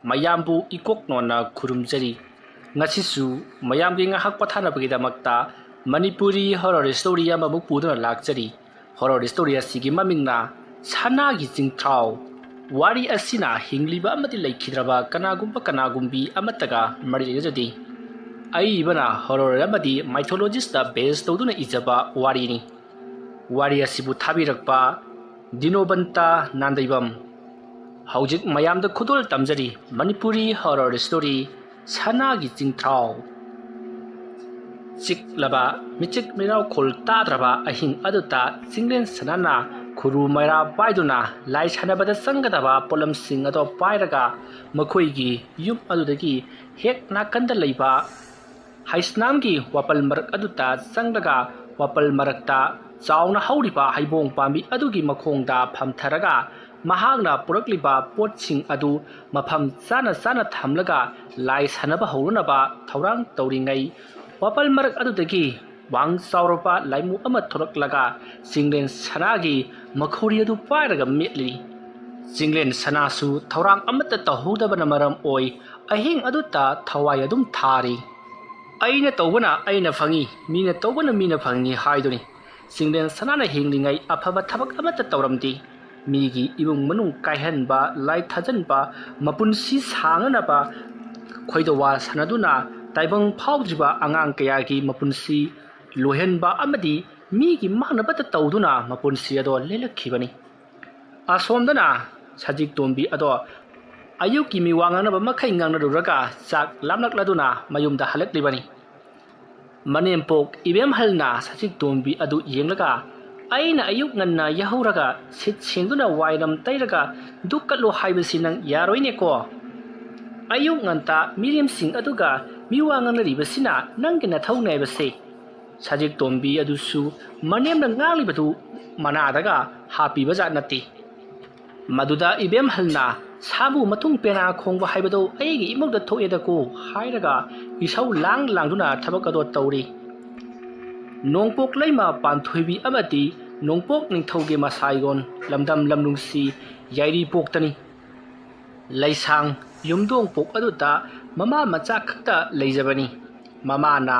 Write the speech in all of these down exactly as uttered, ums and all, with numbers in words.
ꯃꯌꯥꯝꯕꯨ ꯏꯀꯣꯛ ꯅꯣꯟꯅ ꯈꯨꯔꯨꯝꯖꯔꯤ꯫ ꯉꯁꯤꯁꯨ ꯃꯌꯥꯝꯒꯤ ꯉꯥꯏꯍꯥꯛ ꯄꯣꯊꯥꯅꯕꯒꯤꯗꯃꯛꯇ ꯃꯅꯤꯄꯨꯔꯤ horror story ꯑꯃꯃꯨꯛ ꯄꯨꯗꯨꯅ ꯂꯥꯛꯆꯔꯤ꯫ Horror story ꯑꯁꯤꯒꯤ ꯃꯃꯤꯡꯅ ꯁꯅꯥꯒꯤ ꯆꯤꯡꯊ꯭ꯔꯥꯎ꯫ ꯋꯥꯔꯤ ꯑꯁꯤꯅ ꯍꯤꯡꯂꯤꯕ ꯑꯃꯗꯤ ꯂꯩꯈꯤꯗ꯭ꯔꯕ ꯀꯅꯥꯒꯨꯝꯕ ꯀꯅꯥꯒꯨꯝꯕꯤ ꯑꯃꯠꯇꯒ ꯃꯔꯤ ꯂꯩꯅꯖꯗꯦ꯫ ꯑꯏꯕꯅ horror ꯑꯃꯗꯤ mythologist base ꯇꯧꯗꯨꯅ ꯏꯖꯕ ꯋꯥꯔꯤꯅꯤ꯫ ꯋꯥꯔꯤ ꯑꯁꯤꯕꯨ ꯊꯥꯕꯤꯔꯛꯄ ꯗꯤꯅꯣꯕꯟꯇ ꯅꯥꯟꯗꯩꯕꯝ꯫ ꯍꯧꯖꯤꯛ ꯃꯌꯥꯝꯗ ꯈꯨꯗꯣꯜ ꯇꯝꯖꯔꯤ ꯃꯅꯤꯄꯨꯔꯤ horror story ꯁꯅꯥꯒꯤ ꯆꯤꯡꯊ꯭ꯔꯥꯎ꯫ ꯆꯤꯛꯂꯕ ꯃꯤꯆꯤꯛ ꯃꯤꯔꯥꯎꯈꯣꯜ ꯇꯥꯗ꯭ꯔꯕ ꯑꯍꯤꯡ ꯑꯗꯨꯗ ꯆꯤꯡꯂꯦꯟ ꯁꯅꯥꯅ ꯈꯨꯔꯨ ꯃꯩꯔꯥ ꯄꯥꯏꯗꯨꯅ ꯂꯥꯏ ꯁꯥꯟꯅꯕꯗ ꯆꯪꯒꯗꯕ ꯄꯣꯠꯂꯝꯁꯤꯡ ꯑꯗꯣ ꯄꯥꯏꯔꯒ ꯃꯈꯣꯏꯒꯤ ꯌꯨꯝ ꯑꯗꯨꯗꯒꯤ ꯍꯦꯛ ꯅꯥꯀꯟꯗ ꯂꯩꯕ ꯍꯩꯁꯅꯥꯝꯒꯤ ꯋꯥꯄꯜ ꯃꯔꯛ ꯑꯗꯨꯗ ꯆꯪꯂꯒ ꯋꯥꯄꯜ ꯃꯔꯛꯇ ꯆꯥꯎꯅ ꯍꯧꯔꯤꯕ ꯍꯩꯕꯣꯡ ꯄꯥꯝꯕꯤ ꯑꯗꯨꯒꯤ ꯃꯈꯣꯡꯗ ꯐꯝꯊꯔꯒ ꯃꯍꯥꯛꯅ ꯄꯨꯔꯛꯂꯤꯕ ꯄꯣꯠꯁꯤꯡ ꯑꯗꯨ ꯃꯐꯝ ꯆꯥꯅ ꯆꯥꯅ ꯊꯝꯂꯒ ꯂꯥꯏ ꯁꯥꯟꯅꯕ ꯍꯧꯔꯨꯅꯕ ꯊꯧꯔꯥꯡ ꯇꯧꯔꯤꯉꯩ, ꯋꯥꯄꯜ ꯃꯔꯛ ꯑꯗꯨꯗꯒꯤ ꯋꯥꯡ ꯆꯥꯎꯔꯕ ꯂꯥꯏꯃꯨ ꯑꯃ ꯊꯣꯔꯛꯂꯒ ꯆꯤꯡꯂꯦꯟ ꯁꯅꯥꯒꯤ ꯃꯈꯧꯔꯤ ꯑꯗꯨ ꯄꯥꯏꯔꯒ ꯃꯦꯠꯂꯤ꯫ ꯆꯤꯡꯂꯦꯟ ꯁꯅꯥꯁꯨ ꯊꯧꯔꯥꯡ ꯑꯃꯠꯇ ꯇꯧꯍꯧꯗꯕꯅ ꯃꯔꯝ ꯑꯣꯏ ꯑꯍꯤꯡ ꯑꯗꯨꯗ ꯊꯋꯥꯏ ꯑꯗꯨꯝ ꯊꯥꯔꯤ꯫ "ꯑꯩꯅ ꯇꯧꯕꯅ ꯑꯩꯅ ꯐꯪꯉꯤ, ꯃꯤꯅ ꯇꯧꯕꯅ ꯃꯤꯅ ꯐꯪꯉꯤ" ꯍꯥꯏꯗꯨꯅꯤ꯫ ꯆꯤꯡꯂꯦꯟ ꯁꯅꯥꯅ ꯍꯤꯡꯂꯤꯉꯩ ꯑꯐꯕ ꯊꯕꯛ ꯑꯃꯠꯇ ꯇꯧꯔꯝꯗꯦ꯫ ꯃꯤꯒꯤ ꯏꯃꯨꯡ ꯃꯅꯨꯡ ꯀꯥꯏꯍꯟꯕ, ꯂꯥꯏ ꯊꯥꯖꯟꯕ, ꯃꯄꯨꯟꯁꯤ ꯁꯥꯡꯅꯅꯕ ꯈꯣꯏꯗꯧꯋꯥ ꯁꯥꯟꯅꯗꯨꯅ ꯇꯥꯏꯕꯪ ꯐꯥꯎꯗ꯭ꯔꯤꯕ ꯑꯉꯥꯡ ꯀꯌꯥꯒꯤ ꯃꯄꯨꯟꯁꯤ ꯂꯣꯏꯍꯟꯕ ꯑꯃꯗꯤ ꯃꯤꯒꯤ ꯃꯥꯡꯅꯕꯇ ꯇꯧꯗꯨꯅ ꯃꯄꯨꯟꯁꯤ ꯑꯗꯣ ꯂꯦꯜꯂꯛꯈꯤꯕꯅꯤ꯫ ꯑꯁꯣꯝꯗꯅ ꯁꯖꯤꯛ ꯇꯣꯝꯕꯤ ꯑꯗꯣ ꯑꯌꯨꯛꯀꯤ ꯃꯤꯋꯥ ꯉꯥꯡꯅꯕ ꯃꯈꯩ ꯉꯥꯡꯅꯔꯨꯔꯒ ꯆꯥꯛ ꯂꯥꯝꯂꯛꯂꯗꯨꯅ ꯃꯌꯨꯝꯗ ꯍꯜꯂꯛꯂꯤꯕꯅꯤ꯫ ꯃꯅꯦꯝꯄꯣꯛ ꯏꯕꯦꯝꯍꯜꯅ ꯁꯖꯤꯛ ꯇꯣꯝꯕꯤ ꯑꯗꯨ ꯌꯦꯡꯂꯒ, "ꯑꯩꯅ ꯑꯌꯨꯛ ꯉꯟꯅ ꯌꯥꯍꯧꯔꯒ ꯁꯤꯠ ꯁꯦꯡꯗꯨꯅ ꯋꯥꯏꯔꯝ ꯇꯩꯔꯒ ꯙꯨꯛ ꯀꯠꯂꯨ ꯍꯥꯏꯕꯁꯤ ꯅꯪ ꯌꯥꯔꯣꯏꯅꯦꯀꯣ꯫ ꯑꯌꯨꯛ ꯉꯟꯇꯥ ꯃꯤꯔꯦꯝꯁꯤꯡ ꯑꯗꯨꯒ ꯃꯤꯋꯥ ꯉꯥꯡꯅꯔꯤꯕꯁꯤꯅ ꯅꯪꯒꯤ ꯅꯊꯧꯅꯦ ꯍꯥꯏꯕꯁꯦ"꯫ ꯁꯖꯤꯛ ꯇꯣꯝꯕꯤ ꯑꯗꯨꯁꯨ ꯃꯅꯦꯝꯅ ꯉꯥꯡꯂꯤꯕꯗꯨ ꯃꯅꯥꯗꯒ ꯍꯥꯞꯄꯤꯕꯖꯥꯠ ꯅꯠꯇꯦ꯫ ꯃꯗꯨꯗ ꯏꯕꯦꯝꯍꯜꯅ, "ꯁꯥꯕꯨ ꯃꯇꯨꯡ ꯄꯦꯅꯥ ꯈꯣꯡꯕ ꯍꯥꯏꯕꯗꯣ ꯑꯩꯒꯤ ꯏꯃꯨꯡꯗ ꯊꯣꯛꯑꯦꯗꯀꯣ" ꯍꯥꯏꯔꯒ ꯏꯁꯧ ꯂꯥꯡ ꯂꯥꯡꯗꯨꯅ ꯊꯕꯛ ꯑꯗꯣ ꯇꯧꯔꯤ꯫ ꯅꯣꯡꯄꯣꯛ ꯂꯩꯃ ꯄꯥꯟꯊꯣꯏꯕꯤ ꯑꯃꯗꯤ ꯅꯣꯡꯄꯣꯛ ꯅꯤꯡꯊꯧꯒꯤ ꯃꯁꯥꯏꯌꯣꯟ ꯂꯝꯗꯝ ꯂꯝꯂꯨꯡꯁꯤ ꯌꯥꯏꯔꯤꯄꯣꯛꯇꯅꯤ꯫ ꯂꯩꯁꯥꯡ ꯌꯨꯝꯊꯣꯡ ꯄꯣꯛ ꯑꯗꯨꯗ ꯃꯃꯥ ꯃꯆꯥ ꯈꯛꯇ ꯂꯩꯖꯕꯅꯤ꯫ ꯃꯃꯥꯅ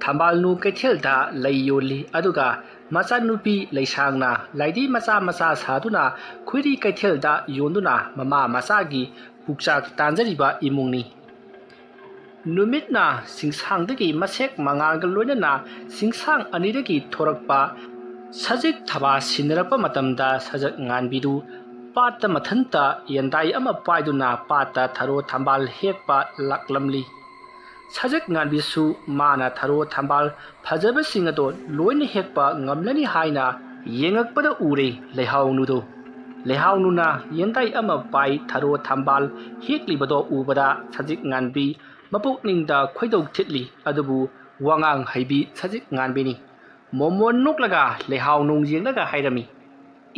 ꯊꯝꯕꯥꯜꯅꯨ ꯀꯩꯊꯦꯜꯗ ꯂꯩ ꯌꯣꯜꯂꯤ, ꯑꯗꯨꯒ ꯃꯆꯥꯅꯨꯄꯤ ꯂꯩꯁꯥꯡꯅ ꯂꯥꯏꯙꯤ ꯃꯆꯥ ꯃꯆꯥ ꯁꯥꯗꯨꯅ ꯈꯣꯏꯔꯤ ꯀꯩꯊꯦꯜꯗ ꯌꯣꯟꯗꯨꯅ ꯃꯃꯥ ꯃꯆꯥꯒꯤ ꯄꯨꯛꯆꯥꯛ ꯇꯥꯟꯖꯔꯤꯕ ꯏꯃꯨꯡꯅꯤ꯫ ꯅꯨꯃꯤꯠꯅ ꯆꯤꯡꯁꯥꯡꯗꯒꯤ ꯃꯁꯦꯛ ꯃꯉꯥꯜꯒ ꯂꯣꯏꯅꯅ ꯆꯤꯡꯁꯥꯡ ꯑꯅꯤꯗꯒꯤ ꯊꯣꯔꯛꯄ ꯁꯖꯤꯛ ꯊꯕꯥ ꯁꯤꯟꯅꯔꯛꯄ ꯃꯇꯝꯗ, ꯁꯖꯤꯛ ꯉꯥꯟꯕꯤꯗꯨ ꯄꯥꯠꯇ ꯃꯊꯟꯇ ꯌꯦꯟꯗꯥꯏ ꯑꯃ ꯄꯥꯏꯗꯨꯅ ꯄꯥꯠꯇ ꯊꯔꯣ ꯊꯝꯕꯥꯜ ꯍꯦꯛꯄ ꯂꯥꯛꯂꯝꯂꯤ꯫ ꯁꯖꯤꯛ ꯉꯥꯟꯕꯤꯁꯨ ꯃꯥꯅ ꯊꯔꯣ ꯊꯝꯕꯥꯜ ꯐꯖꯕꯁꯤꯡ ꯑꯗꯣ ꯂꯣꯏꯅ ꯍꯦꯛꯄ ꯉꯝꯂꯅꯤ ꯍꯥꯏꯅ ꯌꯦꯡꯉꯛꯄꯗ ꯎꯔꯦ ꯂꯩꯍꯥꯎꯅꯨꯗꯣ꯫ ꯂꯩꯍꯥꯎꯅꯨꯅ ꯌꯦꯟꯗꯥꯏ ꯑꯃ ꯄꯥꯏ ꯊꯔꯣ ꯊꯝꯕꯥꯜ ꯍꯦꯛꯂꯤꯕꯗꯣ ꯎꯕꯗ ꯁꯖꯤꯛ ꯉꯥꯟꯕꯤ ꯃꯄꯨꯛꯅꯤꯡꯗ ꯈꯣꯏꯗꯧ ꯊꯤꯠꯂꯤ꯫ ꯑꯗꯨꯕꯨ ꯋꯥꯉꯥꯡ ꯍꯩꯕꯤ ꯁꯖꯤꯛ ꯉꯥꯟꯕꯤꯅꯤ꯫ ꯃꯣꯃꯣꯟ ꯅꯣꯛꯂꯒ ꯂꯩꯍꯥꯎꯅꯨ ꯌꯦꯡꯂꯒ ꯍꯥꯏꯔꯝꯃꯤ,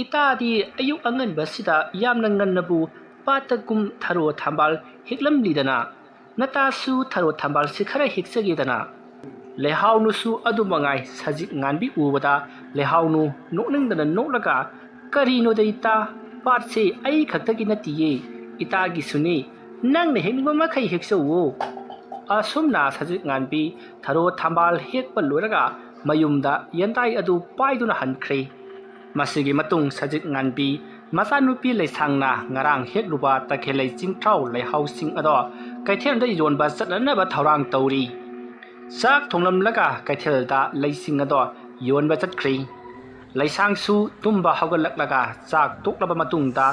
"ꯏꯇꯥꯗꯤ ꯑꯌꯨꯛ ꯑꯉꯟꯕꯁꯤꯗ ꯌꯥꯝꯅ ꯉꯟꯅꯕꯨ ꯄꯥꯠꯇ ꯀꯨꯝ ꯊꯔꯣ ꯊꯝꯕꯥꯜ ꯍꯦꯛꯂꯝꯂꯤꯗꯅ? ꯅꯇꯥꯁꯨ ꯊꯔꯣ ꯊꯝꯕꯥꯜꯁꯤ ꯈꯔ ꯍꯦꯛꯆꯒꯦꯗꯅ?" ꯂꯩꯍꯥꯎꯅꯨꯁꯨ ꯑꯗꯨ ꯃꯉꯥꯏ꯫ ꯁꯖꯤꯛ ꯉꯥꯟꯕꯤ ꯎꯕꯗ ꯂꯩꯍꯥꯎꯅꯨ ꯅꯣꯛꯅꯤꯡꯗꯅ ꯅꯣꯛꯂꯒ, "ꯀꯔꯤꯅꯣꯗ ꯏꯇꯥ, ꯄꯥꯠꯁꯦ ꯑꯩ ꯈꯛꯇꯒꯤ ꯅꯠꯇꯤꯌꯦ, ꯏꯇꯥꯒꯤꯁꯨꯅꯤ꯫ ꯅꯪꯅ ꯍꯦꯛꯅꯤꯡꯕ ꯃꯈꯩ ꯍꯦꯛꯆꯧꯋꯣ꯫" ꯑꯁꯨꯝꯅ ꯁꯖꯤꯛ ꯉꯥꯟꯕꯤ ꯊꯔꯣ ꯊꯝꯕꯥꯜ ꯍꯦꯛꯄ ꯂꯣꯏꯔꯒ ꯃꯌꯨꯝꯗ ꯌꯦꯟꯗꯥꯏ ꯑꯗꯨ ꯄꯥꯏꯗꯨꯅ ꯍꯟꯈ꯭ꯔꯦ꯫ ꯃꯁꯤꯒꯤ ꯃꯇꯨꯡ ꯁꯖꯤꯛ ꯉꯥꯟꯕꯤ ꯃꯆꯥꯅꯨꯄꯤ ꯂꯩꯁꯥꯡꯅ ꯉꯔꯥꯡ ꯍꯦꯛꯂꯨꯕ ꯇꯈꯦꯜꯂꯩ ꯆꯤꯡꯊ꯭ꯔꯥꯎ ꯂꯩꯍꯥꯎꯁꯤꯡ ꯑꯗꯣ ꯀꯩꯊꯦꯜꯗ ꯌꯣꯟꯕ ꯆꯠꯅꯅꯕ ꯊꯧꯔꯥꯡ ꯇꯧꯔꯤ꯫ ꯆꯥꯛ ꯊꯣꯡꯂꯝꯂꯒ ꯀꯩꯊꯦꯜꯗ ꯂꯩꯁꯤꯡ ꯑꯗꯣ ꯌꯣꯟꯕ ꯆꯠꯈ꯭ꯔꯦ꯫ ꯂꯩꯁꯥꯡꯁꯨ ꯇꯨꯝꯕ ꯍꯧꯒꯠꯂꯛꯂꯒ ꯆꯥꯛ ꯇꯣꯛꯂꯕ ꯃꯇꯨꯡꯗ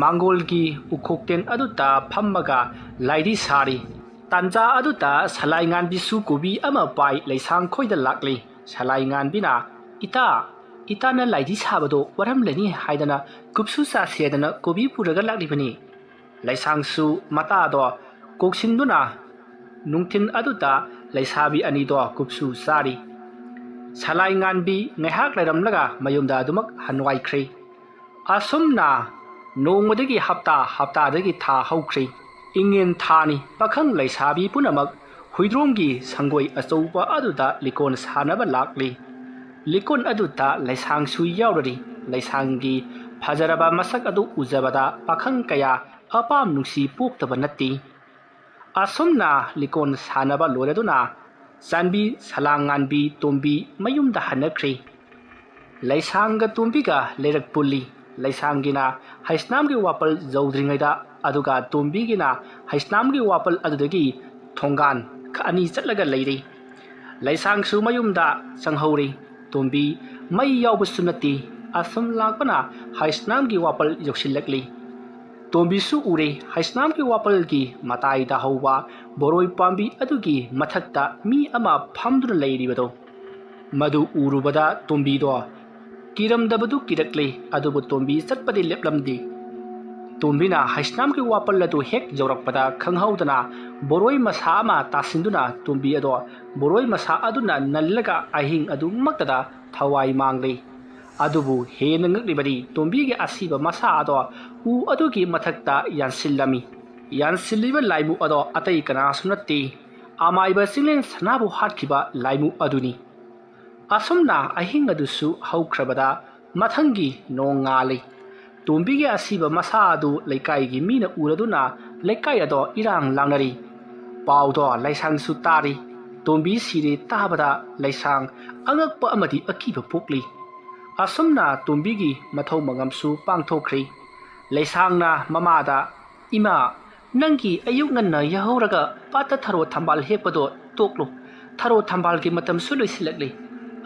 ꯃꯥꯡꯒꯣꯜꯒꯤ ꯎꯈꯣꯛꯇꯦꯟ ꯑꯗꯨꯗ ꯐꯝꯃꯒ ꯂꯥꯏꯔꯤ ꯁꯥꯔꯤ꯫ ꯇꯥꯟꯖꯥ ꯑꯗꯨꯗ ꯁꯂꯥꯏ ꯉꯥꯟꯕꯤꯁꯨ ꯀꯣꯕꯤ ꯑꯃ ꯄꯥꯏ ꯂꯩꯁꯥꯡ ꯈꯣꯏꯗ ꯂꯥꯛꯂꯤ꯫ ꯁꯂꯥꯏ ꯉꯥꯟꯕꯤꯅ, "ꯏꯇꯥ, ꯏꯇꯥꯅ ꯂꯥꯏꯗꯤ ꯁꯥꯕꯗꯣ ꯋꯥꯔꯝꯂꯅꯤ ꯍꯥꯏꯗꯅ ꯀꯨꯞꯁꯨ ꯆꯥꯁꯦꯗꯅ ꯀꯣꯕꯤ ꯄꯨꯔꯒ ꯂꯥꯛꯂꯤꯕꯅꯤ꯫" ꯂꯩꯁꯥꯡꯁꯨ ꯃꯇꯥꯗꯣ ꯀꯣꯛꯁꯤꯟꯗꯨꯅ ꯅꯨꯡꯊꯤꯜ ꯑꯗꯨꯗ ꯂꯩꯁꯥꯕꯤ ꯑꯅꯤꯗꯣ ꯀꯨꯞꯁꯨ ꯆꯥꯔꯤ꯫ ꯁꯂꯥꯏ ꯉꯥꯟꯕꯤ ꯉꯥꯏꯍꯥꯛ ꯂꯩꯔꯝꯂꯒ ꯃꯌꯨꯝꯗ ꯑꯗꯨꯃꯛ ꯍꯟꯋꯥꯏꯈ꯭ꯔꯦ꯫ ꯑꯁꯨꯝꯅ ꯅꯣꯡꯃꯗꯒꯤ ꯍꯞꯇꯥ, ꯍꯞꯇꯥꯗꯒꯤ ꯊꯥ ꯍꯧꯈ꯭ꯔꯦ꯫ ꯏꯉꯦꯟ ꯊꯥꯅꯤ꯫ ꯄꯥꯈꯪ ꯂꯩꯁꯥꯕꯤ ꯄꯨꯝꯅꯃꯛ ꯍꯨꯏꯗ꯭ꯔꯣꯝꯒꯤ ꯁꯪꯒꯣꯏ ꯑꯆꯧꯕ ꯑꯗꯨꯗ ꯂꯤꯀꯣꯟ ꯁꯥꯟꯅꯕ ꯂꯥꯛꯂꯤ꯫ ꯂꯤꯀꯣꯟ ꯑꯗꯨꯗ ꯂꯩꯁꯥꯡꯁꯨ ꯌꯥꯎꯔꯔꯤ꯫ ꯂꯩꯁꯥꯡꯒꯤ ꯐꯖꯔꯕ ꯃꯁꯛ ꯑꯗꯨ ꯎꯖꯕꯗ ꯄꯥꯈꯪ ꯀꯌꯥ ꯑꯄꯥꯝ ꯅꯨꯡꯁꯤ ꯄꯣꯛꯇꯕ ꯅꯠꯇꯦ꯫ ꯑꯁꯨꯝꯅ ꯂꯤꯀꯣꯟ ꯁꯥꯟꯅꯕ ꯂꯣꯏꯔꯗꯨꯅ ꯆꯥꯟꯕꯤ, ꯁꯂꯥꯡ ꯉꯥꯟꯕꯤ, ꯇꯣꯝꯕꯤ ꯃꯌꯨꯝꯗ ꯍꯟꯅꯈ꯭ꯔꯦ꯫ ꯂꯩꯁꯥꯡꯒ ꯇꯣꯝꯕꯤꯒ ꯂꯩꯔꯛ ꯄꯨꯜꯂꯤ꯫ ꯂꯩꯁꯥꯡꯒꯤꯅ ꯍꯩꯁꯅꯥꯝꯒꯤ ꯋꯥꯄꯜ ꯌꯧꯗ꯭ꯔꯤꯉꯩꯗ, ꯑꯗꯨꯒ ꯇꯣꯝꯕꯤꯒꯤꯅ ꯍꯩꯁꯅꯥꯝꯒꯤ ꯋꯥꯄꯜ ꯑꯗꯨꯗꯒꯤ ꯊꯣꯡꯒꯥꯟ ꯈ-, ꯑꯅꯤ ꯆꯠꯂꯒ ꯂꯩꯔꯦ꯫ ꯂꯩꯁꯥꯡꯁꯨ ꯃꯌꯨꯝꯗ ꯆꯪꯍꯧꯔꯦ꯫ ꯇꯣꯝꯕꯤ ꯃꯩ ꯌꯥꯎꯕꯁꯨ ꯅꯠꯇꯦ꯫ ꯑꯁꯨꯝ ꯂꯥꯛꯄꯅ ꯍꯩꯁꯅꯥꯝꯒꯤ ꯋꯥꯄꯜ ꯌꯧꯁꯤꯜꯂꯛꯂꯤ꯫ ꯇꯣꯝꯕꯤꯁꯨ ꯎꯔꯦ, ꯍꯩꯁꯅꯥꯝꯒꯤ ꯋꯥꯄꯜꯒꯤ ꯃꯇꯥꯏꯗ ꯍꯧꯕ ꯕꯣꯔꯣꯏ ꯄꯥꯝꯕꯤ ꯑꯗꯨꯒꯤ ꯃꯊꯛꯇ ꯃꯤ ꯑꯃ ꯐꯝꯗꯨꯅ ꯂꯩꯔꯤꯕꯗꯣ꯫ ꯃꯗꯨ ꯎꯔꯨꯕꯗ ꯇꯣꯝꯕꯤꯗꯣ ꯀꯤꯔꯝꯗꯕꯗꯨ ꯀꯤꯔꯛꯂꯦ, ꯑꯗꯨꯕꯨ ꯇꯣꯝꯕꯤ ꯆꯠꯄꯗꯤ ꯂꯦꯞꯂꯝꯗꯦ꯫ ꯇꯣꯝꯕꯤꯅ ꯍꯩꯁꯅꯥꯝꯒꯤ ꯋꯥꯄꯜ ꯑꯗꯨ ꯍꯦꯛ ꯌꯧꯔꯛꯄꯗ ꯈꯪꯍꯧꯗꯅ ꯕꯣꯔꯣꯏ ꯃꯁꯥ ꯑꯃ ꯇꯥꯁꯤꯟꯗꯨꯅ ꯇꯣꯝꯕꯤ ꯑꯗꯣ ꯕꯣꯔꯣꯏ ꯃꯁꯥ ꯑꯗꯨꯅ ꯅꯜꯂꯒ ꯑꯍꯤꯡ ꯑꯗꯨꯃꯛꯇꯗ ꯊꯋꯥꯏ ꯃꯥꯡꯂꯦ꯫ ꯑꯗꯨꯕꯨ ꯍꯦꯟꯅ ꯉꯛꯂꯤꯕꯗꯤ ꯇꯣꯝꯕꯤꯒꯤ ꯑꯁꯤꯕ ꯃꯁꯥ ꯑꯗꯣ ꯎ ꯑꯗꯨꯒꯤ ꯃꯊꯛꯇ ꯌꯥꯟꯁꯤꯜꯂꯝꯃꯤ꯫ ꯌꯥꯟꯁꯤꯜꯂꯤꯕ ꯂꯥꯏꯃꯨ ꯑꯗꯣ ꯑꯇꯩ ꯀꯅꯥꯁꯨ ꯅꯠꯇꯦ, ꯑꯃꯥꯏꯕ ꯆꯤꯡꯂꯦꯟ ꯁꯅꯥꯕꯨ ꯍꯥꯠꯈꯤꯕ ꯂꯥꯏꯃꯨ ꯑꯗꯨꯅꯤ꯫ ꯑꯁꯨꯝꯅ ꯑꯍꯤꯡ ꯑꯗꯨꯁꯨ ꯍꯧꯈ꯭ꯔꯕꯗ ꯃꯊꯪꯒꯤ ꯅꯣꯡ ꯉꯥꯜꯂꯤ꯫ ꯇꯣꯝꯕꯤꯒꯤ ꯑꯁꯤꯕ ꯃꯁꯥ ꯑꯗꯨ ꯂꯩꯀꯥꯏꯒꯤ ꯃꯤꯅ ꯎꯔꯗꯨꯅ ꯂꯩꯀꯥꯏ ꯑꯗꯣ ꯏꯔꯥꯡ ꯂꯥꯡꯅꯔꯤ꯫ ꯄꯥꯎꯗꯣ ꯂꯩꯁꯥꯡꯁꯨ ꯇꯥꯔꯤ꯫ ꯇꯣꯝꯕꯤ ꯁꯤꯔꯦ ꯇꯥꯕꯗ ꯂꯩꯁꯥꯡ ꯑꯉꯛꯄ ꯑꯃꯗꯤ ꯑꯀꯤꯕ ꯄꯣꯛꯂꯤ꯫ ꯑꯁꯨꯝꯅ ꯇꯣꯝꯕꯤꯒꯤ ꯃꯊꯧ ꯃꯉꯝꯁꯨ ꯄꯥꯡꯊꯣꯛꯈ꯭ꯔꯤ꯫ ꯂꯩꯁꯥꯡꯅ ꯃꯃꯥꯗ, "ꯏꯃꯥ, ꯅꯪꯒꯤ ꯑꯌꯨꯛ ꯉꯟꯅ ꯌꯥꯍꯧꯔꯒ ꯄꯥꯠꯇ ꯊꯔꯣ ꯊꯝꯕꯥꯜ ꯍꯦꯛꯄꯗꯣ ꯇꯣꯛꯂꯣ꯫ ꯊꯔꯣ ꯊꯝꯕꯥꯜꯒꯤ ꯃꯇꯝꯁꯨ ꯂꯣꯏꯁꯤꯜꯂꯛꯂꯦ꯫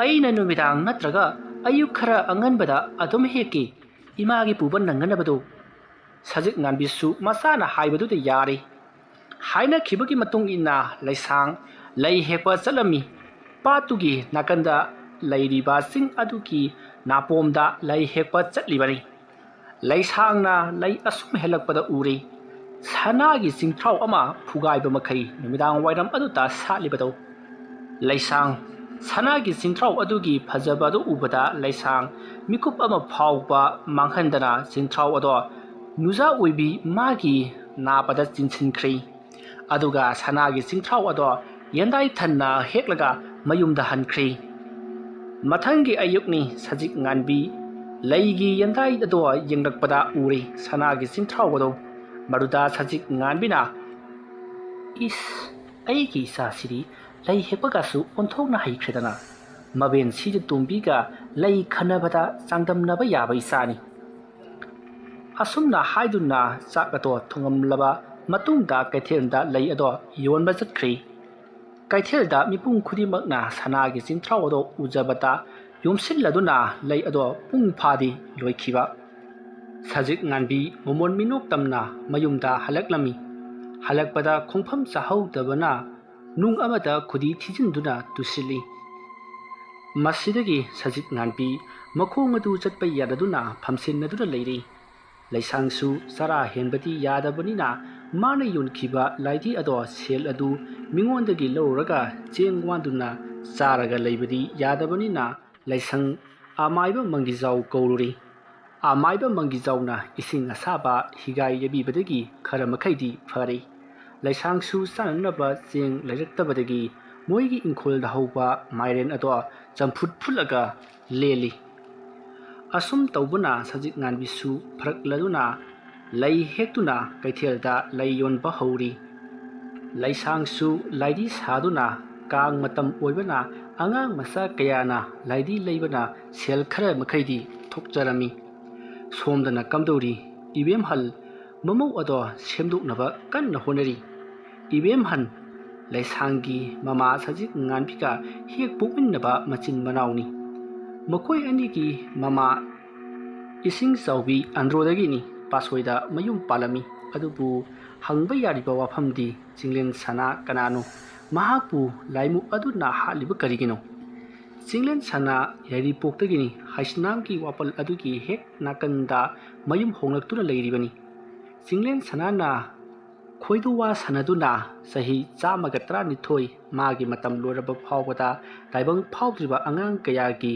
ꯑꯩꯅ ꯅꯨꯃꯤꯗꯥꯡ ꯅꯠꯇ꯭ꯔꯒ ꯑꯌꯨꯛ ꯈꯔ ꯑꯉꯟꯕꯗ ꯑꯗꯨꯝ ꯍꯦꯛꯀꯦ, ꯏꯃꯥꯒꯤ ꯄꯨꯕ ꯅꯪꯅꯅꯕꯗꯣ"꯫ ꯁꯖꯤꯛ ꯉꯥꯟꯕꯤꯁꯨ ꯃꯆꯥꯅ ꯍꯥꯏꯕꯗꯨꯗ ꯌꯥꯔꯦ꯫ ꯍꯥꯏꯅꯈꯤꯕꯒꯤ ꯃꯇꯨꯡ ꯏꯟꯅ ꯂꯩꯁꯥꯡ ꯂꯩ ꯍꯦꯛꯄ ꯆꯠꯂꯝꯃꯤ꯫ ꯄꯥꯠꯇꯨꯒꯤ ꯅꯥꯀꯟꯗ ꯂꯩꯔꯤꯕ ꯆꯤꯡ ꯑꯗꯨꯒꯤ ꯅꯥꯄꯣꯝꯗ ꯂꯩ ꯍꯦꯛꯄ ꯆꯠꯂꯤꯕꯅꯤ꯫ ꯂꯩꯁꯥꯡꯅ ꯂꯩ ꯑꯁꯨꯝ ꯍꯦꯜꯂꯛꯄꯗ ꯎꯔꯦ, ꯁꯅꯥꯒꯤ ꯆꯤꯡꯊ꯭ꯔꯥꯎ ꯑꯃ ꯐꯨꯒꯥꯏꯕ ꯃꯈꯩ ꯅꯨꯃꯤꯗꯥꯡ ꯋꯥꯏꯔꯝ ꯑꯗꯨꯗ ꯁꯥꯠꯂꯤꯕꯗꯧ꯫ ꯂꯩꯁꯥꯡ ꯁꯅꯥꯒꯤ ꯆꯤꯡꯊ꯭ꯔꯥꯎ ꯑꯗꯨꯒꯤ ꯐꯖꯕ ꯑꯗꯨ ꯎꯕꯗ ꯂꯩꯁꯥꯡ ꯃꯤꯀꯨꯞ ꯑꯃ ꯐꯥꯎꯕ ꯃꯥꯡꯍꯟꯗꯅ ꯆꯤꯡꯊ꯭ꯔꯥꯎ ꯑꯗꯣ ꯅꯨꯖꯥ ꯑꯣꯏꯕꯤ ꯃꯥꯒꯤ ꯅꯥꯄꯗ ꯆꯤꯟꯁꯤꯟꯈ꯭ꯔꯦ꯫ ꯑꯗꯨꯒ ꯁꯅꯥꯒꯤ ꯆꯤꯡꯊ꯭ꯔꯥꯎ ꯑꯗꯣ ꯌꯦꯟꯗꯥꯏ ꯊꯟꯅ ꯍꯦꯛꯂꯒ ꯃꯌꯨꯝꯗ ꯍꯟꯈ꯭ꯔꯦ꯫ ꯃꯊꯪꯒꯤ ꯑꯌꯨꯛꯅꯤ꯫ ꯁꯖꯤꯛ ꯉꯥꯟꯕꯤ ꯂꯩꯒꯤ ꯌꯦꯟꯗꯥꯏ ꯑꯗꯣ ꯌꯦꯡꯂꯛꯄꯗ ꯎꯔꯦ ꯁꯅꯥꯒꯤ ꯆꯤꯡꯊ꯭ꯔꯥꯎ ꯑꯗꯣ꯫ ꯃꯗꯨꯗ ꯁꯖꯤꯛ ꯉꯥꯟꯕꯤꯅ, "ꯏꯁ, ꯑꯩꯒꯤ ꯏꯆꯥꯁꯤꯗꯤ ꯂꯩ ꯍꯦꯛꯄꯒꯁꯨ ꯑꯣꯟꯊꯣꯛꯅ ꯍꯩꯈ꯭ꯔꯦꯗꯅ, ꯃꯕꯦꯟ ꯁꯤꯖ ꯇꯣꯝꯕꯤꯒ ꯂꯩ ꯈꯟꯅꯕꯗ ꯆꯥꯡꯗꯝꯅꯕ ꯌꯥꯕ ꯏꯆꯥꯅꯤ"꯫ ꯑꯁꯨꯝꯅ ꯍꯥꯏꯗꯨꯅ ꯆꯥꯛ ꯑꯗꯣ ꯊꯣꯡꯂꯝꯂꯕ ꯃꯇꯨꯡꯗ ꯀꯩꯊꯦꯜꯗ ꯂꯩ ꯑꯗꯣ ꯌꯣꯟꯕ ꯆꯠꯈ꯭ꯔꯤ꯫ ꯀꯩꯊꯦꯜꯗ ꯃꯤꯄꯨꯝ ꯈꯨꯗꯤꯡꯃꯛꯅ ꯁꯅꯥꯒꯤ ꯆꯤꯡꯊ꯭ꯔꯥꯎ ꯑꯗꯣ ꯎꯖꯕꯗ ꯌꯣꯝꯁꯤꯜꯂꯗꯨꯅ ꯂꯩ ꯑꯗꯣ ꯄꯨꯡ ꯐꯥꯗꯤ ꯂꯣꯏꯈꯤꯕ꯫ ꯁꯖꯤꯛ ꯉꯥꯟꯕꯤ ꯃꯃꯣꯟ ꯃꯤꯅꯣꯛ ꯇꯝꯅ ꯃꯌꯨꯝꯗ ꯍꯜꯂꯛꯂꯝꯃꯤ꯫ ꯍꯜꯂꯛꯄꯗ ꯈꯣꯡꯐꯝ ꯆꯥꯍꯧꯗꯕꯅ ꯅꯨꯡ ꯑꯃꯗ ꯈꯨꯗꯤ ꯊꯤꯖꯤꯟꯗꯨꯅ ꯇꯨꯁꯤꯜꯂꯤ꯫ ꯃꯁꯤꯗꯒꯤ ꯁꯖꯤꯛ ꯉꯥꯟꯕꯤ ꯃꯈꯣꯡ ꯑꯗꯨ ꯆꯠꯄ ꯌꯥꯗꯗꯨꯅ ꯐꯝꯁꯤꯟꯅꯗꯨꯅ ꯂꯩꯔꯤ꯫ ꯂꯩꯁꯥꯡꯁꯨ ꯆꯔꯥ ꯍꯦꯟꯕꯗꯤ ꯌꯥꯗꯕꯅꯤꯅ ꯃꯥꯅ ꯌꯣꯟꯈꯤꯕ ꯂꯥꯏꯗꯤ ꯑꯗꯣ ꯁꯦꯜ ꯑꯗꯨ ꯃꯤꯉꯣꯟꯗꯒꯤ ꯂꯧꯔꯒ ꯆꯦꯡ ꯋꯥꯟꯗꯨꯅ ꯆꯥꯔꯒ ꯂꯩꯕꯗꯤ ꯌꯥꯗꯕꯅꯤꯅ ꯂꯩꯁꯪ ꯑꯃꯥꯏꯕ ꯃꯪꯒꯤꯖꯥꯎ ꯀꯧꯔꯨꯔꯤ꯫ ꯑꯃꯥꯏꯕ ꯃꯪꯒꯤꯖꯥꯎꯅ ꯏꯁꯤꯡ ꯑꯁꯥꯕ ꯍꯤꯒꯥꯏ ꯌꯩꯕꯤꯕꯗꯒꯤ ꯈꯔ ꯃꯈꯩꯗꯤ ꯐꯔꯦ꯫ ꯂꯩꯁꯥꯡꯁꯨ ꯆꯥꯅꯅꯕ ꯆꯦꯡ ꯂꯩꯔꯛꯇꯕꯗꯒꯤ ꯃꯣꯏꯒꯤ ꯏꯪꯈꯣꯜꯗ ꯍꯧꯕ ꯃꯥꯏꯔꯦꯟ ꯑꯗꯣ ꯆꯝꯐꯨꯠ ꯐꯨꯠꯂꯒ ꯂꯦꯜꯂꯤ꯫ ꯑꯁꯨꯝ ꯇꯧꯕꯅ ꯁꯖꯤꯛ ꯉꯥꯟꯕꯤꯁꯨ ꯐꯔꯛꯂꯗꯨꯅ ꯂꯩ ꯍꯦꯛꯇꯨꯅ ꯀꯩꯊꯦꯜꯗ ꯂꯩ ꯌꯣꯟꯕ ꯍꯧꯔꯤ꯫ ꯂꯩꯁꯥꯡꯁꯨ ꯂꯥꯏꯗꯤ ꯁꯥꯗꯨꯅ ꯀꯥꯡ ꯃꯇꯝ ꯑꯣꯏꯕꯅ ꯑꯉꯥꯡ ꯃꯆꯥ ꯀꯌꯥꯅ ꯂꯥꯏꯗꯤ ꯂꯩꯕꯅ ꯁꯦꯜ ꯈꯔ ꯃꯈꯩꯗꯤ ꯊꯣꯛꯆꯔꯝꯃꯤ꯫ ꯁꯣꯝꯗꯅ ꯀꯝꯗꯧꯔꯤ? ꯏꯕꯦꯝꯍꯜ ꯃꯃꯧ ꯑꯗꯣ ꯁꯦꯝꯗꯣꯛꯅꯕ ꯀꯟꯅ ꯍꯣꯠꯅꯔꯤ꯫ ꯏꯕꯦꯝꯍꯟ ꯂꯩꯁꯥꯡꯒꯤ ꯃꯃꯥ ꯁꯖꯤꯛ ꯉꯥꯟꯕꯤꯒ ꯍꯦꯛ ꯄꯣꯛꯃꯤꯟꯅꯕ ꯃꯆꯤꯟ ꯃꯅꯥꯎꯅꯤ꯫ ꯃꯈꯣꯏ ꯑꯅꯤꯒꯤ ꯃꯃꯥ ꯏꯁꯤꯡ ꯆꯥꯎꯕꯤ ꯑꯟꯗ꯭ꯔꯣꯗꯒꯤꯅꯤ꯫ ꯄꯥꯠꯁꯣꯏꯗ ꯃꯌꯨꯝ ꯄꯥꯜꯂꯝꯃꯤ꯫ ꯑꯗꯨꯕꯨ ꯍꯪꯕ ꯌꯥꯔꯤꯕ ꯋꯥꯐꯝꯗꯤ ꯆꯤꯡꯂꯦꯟ ꯁꯅꯥ ꯀꯅꯥꯅꯣ? ꯃꯍꯥꯛꯄꯨ ꯂꯥꯏꯃꯨ ꯑꯗꯨꯅ ꯍꯥꯠꯂꯤꯕ ꯀꯔꯤꯒꯤꯅꯣ? ꯆꯤꯡꯂꯦꯟ ꯁꯅꯥ ꯌꯥꯏꯔꯤꯄꯣꯛꯇꯒꯤꯅꯤ꯫ ꯍꯩꯁꯅꯥꯝꯒꯤ ꯋꯥꯄꯜ ꯑꯗꯨꯒꯤ ꯍꯦꯛ ꯅꯥꯀꯟꯗ ꯃꯌꯨꯝ ꯍꯣꯡꯂꯛꯇꯨꯅ ꯂꯩꯔꯤꯕꯅꯤ꯫ ꯆꯤꯡꯂꯦꯟ ꯁꯅꯥꯅ ꯈꯣꯏꯗꯧꯋꯥ ꯁꯥꯟꯅꯗꯨꯅ ꯆꯍꯤ ꯆꯥꯝꯃꯒ ꯇꯔꯥꯅꯤꯊꯣꯏ ꯃꯥꯒꯤ ꯃꯇꯝ ꯂꯣꯏꯔꯕ ꯐꯥꯎꯕꯗ ꯇꯥꯏꯕꯪ ꯐꯥꯎꯗ꯭ꯔꯤꯕ ꯑꯉꯥꯡ ꯀꯌꯥꯒꯤ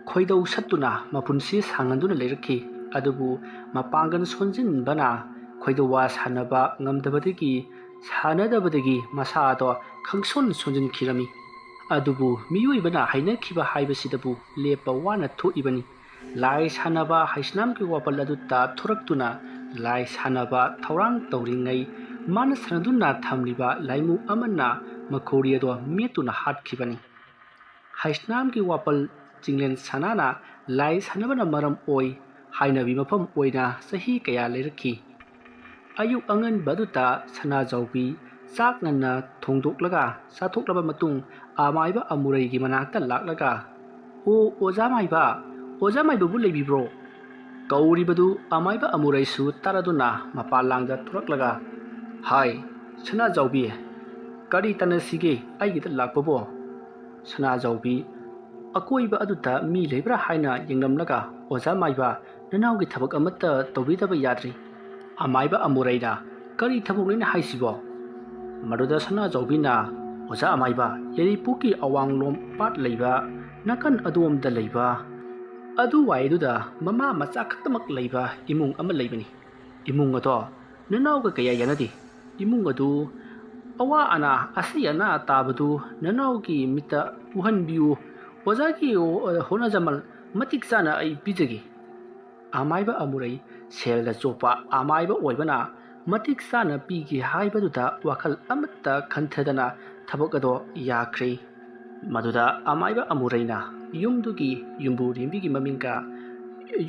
ꯈꯣꯏꯗꯧ ꯁꯠꯇꯨꯅ ꯃꯄꯨꯟꯁꯤ ꯁꯥꯡꯍꯟꯗꯨꯅ ꯂꯩꯔꯛꯈꯤ꯫ ꯑꯗꯨꯕꯨ ꯃꯄꯥꯡꯒꯜ ꯁꯣꯟꯖꯤꯟꯕꯅ ꯈꯣꯏꯗꯧꯋꯥ ꯁꯥꯟꯅꯕ ꯉꯝꯗꯕꯗꯒꯤ, ꯁꯥꯟꯅꯗꯕꯗꯒꯤ ꯃꯁꯥ ꯑꯗꯣ ꯈꯪꯁꯣꯟ ꯁꯣꯟꯖꯤꯟꯈꯤꯔꯝꯃꯤ꯫ ꯑꯗꯨꯕꯨ ꯃꯤꯑꯣꯏꯕꯅ ꯍꯩꯅꯈꯤꯕ ꯍꯥꯏꯕꯁꯤꯗꯕꯨ ꯂꯦꯞꯄ ꯋꯥꯅ ꯊꯣꯛꯏꯕꯅꯤ꯫ ꯂꯥꯏ ꯁꯥꯟꯅꯕ ꯍꯩꯁꯅꯥꯝꯒꯤ ꯋꯥꯄꯜ ꯑꯗꯨꯗ ꯊꯣꯔꯛꯇꯨꯅ ꯂꯥꯏ ꯁꯥꯟꯅꯕ ꯊꯧꯔꯥꯡ ꯇꯧꯔꯤꯉꯩ ꯃꯥꯅ ꯁꯥꯟꯅꯗꯨꯅ ꯊꯝꯂꯤꯕ ꯂꯥꯏꯃꯨ ꯑꯃꯅ ꯃꯈꯣꯔꯤ ꯑꯗꯣ ꯃꯦꯠꯇꯨꯅ ꯍꯥꯠꯈꯤꯕꯅꯤ꯫ ꯍꯩꯁꯅꯥꯝꯒꯤ ꯋꯥꯄꯜ ꯆꯤꯡꯂꯦꯟ ꯁꯅꯥꯅ ꯂꯥꯏ ꯁꯥꯟꯅꯕꯅ ꯃꯔꯝ ꯑꯣꯏ ꯍꯥꯏꯅꯕꯤ ꯃꯐꯝ ꯑꯣꯏꯅ ꯆꯍꯤ ꯀꯌꯥ ꯂꯩꯔꯛꯈꯤ꯫ ꯑꯌꯨꯛ ꯑꯉꯟꯕ ꯑꯗꯨꯗ ꯁꯅꯥꯖꯥꯎꯕꯤ ꯆꯥꯛ ꯉꯟꯅ ꯊꯣꯡꯗꯣꯛꯂꯒ ꯆꯥꯊꯣꯛꯂꯕ ꯃꯇꯨꯡ ꯑꯃꯥꯏꯕ ꯑꯃꯨꯔꯩꯒꯤ ꯃꯅꯥꯛꯇ ꯂꯥꯛꯂꯒ, "ꯑꯣ, ꯑꯣꯖꯥ ꯃꯥꯏꯕ, ꯑꯣꯖꯥ ꯃꯥꯏꯕꯕꯨ ꯂꯩꯕꯤꯕ꯭ꯔꯣ?" ꯀꯧꯔꯤꯕꯗꯨ ꯑꯃꯥꯏꯕ ꯑꯃꯨꯔꯩꯁꯨ ꯇꯥꯔꯗꯨꯅ ꯃꯄꯥꯟ ꯂꯥꯡꯗ ꯊꯣꯔꯛꯂꯒ, "ꯍꯥꯏ, ꯁꯅꯥꯖꯥꯎꯕꯤ, ꯀꯔꯤ ꯇꯥꯟꯅꯁꯤꯒꯦ ꯑꯩꯒꯤꯗ ꯂꯥꯛꯄꯕꯣ?" ꯁꯅꯥꯖꯥꯎꯕꯤ ꯑꯀꯣꯏꯕ ꯑꯗꯨꯗ ꯃꯤ ꯂꯩꯕ꯭ꯔꯥ ꯍꯥꯏꯅ ꯌꯦꯡꯂꯝꯂꯒ, "ꯑꯣꯖꯥ ꯃꯥꯏꯕ, ꯅꯅꯥꯎꯒꯤ ꯊꯕꯛ ꯑꯃꯠꯇ ꯇꯧꯕꯤꯗꯕ ꯌꯥꯗ꯭ꯔꯤ꯫" ꯑꯃꯥꯏꯕ ꯑꯃꯨꯔꯩꯅ, "ꯀꯔꯤ ꯊꯕꯛꯅꯣꯅꯦ ꯍꯥꯏꯁꯤꯕꯣ?" ꯃꯗꯨꯗ ꯁꯅꯥꯖꯥꯎꯕꯤꯅ, "ꯑꯣꯖꯥ ꯑꯃꯥꯏꯕ, ꯌꯥꯏꯔꯤꯄꯣꯛꯀꯤ ꯑꯋꯥꯡꯂꯣꯝ ꯄꯥꯠ ꯂꯩꯕ ꯅꯥꯀꯟ ꯑꯗꯣꯝꯗ ꯂꯩꯕ ꯑꯗꯨꯋꯥꯏꯗꯨꯗ ꯃꯃꯥ ꯃꯆꯥ ꯈꯛꯇꯃꯛ ꯂꯩꯕ ꯏꯃꯨꯡ ꯑꯃ ꯂꯩꯕꯅꯤ꯫ ꯏꯃꯨꯡ ꯑꯗꯣ ꯅꯅꯥꯎꯒ ꯀꯌꯥ ꯌꯥꯅꯗꯦ꯫ ꯏꯃꯨꯡ ꯑꯗꯨ ꯑꯋꯥ ꯑꯅꯥ, ꯑꯁꯤ ꯑꯅꯥ ꯇꯥꯕꯗꯨ ꯅꯅꯥꯎꯒꯤ ꯃꯤꯠꯇ ꯎꯍꯟꯕꯤꯌꯨ꯫ ꯑꯣꯖꯥꯒꯤ ꯍꯣꯠꯅꯖꯃꯜ ꯃꯇꯤꯛ ꯆꯥꯅ ꯑꯩ ꯄꯤꯖꯒꯦ꯫" ꯑꯃꯥꯏꯕ ꯑꯃꯨꯔꯩ ꯁꯦꯜꯗ ꯆꯣꯞꯄ ꯑꯃꯥꯏꯕ ꯑꯣꯏꯕꯅ ꯃꯇꯤꯛ ꯆꯥꯅ ꯄꯤꯒꯦ ꯍꯥꯏꯕꯗꯨꯗ ꯋꯥꯈꯜ ꯑꯃꯠꯇ ꯈꯟꯊꯗꯅ ꯊꯕꯛ ꯑꯗꯣ ꯌꯥꯈ꯭ꯔꯦ꯫ ꯃꯗꯨꯗ ꯑꯃꯥꯏꯕ ꯑꯃꯨꯔꯩꯅ, "ꯌꯨꯝꯗꯨꯒꯤ ꯌꯨꯝꯕꯨꯔꯦꯝꯕꯤꯒꯤ ꯃꯃꯤꯡꯒ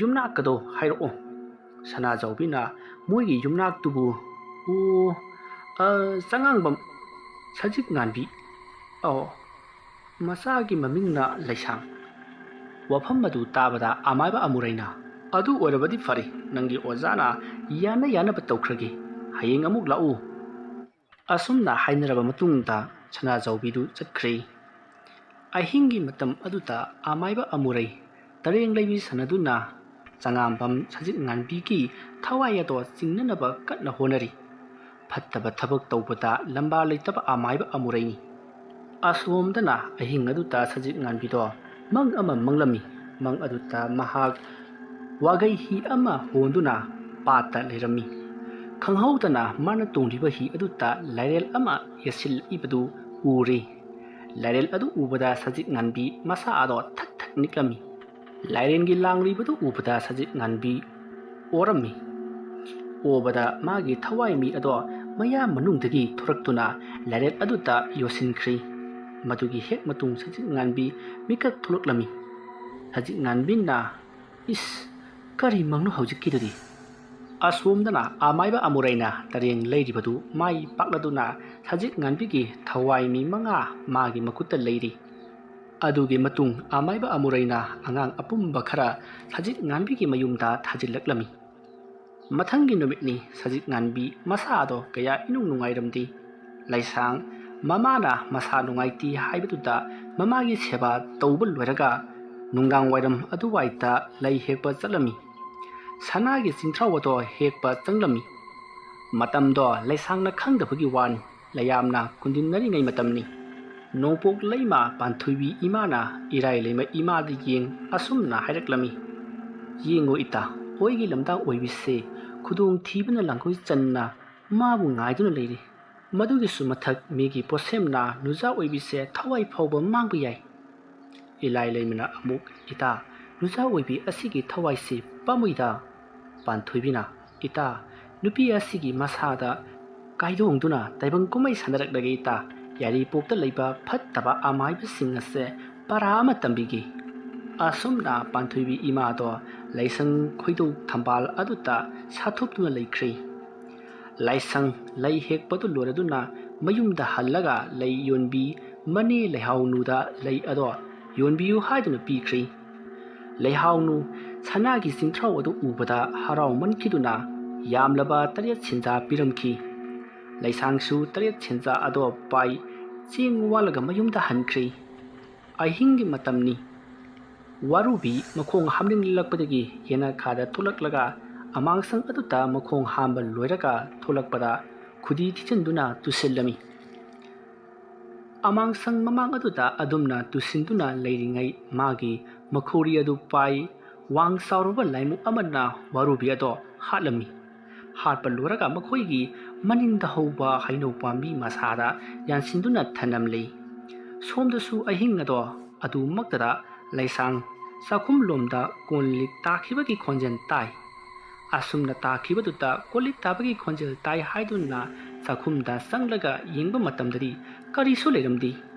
ꯌꯨꯝꯅꯥꯛꯀꯗꯣ ꯍꯥꯏꯔꯛꯑꯣ꯫" ꯁꯅꯥꯖꯥꯎꯕꯤꯅ ꯃꯣꯏꯒꯤ ꯌꯨꯝꯅꯥꯛꯇꯨꯕꯨ, "ꯑꯣ, ꯑ, ꯆꯉꯥꯡꯕꯝ ꯁꯖꯤꯛ ꯉꯥꯟꯕꯤ꯫ ꯑꯣ, ꯃꯆꯥꯒꯤ ꯃꯃꯤꯡꯅ ꯂꯩꯁꯥꯡ꯫" ꯋꯥꯐꯝ ꯑꯗꯨ ꯇꯥꯕꯗ ꯑꯃꯥꯏꯕ ꯑꯃꯨꯔꯩꯅ, "ꯑꯗꯨ ꯑꯣꯏꯔꯕꯗꯤ ꯐꯔꯦ, ꯅꯪꯒꯤ ꯑꯣꯖꯥꯅ ꯌꯥꯅ ꯌꯥꯅꯕ ꯇꯧꯈ꯭ꯔꯒꯦ꯫ ꯍꯌꯦꯡ ꯑꯃꯨꯛ ꯂꯥꯛꯎ꯫" ꯑꯁꯨꯝꯅ ꯍꯥꯏꯅꯔꯕ ꯃꯇꯨꯡꯗ ꯁꯅꯥꯖꯥꯎꯕꯤꯗꯨ ꯆꯠꯈ꯭ꯔꯦ꯫ ꯑꯍꯤꯡꯒꯤ ꯃꯇꯝ ꯑꯗꯨꯗ ꯑꯃꯥꯏꯕ ꯑꯃꯨꯔꯩ ꯇꯔꯦꯡ ꯂꯩꯕꯤ ꯁꯥꯟꯅꯗꯨꯅ ꯆꯉꯥꯡꯕꯝ ꯁꯖꯤꯛ ꯉꯥꯟꯕꯤꯒꯤ ꯊꯋꯥꯏ ꯑꯗꯣ ꯆꯤꯡꯅꯅꯕ ꯀꯟꯅ ꯍꯣꯠꯅꯔꯤ꯫ ꯐꯠꯇꯕ ꯊꯕꯛ ꯇꯧꯕꯗ ꯂꯝꯕꯥ ꯂꯩꯇꯕ ꯑꯃꯥꯏꯕ ꯑꯃꯨꯔꯩꯅꯤ꯫ ꯑꯁꯣꯝꯗꯅ ꯑꯍꯤꯡ ꯑꯗꯨꯗ ꯁꯖꯤꯛ ꯉꯥꯟꯕꯤꯗꯣ ꯃꯪ ꯑꯃ ꯃꯪꯂꯝꯃꯤ꯫ ꯃꯪ ꯑꯗꯨꯗ ꯃꯍꯥꯛ ꯋꯥꯒꯩ ꯍꯤ ꯑꯃ ꯍꯣꯟꯗꯨꯅ ꯄꯥꯠꯇ ꯂꯩꯔꯝꯃꯤ꯫ ꯈꯪꯍꯧꯗꯅ ꯃꯥꯅ ꯇꯣꯡꯂꯤꯕ ꯍꯤ ꯑꯗꯨꯗ ꯂꯥꯏꯔꯦꯜ ꯑꯃ ꯌꯦꯠꯁꯤꯜꯂꯛꯏꯕꯗꯨ ꯎꯔꯦ꯫ ꯂꯥꯏꯔꯦꯜ ꯑꯗꯨ ꯎꯕꯗ ꯁꯖꯤꯛ ꯉꯥꯟꯕꯤ ꯃꯁꯥ ꯑꯗꯣ ꯊꯛ ꯊꯛ ꯅꯤꯛꯂꯝꯃꯤ꯫ ꯂꯥꯏꯔꯦꯟꯒꯤ ꯂꯥꯡꯂꯤꯕꯗꯨ ꯎꯕꯗ ꯁꯖꯤꯛ ꯉꯥꯟꯕꯤ ꯑꯣꯔꯝꯃꯤ꯫ ꯑꯣꯕꯗ ꯃꯥꯒꯤ ꯊꯋꯥꯏ ꯃꯤ ꯑꯗꯣ ꯃꯌꯥꯝ ꯃꯅꯨꯡꯗꯒꯤ ꯊꯣꯔꯛꯇꯨꯅ ꯂꯥꯏꯔꯦꯠ ꯑꯗꯨꯗ ꯌꯣꯠꯁꯤꯟꯈ꯭ꯔꯤ꯫ ꯃꯗꯨꯒꯤ ꯍꯦꯛ ꯃꯇꯨꯡ ꯁꯖꯤꯛ ꯉꯥꯟꯕꯤ ꯃꯤꯀꯞ ꯊꯣꯛꯂꯛꯂꯝꯃꯤ꯫ ꯁꯖꯤꯛ ꯉꯥꯟꯕꯤꯅ, "ꯏꯁ, ꯀꯔꯤ ꯃꯪꯅꯣ ꯍꯧꯖꯤꯛꯀꯤꯗꯨꯗꯤ?" ꯑꯁꯣꯝꯗꯅ ꯑꯃꯥꯏꯕ ꯑꯃꯨꯔꯩꯅ ꯇꯔꯦꯡ ꯂꯩꯔꯤꯕꯗꯨ ꯃꯥꯏ ꯄꯥꯛꯂꯗꯨꯅ ꯁꯖꯤꯛ ꯉꯥꯟꯕꯤꯒꯤ ꯊꯋꯥꯏ ꯃꯤ ꯃꯉꯥ ꯃꯥꯒꯤ ꯃꯈꯨꯠꯇ ꯂꯩꯔꯤ꯫ ꯑꯗꯨꯒꯤ ꯃꯇꯨꯡ ꯑꯃꯥꯏꯕ ꯑꯃꯨꯔꯩꯅ ꯑꯉꯥꯡ ꯑꯄꯨꯝꯕ ꯈꯔ ꯁꯖꯤꯛ ꯉꯥꯟꯕꯤꯒꯤ ꯃꯌꯨꯝꯗ ꯊꯥꯖꯤꯜꯂꯛꯂꯝꯃꯤ꯫ ꯃꯊꯪꯒꯤ ꯅꯨꯃꯤꯠꯅꯤ꯫ ꯁꯖꯤꯛ ꯉꯥꯟꯕꯤ ꯃꯁꯥꯗꯣ ꯀꯌꯥ ꯏꯅꯨꯡ ꯅꯨꯡꯉꯥꯏꯔꯝꯗꯦ꯫ ꯂꯩꯁꯥꯡ ꯃꯃꯥꯅ ꯃꯁꯥ ꯅꯨꯡꯉꯥꯏꯇꯦ ꯍꯥꯏꯕꯗꯨꯗ ꯃꯃꯥꯒꯤ ꯁꯦꯕꯥ ꯇꯧꯕ ꯂꯣꯏꯔꯒ ꯅꯨꯡꯗꯥꯡ ꯋꯥꯏꯔꯝ ꯑꯗꯨꯋꯥꯏꯗ ꯂꯩ ꯍꯦꯛꯄ ꯆꯠꯂꯝꯃꯤ꯫ ꯁꯅꯥꯒꯤ ꯆꯤꯡꯊ꯭ꯔꯥꯎ ꯑꯗꯣ ꯍꯦꯛꯄ ꯆꯪꯂꯝꯃꯤ꯫ ꯃꯇꯝꯗꯣ ꯂꯩꯁꯥꯡꯅ ꯈꯪꯗꯕꯒꯤ ꯋꯥꯅꯤ꯫ ꯂꯩꯌꯥꯝꯅ ꯀꯨꯟꯗꯤꯟꯅꯔꯤꯉꯩ ꯃꯇꯝꯅꯤ꯫ ꯅꯣꯡꯄꯣꯛ ꯂꯩꯃ ꯄꯥꯟꯊꯣꯏꯕꯤ ꯏꯃꯥꯅ ꯏꯔꯥꯏ ꯂꯩꯃ ꯏꯃꯥꯗ ꯌꯦꯡ ꯑꯁꯨꯝꯅ ꯍꯥꯏꯔꯛꯂꯝꯃꯤ, "ꯌꯦꯡꯉꯨ ꯏꯇꯥ, ꯑꯣꯏꯒꯤ ꯂꯝꯗꯥꯡ ꯑꯣꯏꯕꯤꯁꯦ ꯈꯨꯗꯣꯡ ꯊꯤꯕꯅ ꯂꯥꯡꯒꯣꯏ ꯆꯟꯅ ꯃꯥꯕꯨ ꯉꯥꯏꯗꯨꯅ ꯂꯩꯔꯤ꯫ ꯃꯗꯨꯒꯤꯁꯨ ꯃꯊꯛ ꯃꯤꯒꯤ ꯄꯣꯠꯁꯦꯝꯅ ꯅꯨꯖꯥ ꯑꯣꯏꯕꯤꯁꯦ ꯊꯋꯥꯏ ꯐꯥꯎꯕ ꯃꯥꯡꯕ ꯌꯥꯏ꯫" ꯏꯂꯥꯏ ꯂꯩꯃꯅ ꯑꯃꯨꯛ, "ꯏꯇꯥ, ꯅꯨꯖꯥ ꯑꯣꯏꯕꯤ ꯑꯁꯤꯒꯤ ꯊꯋꯥꯏꯁꯤ ꯄꯥꯝꯃꯨꯏꯗ꯫" ꯄꯥꯟꯊꯣꯏꯕꯤꯅ, "ꯏꯇꯥ, ꯅꯨꯄꯤ ꯑꯁꯤꯒꯤ ꯃꯁꯥꯗ ꯀꯥꯏꯗꯣꯡꯗꯨꯅ ꯇꯥꯏꯕꯪ ꯀꯨꯝꯍꯩ ꯁꯥꯟꯅꯔꯛꯂꯒꯦ ꯏꯇꯥ, ꯌꯥꯏꯔꯤꯄꯣꯛꯇ ꯂꯩꯕ ꯐꯠꯇꯕ ꯑꯃꯥꯏꯕꯁꯤꯡ ꯑꯁꯦ ꯄꯔꯥ ꯑꯃ ꯇꯝꯕꯤꯒꯦ꯫" ꯑꯁꯨꯝꯅ ꯄꯥꯟꯊꯣꯏꯕꯤ ꯏꯃꯥꯗꯣ ꯂꯥꯏꯁꯪ ꯈꯣꯏꯗꯧ ꯊꯝꯕꯥꯜ ꯑꯗꯨꯗ ꯁꯥꯊꯨꯞꯇꯨꯅ ꯂꯩꯈ꯭ꯔꯤ꯫ ꯂꯥꯏꯁꯪ ꯂꯩ ꯍꯦꯛꯄꯗꯨ ꯂꯣꯏꯔꯗꯨꯅ ꯃꯌꯨꯝꯗ ꯍꯜꯂꯒ ꯂꯩ ꯌꯣꯟꯕꯤ ꯃꯅꯦ ꯂꯩꯍꯥꯎꯅꯨꯗ ꯂꯩ ꯑꯗꯣ ꯌꯣꯟꯕꯤꯌꯨ ꯍꯥꯏꯗꯨꯅ ꯄꯤꯈ꯭ꯔꯤ꯫ ꯂꯩꯍꯥꯎꯅꯨ ꯁꯅꯥꯒꯤ ꯆꯤꯡꯊ꯭ꯔꯥꯎ ꯑꯗꯨ ꯎꯕꯗ ꯍꯔꯥꯎꯃꯟꯈꯤꯗꯨꯅ ꯌꯥꯝꯂꯕ ꯇꯔꯦꯠ ꯁꯦꯟꯖꯥ ꯄꯤꯔꯝꯈꯤ꯫ ꯂꯩꯁꯥꯡꯁꯨ ꯇꯔꯦꯠ ꯁꯦꯟꯖꯥ ꯑꯗꯣ ꯄꯥꯏ ꯆꯦꯡ ꯋꯥꯜꯂꯒ ꯃꯌꯨꯝꯗ ꯍꯟꯈ꯭ꯔꯤ꯫ ꯑꯍꯤꯡꯒꯤ ꯃꯇꯝꯅꯤ꯫ ꯋꯥꯔꯨꯕꯤ ꯃꯈꯣꯡ ꯍꯥꯝꯅꯤꯡꯂꯛꯄꯗꯒꯤ ꯌꯦꯅꯈꯥꯗ ꯊꯣꯛꯂꯛꯂꯒ ꯑꯃꯥꯡꯁꯪ ꯑꯗꯨꯗ ꯃꯈꯣꯡ ꯍꯥꯝꯕ ꯂꯣꯏꯔꯒ ꯊꯣꯛꯂꯛꯄꯗ ꯈꯨꯗꯤ ꯊꯤꯖꯤꯟꯗꯨꯅ ꯇꯨꯁꯤꯜꯂꯝꯃꯤ꯫ ꯑꯃꯥꯡꯁꯪ ꯃꯃꯥꯡ ꯑꯗꯨꯗ ꯑꯗꯨꯝꯅ ꯇꯨꯁꯤꯟꯗꯨꯅ ꯂꯩꯔꯤꯉꯩ ꯃꯥꯒꯤ ꯃꯈꯧꯔꯤ ꯑꯗꯨ ꯄꯥꯏ ꯋꯥꯡ ꯆꯥꯎꯔꯕ ꯂꯥꯏꯃꯨꯛ ꯑꯃꯅ ꯋꯥꯔꯨꯕꯤ ꯑꯗꯣ ꯍꯥꯠꯂꯝꯃꯤ꯫ ꯍꯥꯠꯄ ꯂꯣꯏꯔꯒ ꯃꯈꯣꯏꯒꯤ ꯃꯅꯤꯡꯗ ꯍꯧꯕ ꯍꯩꯅꯧ ꯄꯥꯝꯕꯤ ꯃꯁꯥꯗ ꯌꯥꯟꯁꯤꯟꯗꯨꯅ ꯊꯅꯝꯂꯤ꯫ ꯁꯣꯝꯗꯁꯨ ꯑꯍꯤꯡ ꯑꯗꯣ ꯑꯗꯨꯃꯛꯇꯗ ꯂꯩꯁꯥꯡ ꯆꯥꯛꯈꯨꯝꯂꯣꯝꯗ ꯀꯣꯟ ꯂꯤꯛ ꯇꯥꯈꯤꯕꯒꯤ ꯈꯣꯟꯖꯦꯜ ꯇꯥꯏ꯫ ꯑꯁꯨꯝꯅ ꯇꯥꯈꯤꯕꯗꯨꯗ ꯀꯣꯜꯂꯤꯛ ꯇꯥꯕꯒꯤ ꯈꯣꯟꯖꯦꯜ ꯇꯥꯏ ꯍꯥꯏꯗꯨꯅ ꯆꯥꯛꯈꯨꯝꯗ ꯆꯪꯂꯒ ꯌꯦꯡꯕ ꯃꯇꯝꯗꯗꯤ ꯀꯔꯤꯁꯨ ꯂꯩꯔꯝꯗꯦ꯫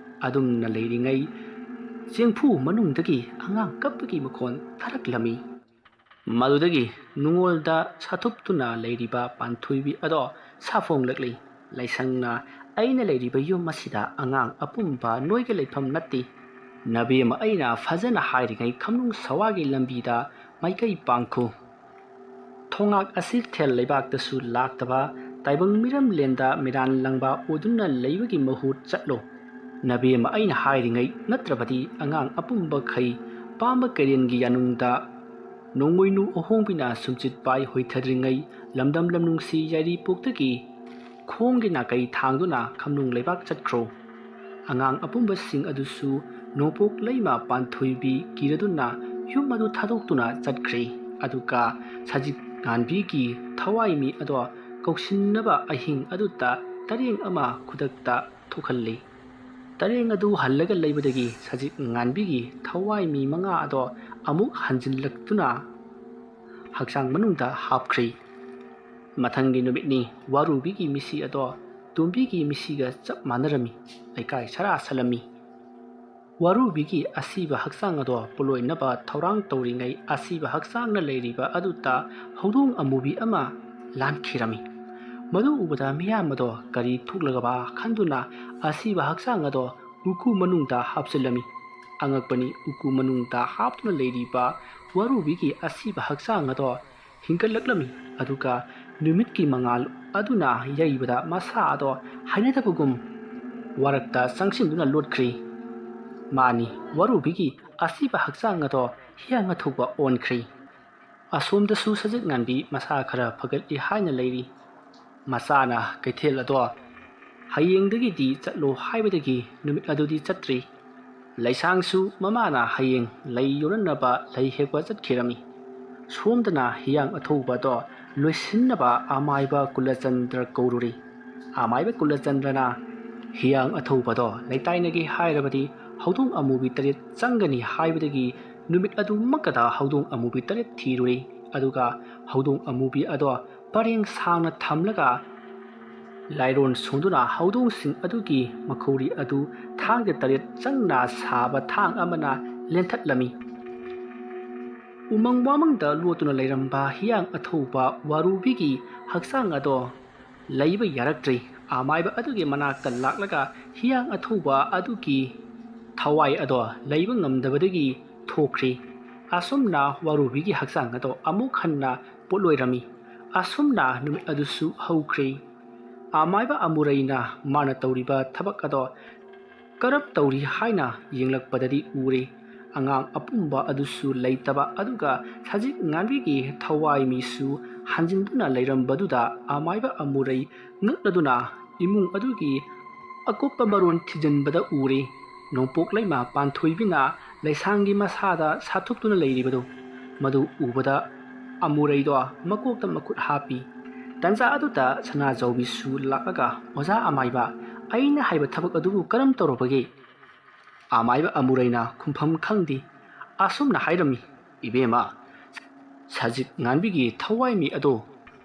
ꯑꯗꯨꯝꯅ ꯂꯩꯔꯤꯉꯩ ꯆꯦꯡꯐꯨ ꯃꯅꯨꯡꯗꯒꯤ ꯑꯉꯥꯡ ꯀꯞꯄꯒꯤ ꯃꯈꯣꯟ ꯊꯥꯔꯛꯂꯝꯃꯤ꯫ ꯃꯗꯨꯗꯒꯤ ꯅꯨꯡꯉꯣꯜꯗ ꯁꯥꯊꯨꯞꯇꯨꯅ ꯂꯩꯔꯤꯕ ꯄꯥꯟꯊꯣꯏꯕꯤ ꯑꯗꯣ ꯁꯥꯐꯣꯡꯂꯛꯂꯤ꯫ ꯂꯥꯏꯁꯪꯅ, "ꯑꯩꯅ ꯂꯩꯔꯤꯕ ꯌꯨꯝ ꯑꯁꯤꯗ ꯑꯉꯥꯡ ꯑꯄꯨꯝꯕ ꯅꯣꯏꯒ ꯂꯩꯐꯝ ꯅꯠꯇꯦ꯫ ꯅꯕꯦꯝꯃ ꯑꯩꯅ ꯐꯖꯅ ꯍꯥꯏꯔꯤꯉꯩ ꯈꯝꯅꯨꯡ ꯁꯋꯥꯒꯤ ꯂꯝꯕꯤꯗ ꯃꯥꯏꯀꯩ ꯄꯥꯡꯈꯨ꯫ ꯊꯣꯉꯥꯛ ꯑꯁꯤ ꯊꯦꯜ ꯂꯩꯕꯥꯛꯇꯁꯨ ꯂꯥꯛꯇꯕ ꯇꯥꯏꯕꯪ ꯃꯤꯔꯝꯂꯦꯟꯗ ꯃꯤꯔꯥꯟ ꯂꯪꯕ ꯑꯣꯏꯗꯨꯅ ꯂꯩꯕꯒꯤ ꯃꯍꯨꯠ ꯆꯠꯂꯣ꯫ ꯅꯕꯦꯝꯃ ꯑꯩꯅ ꯍꯥꯏꯔꯤꯉꯩ ꯅꯠꯇ꯭ꯔꯕꯗꯤ ꯑꯉꯥꯡ ꯑꯄꯨꯝꯕꯈꯩ ꯄꯥꯝꯕ ꯀꯩꯔꯦꯟꯒꯤ ꯌꯥꯅꯨꯡꯗ ꯅꯣꯡꯃꯩꯅꯨ ꯑꯍꯣꯡꯕꯤꯅ ꯁꯨꯝꯆꯤꯠ ꯄꯥꯏ ꯍꯣꯏꯊꯗ꯭ꯔꯤꯉꯩ ꯂꯝꯗꯝ ꯂꯝꯅꯨꯡꯁꯤ ꯌꯥꯏꯔꯤꯄꯣꯛꯇꯒꯤ ꯈꯣꯡꯒꯤ ꯅꯥꯀꯩ ꯊꯥꯡꯗꯨꯅ ꯈꯝꯅꯨꯡ ꯂꯩꯕꯥꯛ ꯆꯠꯈ꯭ꯔꯣ꯫" ꯑꯉꯥꯡ ꯑꯄꯨꯝꯕꯁꯤꯡ ꯑꯗꯨꯁꯨ ꯅꯣꯡꯄꯣꯛ ꯂꯩꯃ ꯄꯥꯟꯊꯣꯏꯕꯤ ꯀꯤꯔꯗꯨꯅ ꯌꯨꯝ ꯑꯗꯨ ꯊꯥꯗꯣꯛꯇꯨꯅ ꯆꯠꯈ꯭ꯔꯦ꯫ ꯑꯗꯨꯒ ꯁꯖꯤꯛ ꯉꯥꯟꯕꯤꯒꯤ ꯊꯋꯥꯏ ꯃꯤ ꯑꯗꯣ ꯀꯧꯁꯤꯟꯅꯕ ꯑꯍꯤꯡ ꯑꯗꯨꯗ ꯇꯔꯦꯡ ꯑꯃ ꯈꯨꯗꯛꯇ ꯊꯣꯛꯍꯜꯂꯤ꯫ ꯇꯔꯦꯡ ꯑꯗꯨ ꯍꯜꯂꯒ ꯂꯩꯕꯗꯒꯤ ꯁꯖꯤꯛ ꯉꯥꯟꯕꯤꯒꯤ ꯊꯋꯥꯏ ꯃꯤ ꯃꯉꯥ ꯑꯗꯣ ꯑꯃꯨꯛ ꯍꯟꯖꯤꯜꯂꯛꯇꯨꯅ ꯍꯛꯆꯥꯡ ꯃꯅꯨꯡꯗ ꯍꯥꯞꯈ꯭ꯔꯤ꯫ ꯃꯊꯪꯒꯤ ꯅꯨꯃꯤꯠꯅꯤ꯫ ꯋꯥꯔꯨꯕꯤꯒꯤ ꯃꯤꯁꯤ ꯑꯗꯣ ꯇꯣꯝꯕꯤꯒꯤ ꯃꯤꯁꯤꯒ ꯆꯞ ꯃꯥꯟꯅꯔꯝꯃꯤ꯫ ꯂꯩꯀꯥꯏ ꯁꯔꯥ ꯁꯜꯂꯝꯃꯤ꯫ ꯋꯥꯔꯨꯕꯤꯒꯤ ꯑꯁꯤꯕ ꯍꯛꯆꯥꯡ ꯑꯗꯣ ꯄꯣꯂꯣꯏꯅꯕ ꯊꯧꯔꯥꯡ ꯇꯧꯔꯤꯉꯩ ꯑꯁꯤꯕ ꯍꯛꯆꯥꯡꯅ ꯂꯩꯔꯤꯕ ꯑꯗꯨꯗ ꯍꯧꯗꯣꯡ ꯑꯃꯨꯕꯤ ꯑꯃ ꯂꯥꯟꯈꯤꯔꯝꯃꯤ꯫ ꯃꯗꯨ ꯎꯕꯗ ꯃꯤꯌꯥꯝ ꯑꯗꯣ ꯀꯔꯤ ꯊꯣꯛꯂꯒꯕ ꯈꯟꯗꯨꯅ ꯑꯁꯤꯕ ꯍꯛꯆꯥꯡ ꯑꯗꯣ ꯎꯀꯨ ꯃꯅꯨꯡꯗ ꯍꯥꯞꯆꯤꯜꯂꯝꯃꯤ꯫ ꯑꯉꯛꯄꯅꯤ, ꯎꯀꯨ ꯃꯅꯨꯡꯗ ꯍꯥꯞꯇꯨꯅ ꯂꯩꯔꯤꯕ ꯋꯥꯔꯨꯕꯤꯒꯤ ꯑꯁꯤꯕ ꯍꯛꯆꯥꯡ ꯑꯗꯣ ꯍꯤꯡꯒꯠꯂꯛꯂꯝꯃꯤ꯫ ꯑꯗꯨꯒ ꯅꯨꯃꯤꯠꯀꯤ ꯃꯉꯥꯜ ꯑꯗꯨꯅ ꯌꯩꯕꯗ ꯃꯁꯥ ꯑꯗꯣ ꯍꯩꯅꯗꯕꯒꯨꯝ ꯋꯥꯔꯛꯇ ꯆꯪꯁꯤꯟꯗꯨꯅ ꯂꯣꯠꯈ꯭ꯔꯤ꯫ ꯃꯥꯅꯤ, ꯋꯥꯔꯨꯕꯤꯒꯤ ꯑꯁꯤꯕ ꯍꯛꯆꯥꯡ ꯑꯗꯣ ꯍꯤꯌꯥꯡ ꯑꯊꯧꯕ ꯑꯣꯟꯈ꯭ꯔꯤ꯫ ꯑꯁꯣꯝꯗꯁꯨ ꯁꯖꯤꯛ ꯉꯥꯟꯕꯤ ꯃꯁꯥ ꯈꯔ ꯐꯒꯠꯂꯤ ꯍꯥꯏꯅ ꯂꯩꯔꯤ꯫ ꯃꯆꯥꯅ ꯀꯩꯊꯦꯜ ꯑꯗꯣ ꯍꯌꯦꯡꯗꯒꯤꯗꯤ ꯆꯠꯂꯣ ꯍꯥꯏꯕꯗꯒꯤ ꯅꯨꯃꯤꯠ ꯑꯗꯨꯗꯤ ꯆꯠꯇ꯭ꯔꯤ꯫ ꯂꯩꯁꯥꯡꯁꯨ ꯃꯃꯥꯅ ꯍꯌꯦꯡ ꯂꯩ ꯌꯣꯟꯅꯅꯕ ꯂꯩ ꯍꯦꯛꯄ ꯆꯠꯈꯤꯔꯝꯃꯤ꯫ ꯁꯣꯝꯗꯅ ꯍꯤꯌꯥꯡ ꯑꯊꯧꯕꯗꯣ ꯂꯣꯏꯁꯤꯟꯅꯕ ꯑꯃꯥꯏꯕ ꯀꯨꯂꯆꯟꯗ꯭ꯔ ꯀꯧꯔꯨꯔꯤ꯫ ꯑꯃꯥꯏꯕ ꯀꯨꯂꯆꯟꯗ꯭ꯔꯅ ꯍꯤꯌꯥꯡ ꯑꯊꯧꯕꯗꯣ ꯂꯩꯇꯥꯏꯅꯒꯦ ꯍꯥꯏꯔꯕꯗꯤ ꯍꯧꯗꯣꯡ ꯑꯃꯨꯕꯤ ꯇꯔꯦꯠ ꯆꯪꯒꯅꯤ ꯍꯥꯏꯕꯗꯒꯤ ꯅꯨꯃꯤꯠ ꯑꯗꯨꯃꯛꯇꯗ ꯍꯧꯗꯣꯡ ꯑꯃꯨꯕꯤ ꯇꯔꯦꯠ ꯊꯤꯔꯨꯔꯤ꯫ ꯑꯗꯨꯒ ꯍꯧꯗꯣꯡ ꯑꯃꯨꯕꯤ ꯑꯗꯣ ꯄꯔꯦꯡ ꯁꯥꯡꯅ ꯊꯝꯂꯒ ꯂꯥꯏꯔꯣꯟ ꯁꯣꯟꯗꯨꯅ ꯍꯧꯗꯣꯡꯁꯤꯡ ꯑꯗꯨꯒꯤ ꯃꯈꯧꯔꯤ ꯑꯗꯨ ꯊꯥꯡꯖ ꯇꯔꯦꯠ ꯆꯪꯅ ꯁꯥꯕ ꯊꯥꯡ ꯑꯃꯅ ꯂꯦꯟꯊꯠꯂꯝꯃꯤ꯫ ꯎꯃꯪ ꯋꯥꯃꯪꯗ ꯂꯣꯠꯇꯨꯅ ꯂꯩꯔꯝꯕ ꯍꯤꯌꯥꯡ ꯑꯊꯧꯕ ꯋꯥꯔꯨꯕꯤꯒꯤ ꯍꯛꯆꯥꯡ ꯑꯗꯣ ꯂꯩꯕ ꯌꯥꯔꯛꯇ꯭ꯔꯦ꯫ ꯑꯃꯥꯏꯕ ꯑꯗꯨꯒꯤ ꯃꯅꯥꯛꯇ ꯂꯥꯛꯂꯒ ꯍꯤꯌꯥꯡ ꯑꯊꯧꯕ ꯑꯗꯨꯒꯤ ꯊꯋꯥꯏ ꯑꯗꯣ ꯂꯩꯕ ꯉꯝꯗꯕꯗꯒꯤ ꯊꯣꯛꯈ꯭ꯔꯦ꯫ ꯑꯁꯨꯝꯅ ꯋꯥꯔꯨꯕꯤꯒꯤ ꯍꯛꯆꯥꯡ ꯑꯗꯣ ꯑꯃꯨꯛ ꯍꯟꯅ ꯄꯣꯠꯂꯣꯏꯔꯝꯃꯤ꯫ ꯑꯁꯨꯝꯅ ꯅꯨꯃꯤꯠ ꯑꯗꯨꯁꯨ ꯍꯧꯈ꯭ꯔꯦ꯫ ꯑꯃꯥꯏꯕ ꯑꯃꯨꯔꯩꯅ ꯃꯥꯅ ꯇꯧꯔꯤꯕ ꯊꯕꯛ ꯑꯗꯣ ꯀꯔꯝ ꯇꯧꯔꯤ ꯍꯥꯏꯅ ꯌꯦꯡꯂꯛꯄꯗꯗꯤ ꯎꯔꯦ꯫ ꯑꯉꯥꯡ ꯑꯄꯨꯝꯕ ꯑꯗꯨꯁꯨ ꯂꯩꯇꯕ, ꯑꯗꯨꯒ ꯁꯖꯤꯛ ꯉꯥꯟꯕꯤꯒꯤ ꯊꯋꯥꯏ ꯃꯤꯁꯨ ꯍꯟꯖꯤꯟꯗꯨꯅ ꯂꯩꯔꯝꯕꯗꯨꯗ ꯑꯃꯥꯏꯕ ꯑꯃꯨꯔꯩ ꯉꯛꯂꯗꯨꯅ ꯏꯃꯨꯡ ꯑꯗꯨꯒꯤ ꯑꯀꯨꯞꯄ ꯃꯔꯣꯟ ꯊꯤꯖꯤꯟꯕꯗ ꯎꯔꯦ꯫ ꯅꯣꯡꯄꯣꯛ ꯂꯩꯃ ꯄꯥꯟꯊꯣꯏꯕꯤꯅ ꯂꯩꯁꯥꯡꯒꯤ ꯃꯁꯥꯗ ꯁꯥꯊꯨꯞꯇꯨꯅ ꯂꯩꯔꯤꯕꯗꯨ, ꯃꯗꯨ ꯎꯕꯗ ꯑꯃꯨꯔꯩꯗꯣ ꯃꯀꯣꯛꯇ ꯃꯈꯨꯠ ꯍꯥꯞꯄꯤ꯫ ꯇꯟꯖꯥ ꯑꯗꯨꯗ ꯁꯅꯥꯖꯥꯎꯕꯤꯁꯨ ꯂꯥꯛꯂꯒ, "ꯑꯣꯖꯥ ꯑꯃꯥꯏꯕ, ꯑꯩꯅ ꯍꯥꯏꯕ ꯊꯕꯛ ꯑꯗꯨꯕꯨ ꯀꯔꯝ ꯇꯧꯔꯕꯒꯦ?" ꯑꯃꯥꯏꯕ ꯑꯃꯨꯔꯩꯅ ꯈꯨꯝꯐꯝ ꯈꯪꯗꯦ꯫ ꯑꯁꯨꯝꯅ ꯍꯥꯏꯔꯝꯃꯤ, "ꯏꯕꯦꯝꯃ, ꯁꯖꯤꯛ ꯉꯥꯟꯕꯤꯒꯤ ꯊꯋꯥꯏꯃꯤ ꯑꯗꯣ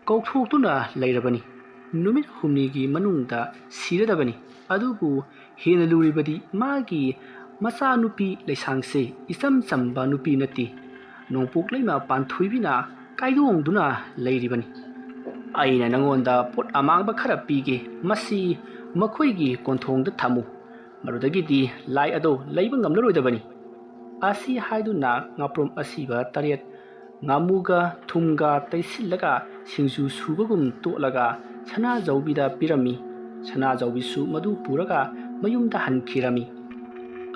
ꯀꯧꯊꯣꯛꯇꯨꯅ ꯂꯩꯔꯕꯅꯤ꯫ ꯅꯨꯃꯤꯠ ꯍꯨꯝꯅꯤꯒꯤ ꯃꯅꯨꯡꯗ ꯁꯤꯔꯗꯕꯅꯤ꯫ ꯑꯗꯨꯕꯨ ꯍꯦꯟꯅ ꯂꯨꯔꯤꯕꯗꯤ ꯃꯥꯒꯤ ꯃꯆꯥꯅꯨꯄꯤ ꯂꯩꯁꯥꯡꯁꯦ ꯏꯆꯝ ꯆꯝꯕ ꯅꯨꯄꯤ ꯅꯠꯇꯦ꯫ ꯅꯣꯡꯄꯣꯛ ꯂꯩꯃ ꯄꯥꯟꯊꯣꯏꯕꯤꯅ ꯀꯥꯏꯗꯣꯡꯗꯨꯅ ꯂꯩꯔꯤꯕꯅꯤ꯫ ꯑꯩꯅ ꯅꯉꯣꯟꯗ ꯄꯣꯠ ꯑꯃꯥꯡꯕ ꯈꯔ ꯄꯤꯒꯦ꯫ ꯃꯁꯤ ꯃꯈꯣꯏꯒꯤ ꯀꯣꯟꯊꯣꯡꯗ ꯊꯝꯃꯨ꯫ ꯃꯗꯨꯗꯒꯤꯗꯤ ꯂꯥꯏ ꯑꯗꯣ ꯂꯩꯕ ꯉꯝꯂꯔꯣꯏꯗꯕꯅꯤ꯫" ꯑꯁꯤ ꯍꯥꯏꯗꯨꯅ ꯉꯥꯄ꯭ꯔꯨꯝ ꯑꯁꯤꯕ ꯇꯔꯦꯠ ꯉꯥꯃꯨꯒ ꯊꯨꯝꯒ ꯇꯩꯁꯤꯜꯂꯒ ꯁꯤꯡꯖꯨ ꯁꯨꯕꯒꯨꯝ ꯇꯣꯠꯂꯒ ꯁꯅꯥꯖꯥꯎꯕꯤꯗ ꯄꯤꯔꯝꯃꯤ꯫ ꯁꯅꯥꯖꯥꯎꯕꯤꯁꯨ ꯃꯗꯨ ꯄꯨꯔꯒ ꯃꯌꯨꯝꯗ ꯍꯟꯈꯤꯔꯝꯃꯤ꯫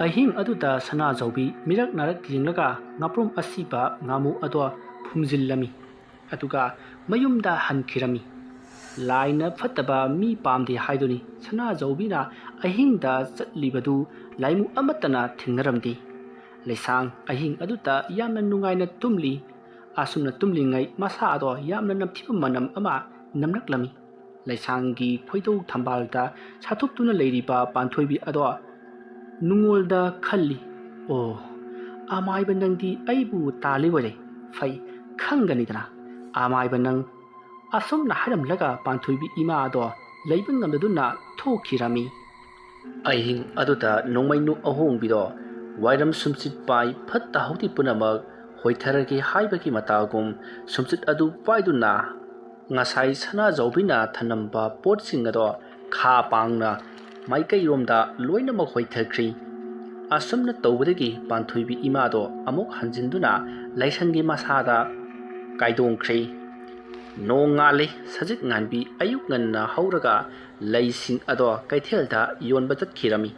ꯑꯍꯤꯡ ꯑꯗꯨꯗ ꯁꯅꯥꯖꯥꯎꯕꯤ ꯃꯤꯔꯛ ꯅꯥꯔꯛ ꯌꯦꯡꯂꯒ ꯉꯥꯄ꯭ꯔꯨꯝ ꯑꯁꯤꯕ ꯉꯥꯃꯨ ꯑꯗꯣ ꯐꯨꯝꯖꯤꯜꯂꯝꯃꯤ꯫ ꯑꯗꯨꯒ ꯃꯌꯨꯝꯗ ꯍꯟꯈꯤꯔꯝꯃꯤ꯫ ꯂꯥꯏꯅ ꯐꯠꯇꯕ ꯃꯤ ꯄꯥꯝꯗꯦ ꯍꯥꯏꯗꯨꯅꯤ ꯁꯅꯥꯖꯥꯎꯕꯤꯅ ꯑꯍꯤꯡꯗ ꯆꯠꯂꯤꯕꯗꯨ ꯂꯥꯏꯃꯨ ꯑꯃꯠꯇꯅ ꯊꯦꯡꯅꯔꯝꯗꯦ꯫ ꯂꯩꯁꯥꯡ ꯑꯍꯤꯡ ꯑꯗꯨꯗ ꯌꯥꯝꯅ ꯅꯨꯡꯉꯥꯏꯅ ꯇꯨꯝꯂꯤ꯫ ꯑꯁꯨꯝꯅ ꯇꯨꯝꯂꯤꯉꯩ ꯃꯁꯥ ꯑꯗꯣ ꯌꯥꯝꯅ ꯅꯝꯊꯤꯕ ꯃꯅꯝ ꯑꯃ ꯅꯝꯂꯛꯂꯝꯃꯤ꯫ ꯂꯩꯁꯥꯡꯒꯤ ꯈꯣꯏꯗꯧ ꯊꯝꯕꯥꯜꯗ ꯁꯥꯊꯨꯞꯇꯨꯅ ꯂꯩꯔꯤꯕ ꯄꯥꯟꯊꯣꯏꯕꯤ ꯑꯗꯣ ꯅꯨꯡꯉꯣꯜꯗ ꯈꯜꯂꯤ, "ꯑꯣ, ꯑꯃꯥꯏꯕ ꯅꯪꯗꯤ ꯑꯩꯕꯨ ꯇꯥꯜꯂꯤ ꯑꯣꯏꯔꯦ꯫ ꯐꯩ, ꯈꯪꯒꯅꯤꯗꯅ, ꯑꯃꯥꯏꯕ ꯅꯪ꯫ ꯑꯁꯨꯝꯅ ꯍꯥꯏꯔꯝꯂꯒ ꯄꯥꯟꯊꯣꯏꯕꯤ ꯏꯃꯥ ꯑꯗꯣ ꯂꯩꯕ ꯉꯝꯗꯗꯨꯅ ꯊꯣꯛꯈꯤꯔꯝꯃꯤ꯫ ꯑꯍꯤꯡ ꯑꯗꯨꯗ ꯅꯣꯡꯃꯩꯅꯨ ꯑꯍꯣꯡꯕꯤꯗꯣ ꯋꯥꯏꯔꯝ ꯁꯨꯝꯆꯤꯠ ꯄꯥꯏ ꯐꯠꯇ ꯍꯥꯎꯊꯤ ꯄꯨꯝꯅꯃꯛ ꯍꯣꯏꯊꯔꯒꯦ ꯍꯥꯏꯕꯒꯤ ꯃꯇꯥꯒꯨꯝ ꯁꯨꯝꯆꯤꯠ ꯑꯗꯨ ꯄꯥꯏꯗꯨꯅ ꯉꯁꯥꯏ ꯁꯅꯥꯖꯥꯎꯕꯤꯅ ꯊꯅꯝꯕ ꯄꯣꯠꯁꯤꯡ ꯑꯗꯣ ꯈꯥ ꯄꯥꯡꯅ ꯃꯥꯏꯀꯩꯔꯣꯝꯗ ꯂꯣꯏꯅꯃꯛ ꯍꯣꯏꯊꯈ꯭ꯔꯤ꯫ ꯑꯁꯨꯝꯅ ꯇꯧꯕꯗꯒꯤ ꯄꯥꯟꯊꯣꯏꯕꯤ ꯏꯃꯥꯗꯣ ꯑꯃꯨꯛ ꯍꯟꯖꯤꯟꯗꯨꯅ ꯂꯥꯏꯁꯪꯒꯤ ꯃꯁꯥꯗ ꯀꯥꯏꯗꯣꯡꯈ꯭ꯔꯦ꯫ ꯅꯣꯡꯉꯥꯜꯂꯦ꯫ ꯁꯖꯤꯛ ꯉꯥꯟꯕꯤ ꯑꯌꯨꯛ ꯉꯟꯅ ꯍꯧꯔꯒ ꯂꯩꯁꯤꯡ ꯑꯗꯣ ꯀꯩꯊꯦꯜꯗ ꯌꯣꯟꯕ ꯆꯠꯈꯤꯔꯝꯃꯤ꯫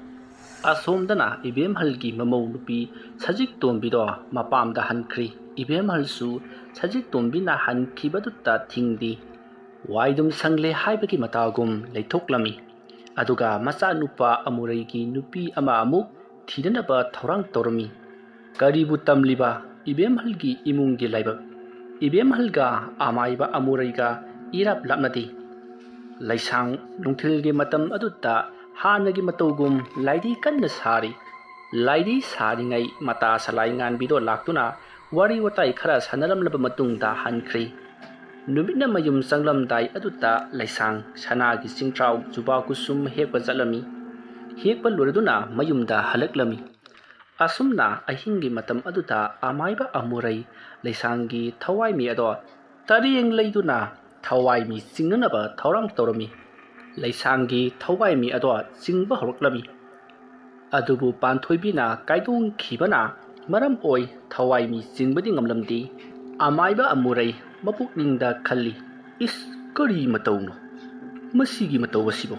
ꯑꯁꯣꯝꯗꯅ ꯏꯕꯦꯝꯍꯜꯒꯤ ꯃꯃꯧ ꯅꯨꯄꯤ ꯁꯖꯤꯛ ꯇꯣꯝꯕꯤꯗꯣ ꯃꯄꯥꯝꯗ ꯍꯟꯈ꯭ꯔꯤ꯫ ꯏꯕꯦꯝꯍꯜꯁꯨ ꯁꯖꯤꯛ ꯇꯣꯝꯕꯤꯅ ꯍꯟꯈꯤꯕꯗꯨꯇ ꯊꯤꯡꯗꯦ꯫ ꯋꯥꯏꯗꯨꯝ ꯁꯪꯂꯦ ꯍꯥꯏꯕꯒꯤ ꯃꯇꯥꯒꯨꯝ ꯂꯩꯊꯣꯛꯂꯝꯃꯤ꯫ ꯑꯗꯨꯒ ꯃꯆꯥꯅꯨꯄꯥ ꯑꯃꯨꯔꯩꯒꯤ ꯅꯨꯄꯤ ꯑꯃ ꯑꯃꯨꯛ ꯊꯤꯅꯅꯕ ꯊꯧꯔꯥꯡ ꯇꯧꯔꯝꯃꯤ꯫ ꯀꯔꯤꯕꯨ ꯇꯝꯂꯤꯕ ꯏꯕꯦꯝꯍꯜꯒꯤ ꯏꯃꯨꯡꯒꯤ ꯂꯥꯏꯕꯛ? ꯏꯕꯦꯝꯍꯜꯒ ꯑꯃꯥꯏꯕ ꯑꯃꯨꯔꯩꯒ ꯏꯔꯥꯞ ꯂꯥꯞꯅꯗꯦ꯫ ꯂꯩꯁꯥꯡ ꯅꯨꯡꯊꯤꯜꯒꯤ ꯃꯇꯝ ꯑꯗꯨꯗ ꯍꯥꯟꯅꯒꯤ ꯃꯇꯧꯒꯨꯝ ꯂꯥꯏꯗꯤ ꯀꯟꯅ ꯁꯥꯔꯤ꯫ ꯂꯥꯏꯗꯤ ꯁꯥꯔꯤꯉꯩ ꯃꯇꯥ ꯁꯂꯥꯏ ꯉꯥꯟꯕꯤꯗꯣ ꯂꯥꯛꯇꯨꯅ ꯋꯥꯔꯤ ꯋꯥꯇꯥꯏ ꯈꯔ ꯁꯥꯟꯅꯔꯝꯂꯕ ꯃꯇꯨꯡꯗ ꯍꯟꯈ꯭ꯔꯤ꯫ ꯅꯨꯃꯤꯠꯅ ꯃꯌꯨꯝ ꯆꯪꯂꯝꯗꯥꯏ ꯑꯗꯨꯗ ꯂꯩꯁꯥꯡ ꯁꯅꯥꯒꯤ ꯆꯤꯡꯊ꯭ꯔꯥꯎ ꯖꯨꯕꯥ ꯀꯨꯁꯨꯝ ꯍꯦꯛꯄ ꯆꯠꯂꯝꯃꯤ꯫ ꯍꯦꯛꯄ ꯂꯣꯏꯔꯗꯨꯅ ꯃꯌꯨꯝꯗ ꯍꯜꯂꯛꯂꯝꯃꯤ꯫ ꯑꯁꯨꯝꯅ ꯑꯍꯤꯡꯒꯤ ꯃꯇꯝ ꯑꯗꯨꯗ ꯑꯃꯥꯏꯕ ꯑꯃꯨꯔꯩ ꯂꯩꯁꯥꯡꯒꯤ ꯊꯋꯥꯏꯃꯤ ꯑꯗꯣ ꯇꯔꯦꯡ ꯂꯩꯗꯨꯅ ꯊꯋꯥꯏꯃꯤ ꯆꯤꯡꯅꯅꯕ ꯊꯧꯔꯥꯡ ꯇꯧꯔꯝꯃꯤ꯫ ꯂꯩꯁꯥꯡꯒꯤ ꯊꯋꯥꯏꯃꯤ ꯑꯗꯣ ꯆꯤꯡꯕ ꯍꯧꯔꯛꯂꯝꯃꯤ꯫ ꯑꯗꯨꯕꯨ ꯄꯥꯟꯊꯣꯏꯕꯤꯅ ꯀꯥꯏꯗꯣꯡꯈꯤꯕꯅ ꯃꯔꯝ ꯑꯣꯏ ꯊꯋꯥꯏꯃꯤ ꯆꯤꯡꯕꯗꯤ ꯉꯝꯂꯝꯗꯦ꯫ ꯑꯃꯥꯏꯕ ꯑꯃꯨꯔꯩ ꯃꯄꯨꯛꯅꯤꯡꯗ ꯈꯜꯂꯤ, "ꯏꯁ, ꯀꯔꯤ ꯃꯇꯧꯅꯣ? ꯃꯁꯤꯒꯤ ꯃꯇꯧ ꯑꯁꯤꯕꯨ?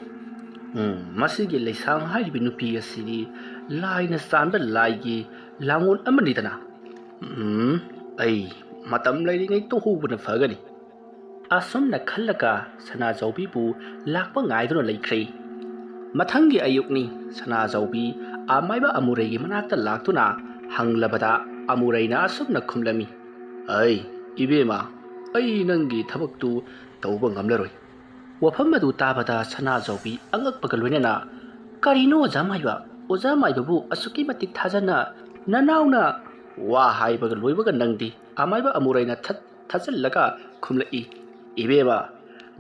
ꯎꯝ, ꯃꯁꯤꯒꯤ ꯂꯩꯁꯥꯡ ꯍꯥꯏꯔꯤꯕ ꯅꯨꯄꯤ ꯑꯁꯤꯗꯤ ꯂꯥꯏꯅ ꯆꯥꯟꯕ ꯂꯥꯏꯒꯤ ꯂꯥꯡꯑꯣꯜ ꯑꯃꯅꯤꯗꯅ꯫ ꯎꯝ, ꯑꯩ ꯃꯇꯝ ꯂꯩꯔꯤꯉꯩ ꯇꯣꯛꯍꯧꯕꯅ ꯐꯒꯅꯤ"꯫ ꯑꯁꯨꯝꯅ ꯈꯜꯂꯒ ꯁꯅꯥꯖꯥꯎꯕꯤꯕꯨ ꯂꯥꯛꯄ ꯉꯥꯏꯗꯨꯅ ꯂꯩꯈ꯭ꯔꯦ꯫ ꯃꯊꯪꯒꯤ ꯑꯌꯨꯛꯅꯤ꯫ ꯁꯅꯥꯖꯥꯎꯕꯤ ꯑꯃꯥꯏꯕ ꯑꯃꯨꯔꯩꯒꯤ ꯃꯅꯥꯛꯇ ꯂꯥꯛꯇꯨꯅ ꯍꯪꯂꯕꯗ ꯑꯃꯨꯔꯩꯅ ꯑꯁꯨꯝꯅ ꯈꯨꯝꯂꯝꯃꯤ, "ꯑꯩ, ꯏꯕꯦꯝꯃ, ꯑꯩ ꯅꯪꯒꯤ ꯊꯕꯛꯇꯨ ꯇꯧꯕ ꯉꯝꯂꯔꯣꯏ"꯫ ꯋꯥꯐꯝ ꯑꯗꯨ ꯇꯥꯕꯗ ꯁꯅꯥꯖꯥꯎꯕꯤ ꯑꯉꯛꯄꯒ ꯂꯣꯏꯅꯅ, "ꯀꯔꯤꯅꯣ ꯑꯣꯖꯥ ꯃꯥꯏꯕ? ꯑꯣꯖꯥ ꯃꯥꯏꯕꯕꯨ ꯑꯁꯨꯛꯀꯤ ꯃꯇꯤꯛ ꯊꯥꯖꯅ ꯅꯅꯥꯎꯅ ꯋꯥ ꯍꯥꯏꯕꯒ ꯂꯣꯏꯕꯒ ꯅꯪꯗꯤ ꯑꯃꯥꯏꯕ ꯑꯃꯨꯔꯩꯅ ꯊꯠ ꯊꯠꯆꯜꯂꯒ ꯈꯨꯝꯂꯛꯏ, "ꯏꯕꯦꯝꯃ,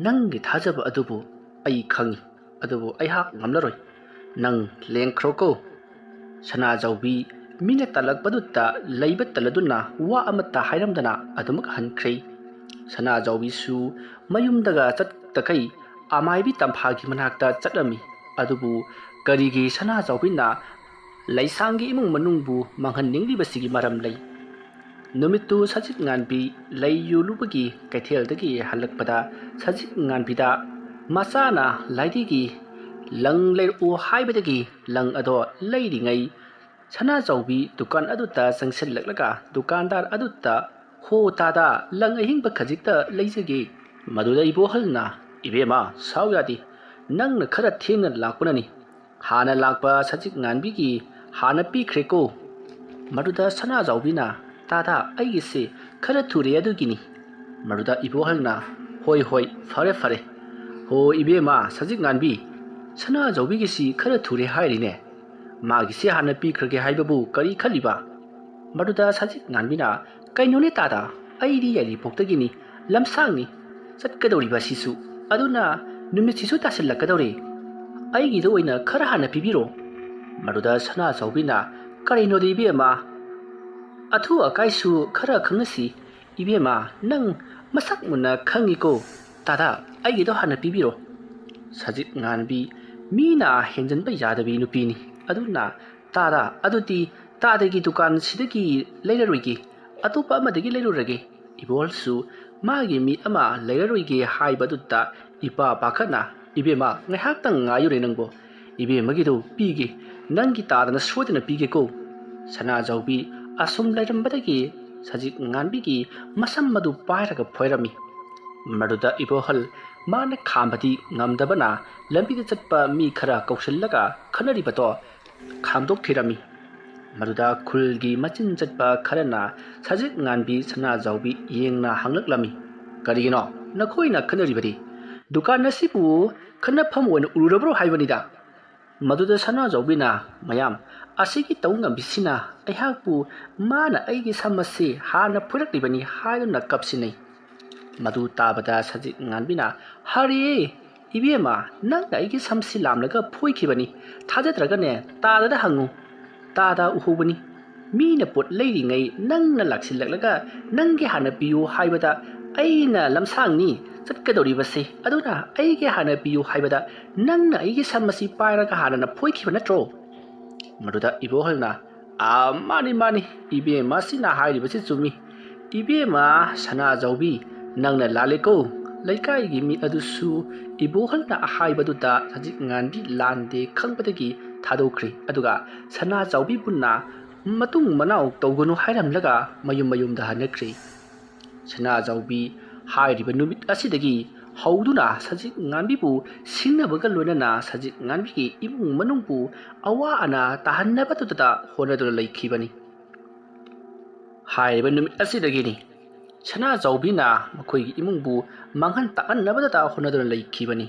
ꯅꯪꯒꯤ ꯊꯥꯖꯕ ꯑꯗꯨꯕꯨ ꯑꯩ ꯈꯪꯏ, ꯑꯗꯨꯕꯨ ꯑꯩꯍꯥꯛ ꯉꯝꯂꯔꯣꯏ꯫ ꯅꯪ ꯂꯦꯡꯈ꯭ꯔꯣꯀꯣ꯫" ꯁꯅꯥꯖꯥꯎꯕꯤ ꯃꯤꯅ ꯇꯥꯜꯂꯛꯄꯗꯨꯗ ꯂꯩꯕ ꯇꯜꯂꯗꯨꯅ ꯋꯥ ꯑꯃꯠꯇ ꯍꯥꯏꯔꯝꯗꯅ ꯑꯗꯨꯃꯛ ꯍꯟꯈ꯭ꯔꯦ꯫ ꯁꯅꯥꯖꯥꯎꯕꯤꯁꯨ ꯃꯌꯨꯝꯗꯒ ꯆꯠꯇꯈꯩ ꯑꯃꯥꯏꯕꯤ ꯇꯝꯐꯥꯒꯤ ꯃꯅꯥꯛꯇ ꯆꯠꯂꯝꯃꯤ꯫ ꯑꯗꯨꯕꯨ ꯀꯔꯤꯒꯤ ꯁꯅꯥꯖꯥꯎꯕꯤꯅ ꯂꯩꯁꯥꯡꯒꯤ ꯏꯃꯨꯡ ꯃꯅꯨꯡꯕꯨ ꯃꯥꯡꯍꯟꯅꯤꯡꯂꯤꯕꯁꯤꯒꯤ ꯃꯔꯝ ꯂꯩ꯫ ꯅꯨꯃꯤꯠꯇꯨ ꯁꯖꯤꯠ ꯉꯥꯟꯕꯤ ꯂꯩ ꯌꯣꯜꯂꯨꯕꯒꯤ ꯀꯩꯊꯦꯜꯗꯒꯤ ꯍꯜꯂꯛꯄꯗ ꯁꯖꯤꯠ ꯉꯥꯟꯕꯤꯗ ꯃꯆꯥꯅ ꯂꯥꯏꯙꯤꯒꯤ ꯂꯪ ꯂꯩꯔꯛꯎ ꯍꯥꯏꯕꯗꯒꯤ ꯂꯪ ꯑꯗꯣ ꯂꯩꯔꯤꯉꯩ ꯁꯅꯥꯖꯥꯎꯕꯤ ꯗꯨꯀꯥꯟ ꯑꯗꯨꯗ ꯆꯪꯁꯤꯜꯂꯛꯂꯒ ꯗꯨꯀꯥꯟꯗꯥꯔ ꯑꯗꯨꯗ, "ꯍꯣ ꯇꯥꯗ, ꯂꯪ ꯑꯍꯤꯡꯕ ꯈꯖꯤꯛꯇ ꯂꯩꯖꯒꯦ꯫" ꯃꯗꯨꯗ ꯏꯕꯣꯍꯜꯅ, "ꯏꯕꯦꯝꯃ, ꯁꯥꯎ ꯌꯥꯗꯦ, ꯅꯪꯅ ꯈꯔ ꯊꯦꯡꯅ ꯂꯥꯛꯄꯅꯅꯤ꯫ ꯍꯥꯟꯅ ꯂꯥꯛꯄ ꯁꯖꯤꯠ ꯉꯥꯟꯕꯤꯒꯤ ꯍꯥꯟꯅ ꯄꯤꯈ꯭ꯔꯦꯀꯣ꯫" ꯃꯗꯨꯗ ꯁꯅꯥꯖꯥꯎꯕꯤꯅ, "ꯇꯥꯗ, ꯑꯩꯒꯤꯁꯦ ꯈꯔ ꯊꯨꯔꯦ ꯑꯗꯨꯒꯤꯅꯤ꯫" ꯃꯗꯨꯗ ꯏꯕꯣꯍꯜꯅ, "ꯍꯣꯏ ꯍꯣꯏ, ꯐꯔꯦ ꯐꯔꯦ꯫ ꯍꯣ ꯏꯕꯦꯝꯃ ꯁꯖꯤꯠ ꯉꯥꯟꯕꯤ, ꯁꯅꯥꯖꯥꯎꯕꯤꯒꯤꯁꯤ ꯈꯔ ꯊꯨꯔꯦ ꯍꯥꯏꯔꯤꯅꯦ꯫ ꯃꯥꯒꯤꯁꯦ ꯍꯥꯟꯅ ꯄꯤꯈ꯭ꯔꯒꯦ ꯍꯥꯏꯕꯕꯨ ꯀꯔꯤ ꯈꯜꯂꯤꯕ?" ꯃꯗꯨꯗ ꯁꯖꯤꯠ ꯉꯥꯟꯕꯤꯅ, "ꯀꯩꯅꯣꯅꯦ ꯇꯥꯗ, ꯑꯩꯗꯤ ꯌꯥꯏꯔꯤꯄꯣꯛꯇꯒꯤꯅꯤ, ꯂꯝꯁꯥꯡꯅꯤ ꯆꯠꯀꯗꯧꯔꯤꯕ ꯑꯁꯤꯁꯨ, ꯑꯗꯨꯅ ꯅꯨꯃꯤꯠꯁꯤꯁꯨ ꯇꯥꯁꯤꯜꯂꯛꯀꯗꯧꯔꯦ꯫ ꯑꯩꯒꯤꯗ ꯑꯣꯏꯅ ꯈꯔ ꯍꯥꯟꯅ ꯄꯤꯕꯤꯔꯣ꯫" ꯃꯗꯨꯗ ꯁꯅꯥꯖꯥꯎꯕꯤꯅ, "ꯀꯔꯤꯅꯣꯗ ꯏꯕꯦꯝꯃ, ꯑꯊꯨ ꯑꯀꯥꯏꯁꯨ ꯈꯔ ꯈꯪꯅꯁꯤ꯫ ꯏꯕꯦꯝꯃ, ꯅꯪ ꯃꯁꯛ ꯃꯨꯟꯅ ꯈꯪꯉꯤꯀꯣ꯫ ꯇꯥꯗ, ꯑꯩꯒꯤꯗꯣ ꯍꯥꯟꯅ ꯄꯤꯕꯤꯔꯣ꯫" ꯁꯖꯤꯠ ꯉꯥꯟꯕꯤ ꯃꯤꯅ ꯍꯦꯟꯖꯟꯕ ꯌꯥꯗꯕꯤ ꯅꯨꯄꯤꯅꯤ꯫ ꯑꯗꯨꯅ, "ꯇꯥꯗ, ꯑꯗꯨꯗꯤ ꯇꯥꯗꯒꯤ ꯗꯨꯀꯥꯟꯁꯤꯗꯒꯤ ꯂꯩꯔꯔꯣꯏꯒꯦ, ꯑꯇꯣꯞꯄ ꯑꯃꯗꯒꯤ ꯂꯩꯔꯨꯔꯒꯦ꯫" ꯏꯕꯣꯜꯁꯨ ꯃꯥꯒꯤ ꯃꯤ ꯑꯃ ꯂꯩꯔꯔꯣꯏꯒꯦ ꯍꯥꯏꯕꯗꯨꯗ ꯏꯄꯥ ꯄꯥꯈꯠꯅ, "ꯏꯕꯦꯝꯃ, ꯉꯥꯏꯍꯥꯛꯇꯪ ꯉꯥꯏꯌꯨꯅꯦ ꯅꯪꯕꯣ꯫ ꯏꯕꯦꯝꯃꯒꯤꯗꯨ ꯄꯤꯒꯦ, ꯅꯪꯒꯤ ꯇꯥꯗꯅ ꯁꯣꯏꯗꯅ ꯄꯤꯒꯦꯀꯣ꯫" ꯁꯅꯥꯖꯥꯎꯕꯤ ꯑꯁꯨꯝ ꯂꯩꯔꯝꯕꯗꯒꯤ ꯁꯖꯤꯛ ꯉꯥꯟꯕꯤꯒꯤ ꯃꯁꯝ ꯑꯗꯨ ꯄꯥꯏꯔꯒ ꯐꯣꯏꯔꯝꯃꯤ꯫ ꯃꯗꯨꯗ ꯏꯕꯣꯍꯜ ꯃꯥꯅ ꯈꯥꯝꯕꯗꯤ ꯉꯝꯗꯕꯅ ꯂꯝꯕꯤꯗ ꯆꯠꯄ ꯃꯤ ꯈꯔ ꯀꯧꯁꯤꯜꯂꯒ ꯈꯠꯅꯔꯤꯕꯗꯣ ꯈꯥꯝꯗꯣꯛ ꯊꯤꯔꯝꯃꯤ꯫ ꯃꯗꯨꯗ ꯈꯨꯜꯒꯤ ꯃꯆꯤꯟ ꯆꯠꯄ ꯈꯔꯅ ꯁꯖꯤꯛ ꯉꯥꯟꯕꯤ ꯁꯅꯥꯖꯥꯎꯕꯤ ꯌꯦꯡꯅ ꯍꯪꯂꯛꯂꯝꯃꯤ, "ꯀꯔꯤꯒꯤꯅꯣ? ꯅꯈꯣꯏꯅ ꯈꯠꯅꯔꯤꯕꯗꯤ? ꯗꯨꯀꯥꯟ ꯑꯁꯤꯕꯨ ꯈꯠꯅꯐꯝ ꯑꯣꯏꯅ ꯎꯔꯨꯔꯕ꯭ꯔꯣ ꯍꯥꯏꯕꯅꯤꯗ?" ꯃꯗꯨꯗ ꯁꯅꯥꯖꯥꯎꯕꯤꯅ, "ꯃꯌꯥꯝ, ꯑꯁꯤꯒꯤ ꯇꯧ ꯉꯝꯕꯤꯁꯤꯅ ꯑꯩꯍꯥꯛꯄꯨ ꯃꯥꯅ ꯑꯩꯒꯤ ꯁꯝ ꯑꯁꯤ ꯍꯥꯟꯅ ꯐꯣꯏꯔꯛꯂꯤꯕꯅꯤ" ꯍꯥꯏꯗꯨꯅ ꯀꯞꯁꯤꯟꯅꯩ꯫ ꯃꯗꯨ ꯇꯥꯕꯗ ꯁꯖꯤꯛ ꯉꯥꯟꯕꯤꯅ, "ꯍꯥꯔꯦ! ꯏꯕꯦꯝꯃ, ꯅꯪꯅ ꯑꯩꯒꯤ ꯁꯝꯁꯤ ꯂꯥꯝꯂꯒ ꯐꯣꯏꯈꯤꯕꯅꯤ꯫ ꯊꯥꯖꯗ꯭ꯔꯒꯅꯦ, ꯇꯥꯗꯗ ꯍꯪꯉꯨ꯫ ꯇꯥꯗ ꯎꯍꯧꯕꯅꯤ꯫ ꯃꯤꯅ ꯄꯣꯠ ꯂꯩꯔꯤꯉꯩ ꯅꯪꯅ ꯂꯥꯛꯁꯤꯜꯂꯛꯂꯒ ꯅꯪꯒꯤ ꯍꯥꯟꯅ ꯄꯤꯌꯨ ꯍꯥꯏꯕꯗ ꯑꯩꯅ ꯂꯝꯁꯥꯡꯅꯤ ꯆꯠꯀꯗꯧꯔꯤꯕꯁꯤ꯫ ꯑꯗꯨꯅ ꯑꯩꯒꯤ ꯍꯥꯟꯅ ꯄꯤꯌꯨ ꯍꯥꯏꯕꯗ ꯅꯪꯅ ꯑꯩꯒꯤ ꯁꯝ ꯑꯁꯤ ꯄꯥꯏꯔꯒ ꯍꯥꯟꯅꯅ ꯐꯣꯏꯈꯤꯕ ꯅꯠꯇ꯭ꯔꯣ?" ꯃꯗꯨꯗ ꯏꯕꯣꯍꯜꯅ, "ꯑꯥ, ꯃꯥꯅꯤ, ꯃꯥꯅꯤ, ꯏꯕꯦꯝꯃꯁꯤꯅ ꯍꯥꯏꯔꯤꯕꯁꯤ ꯆꯨꯝꯃꯤ꯫ ꯏꯕꯦꯝꯃ ꯁꯅꯥꯖꯥꯎꯕꯤ, ꯅꯪꯅ ꯂꯥꯜꯂꯦꯀꯣ꯫" ꯂꯩꯀꯥꯏꯒꯤ ꯃꯤ ꯑꯗꯨꯁꯨ ꯏꯕꯣꯍꯜꯅ ꯍꯥꯏꯕꯗꯨꯗ ꯁꯖꯤꯛ ꯉꯥꯟꯕꯤ ꯂꯥꯟꯗꯦ ꯈꯪꯕꯗꯒꯤ ꯊꯥꯗꯣꯛꯈ꯭ꯔꯤ꯫ ꯑꯗꯨꯒ ꯁꯅꯥꯖꯥꯎꯕꯤꯕꯨꯅ ꯃꯇꯨꯡ ꯃꯅꯥꯎ ꯇꯧꯒꯅꯨ ꯍꯥꯏꯔꯝꯂꯒ ꯃꯌꯨꯝ ꯃꯌꯨꯝꯗ ꯍꯟꯅꯈ꯭ꯔꯤ꯫ ꯁꯅꯥꯖꯥꯎꯕꯤ ꯍꯥꯏꯔꯤꯕ ꯅꯨꯃꯤꯠ ꯑꯁꯤꯗꯒꯤ ꯍꯧꯗꯨꯅ ꯁꯖꯤꯛ ꯉꯥꯟꯕꯤꯕꯨ ꯁꯤꯡꯅꯕꯒ ꯂꯣꯏꯅꯅ ꯁꯖꯤꯛ ꯉꯥꯟꯕꯤꯒꯤ ꯏꯃꯨꯡ ꯃꯅꯨꯡꯕꯨ ꯑꯋꯥ ꯑꯅꯥ ꯇꯥꯍꯟꯅꯕꯗꯨꯗ ꯍꯣꯠꯅꯗꯨꯅ ꯂꯩꯈꯤꯕꯅꯤ꯫ ꯍꯥꯏꯔꯤꯕ ꯅꯨꯃꯤꯠ ꯑꯁꯤꯗꯒꯤꯅꯤ ꯁꯅꯥꯖꯥꯎꯕꯤꯅ ꯃꯈꯣꯏꯒꯤ ꯏꯃꯨꯡꯕꯨ ꯃꯥꯡꯍꯟ ꯇꯥꯛꯍꯟꯅꯕꯗꯇ ꯍꯣꯠꯅꯗꯨꯅ ꯂꯩꯈꯤꯕꯅꯤ꯫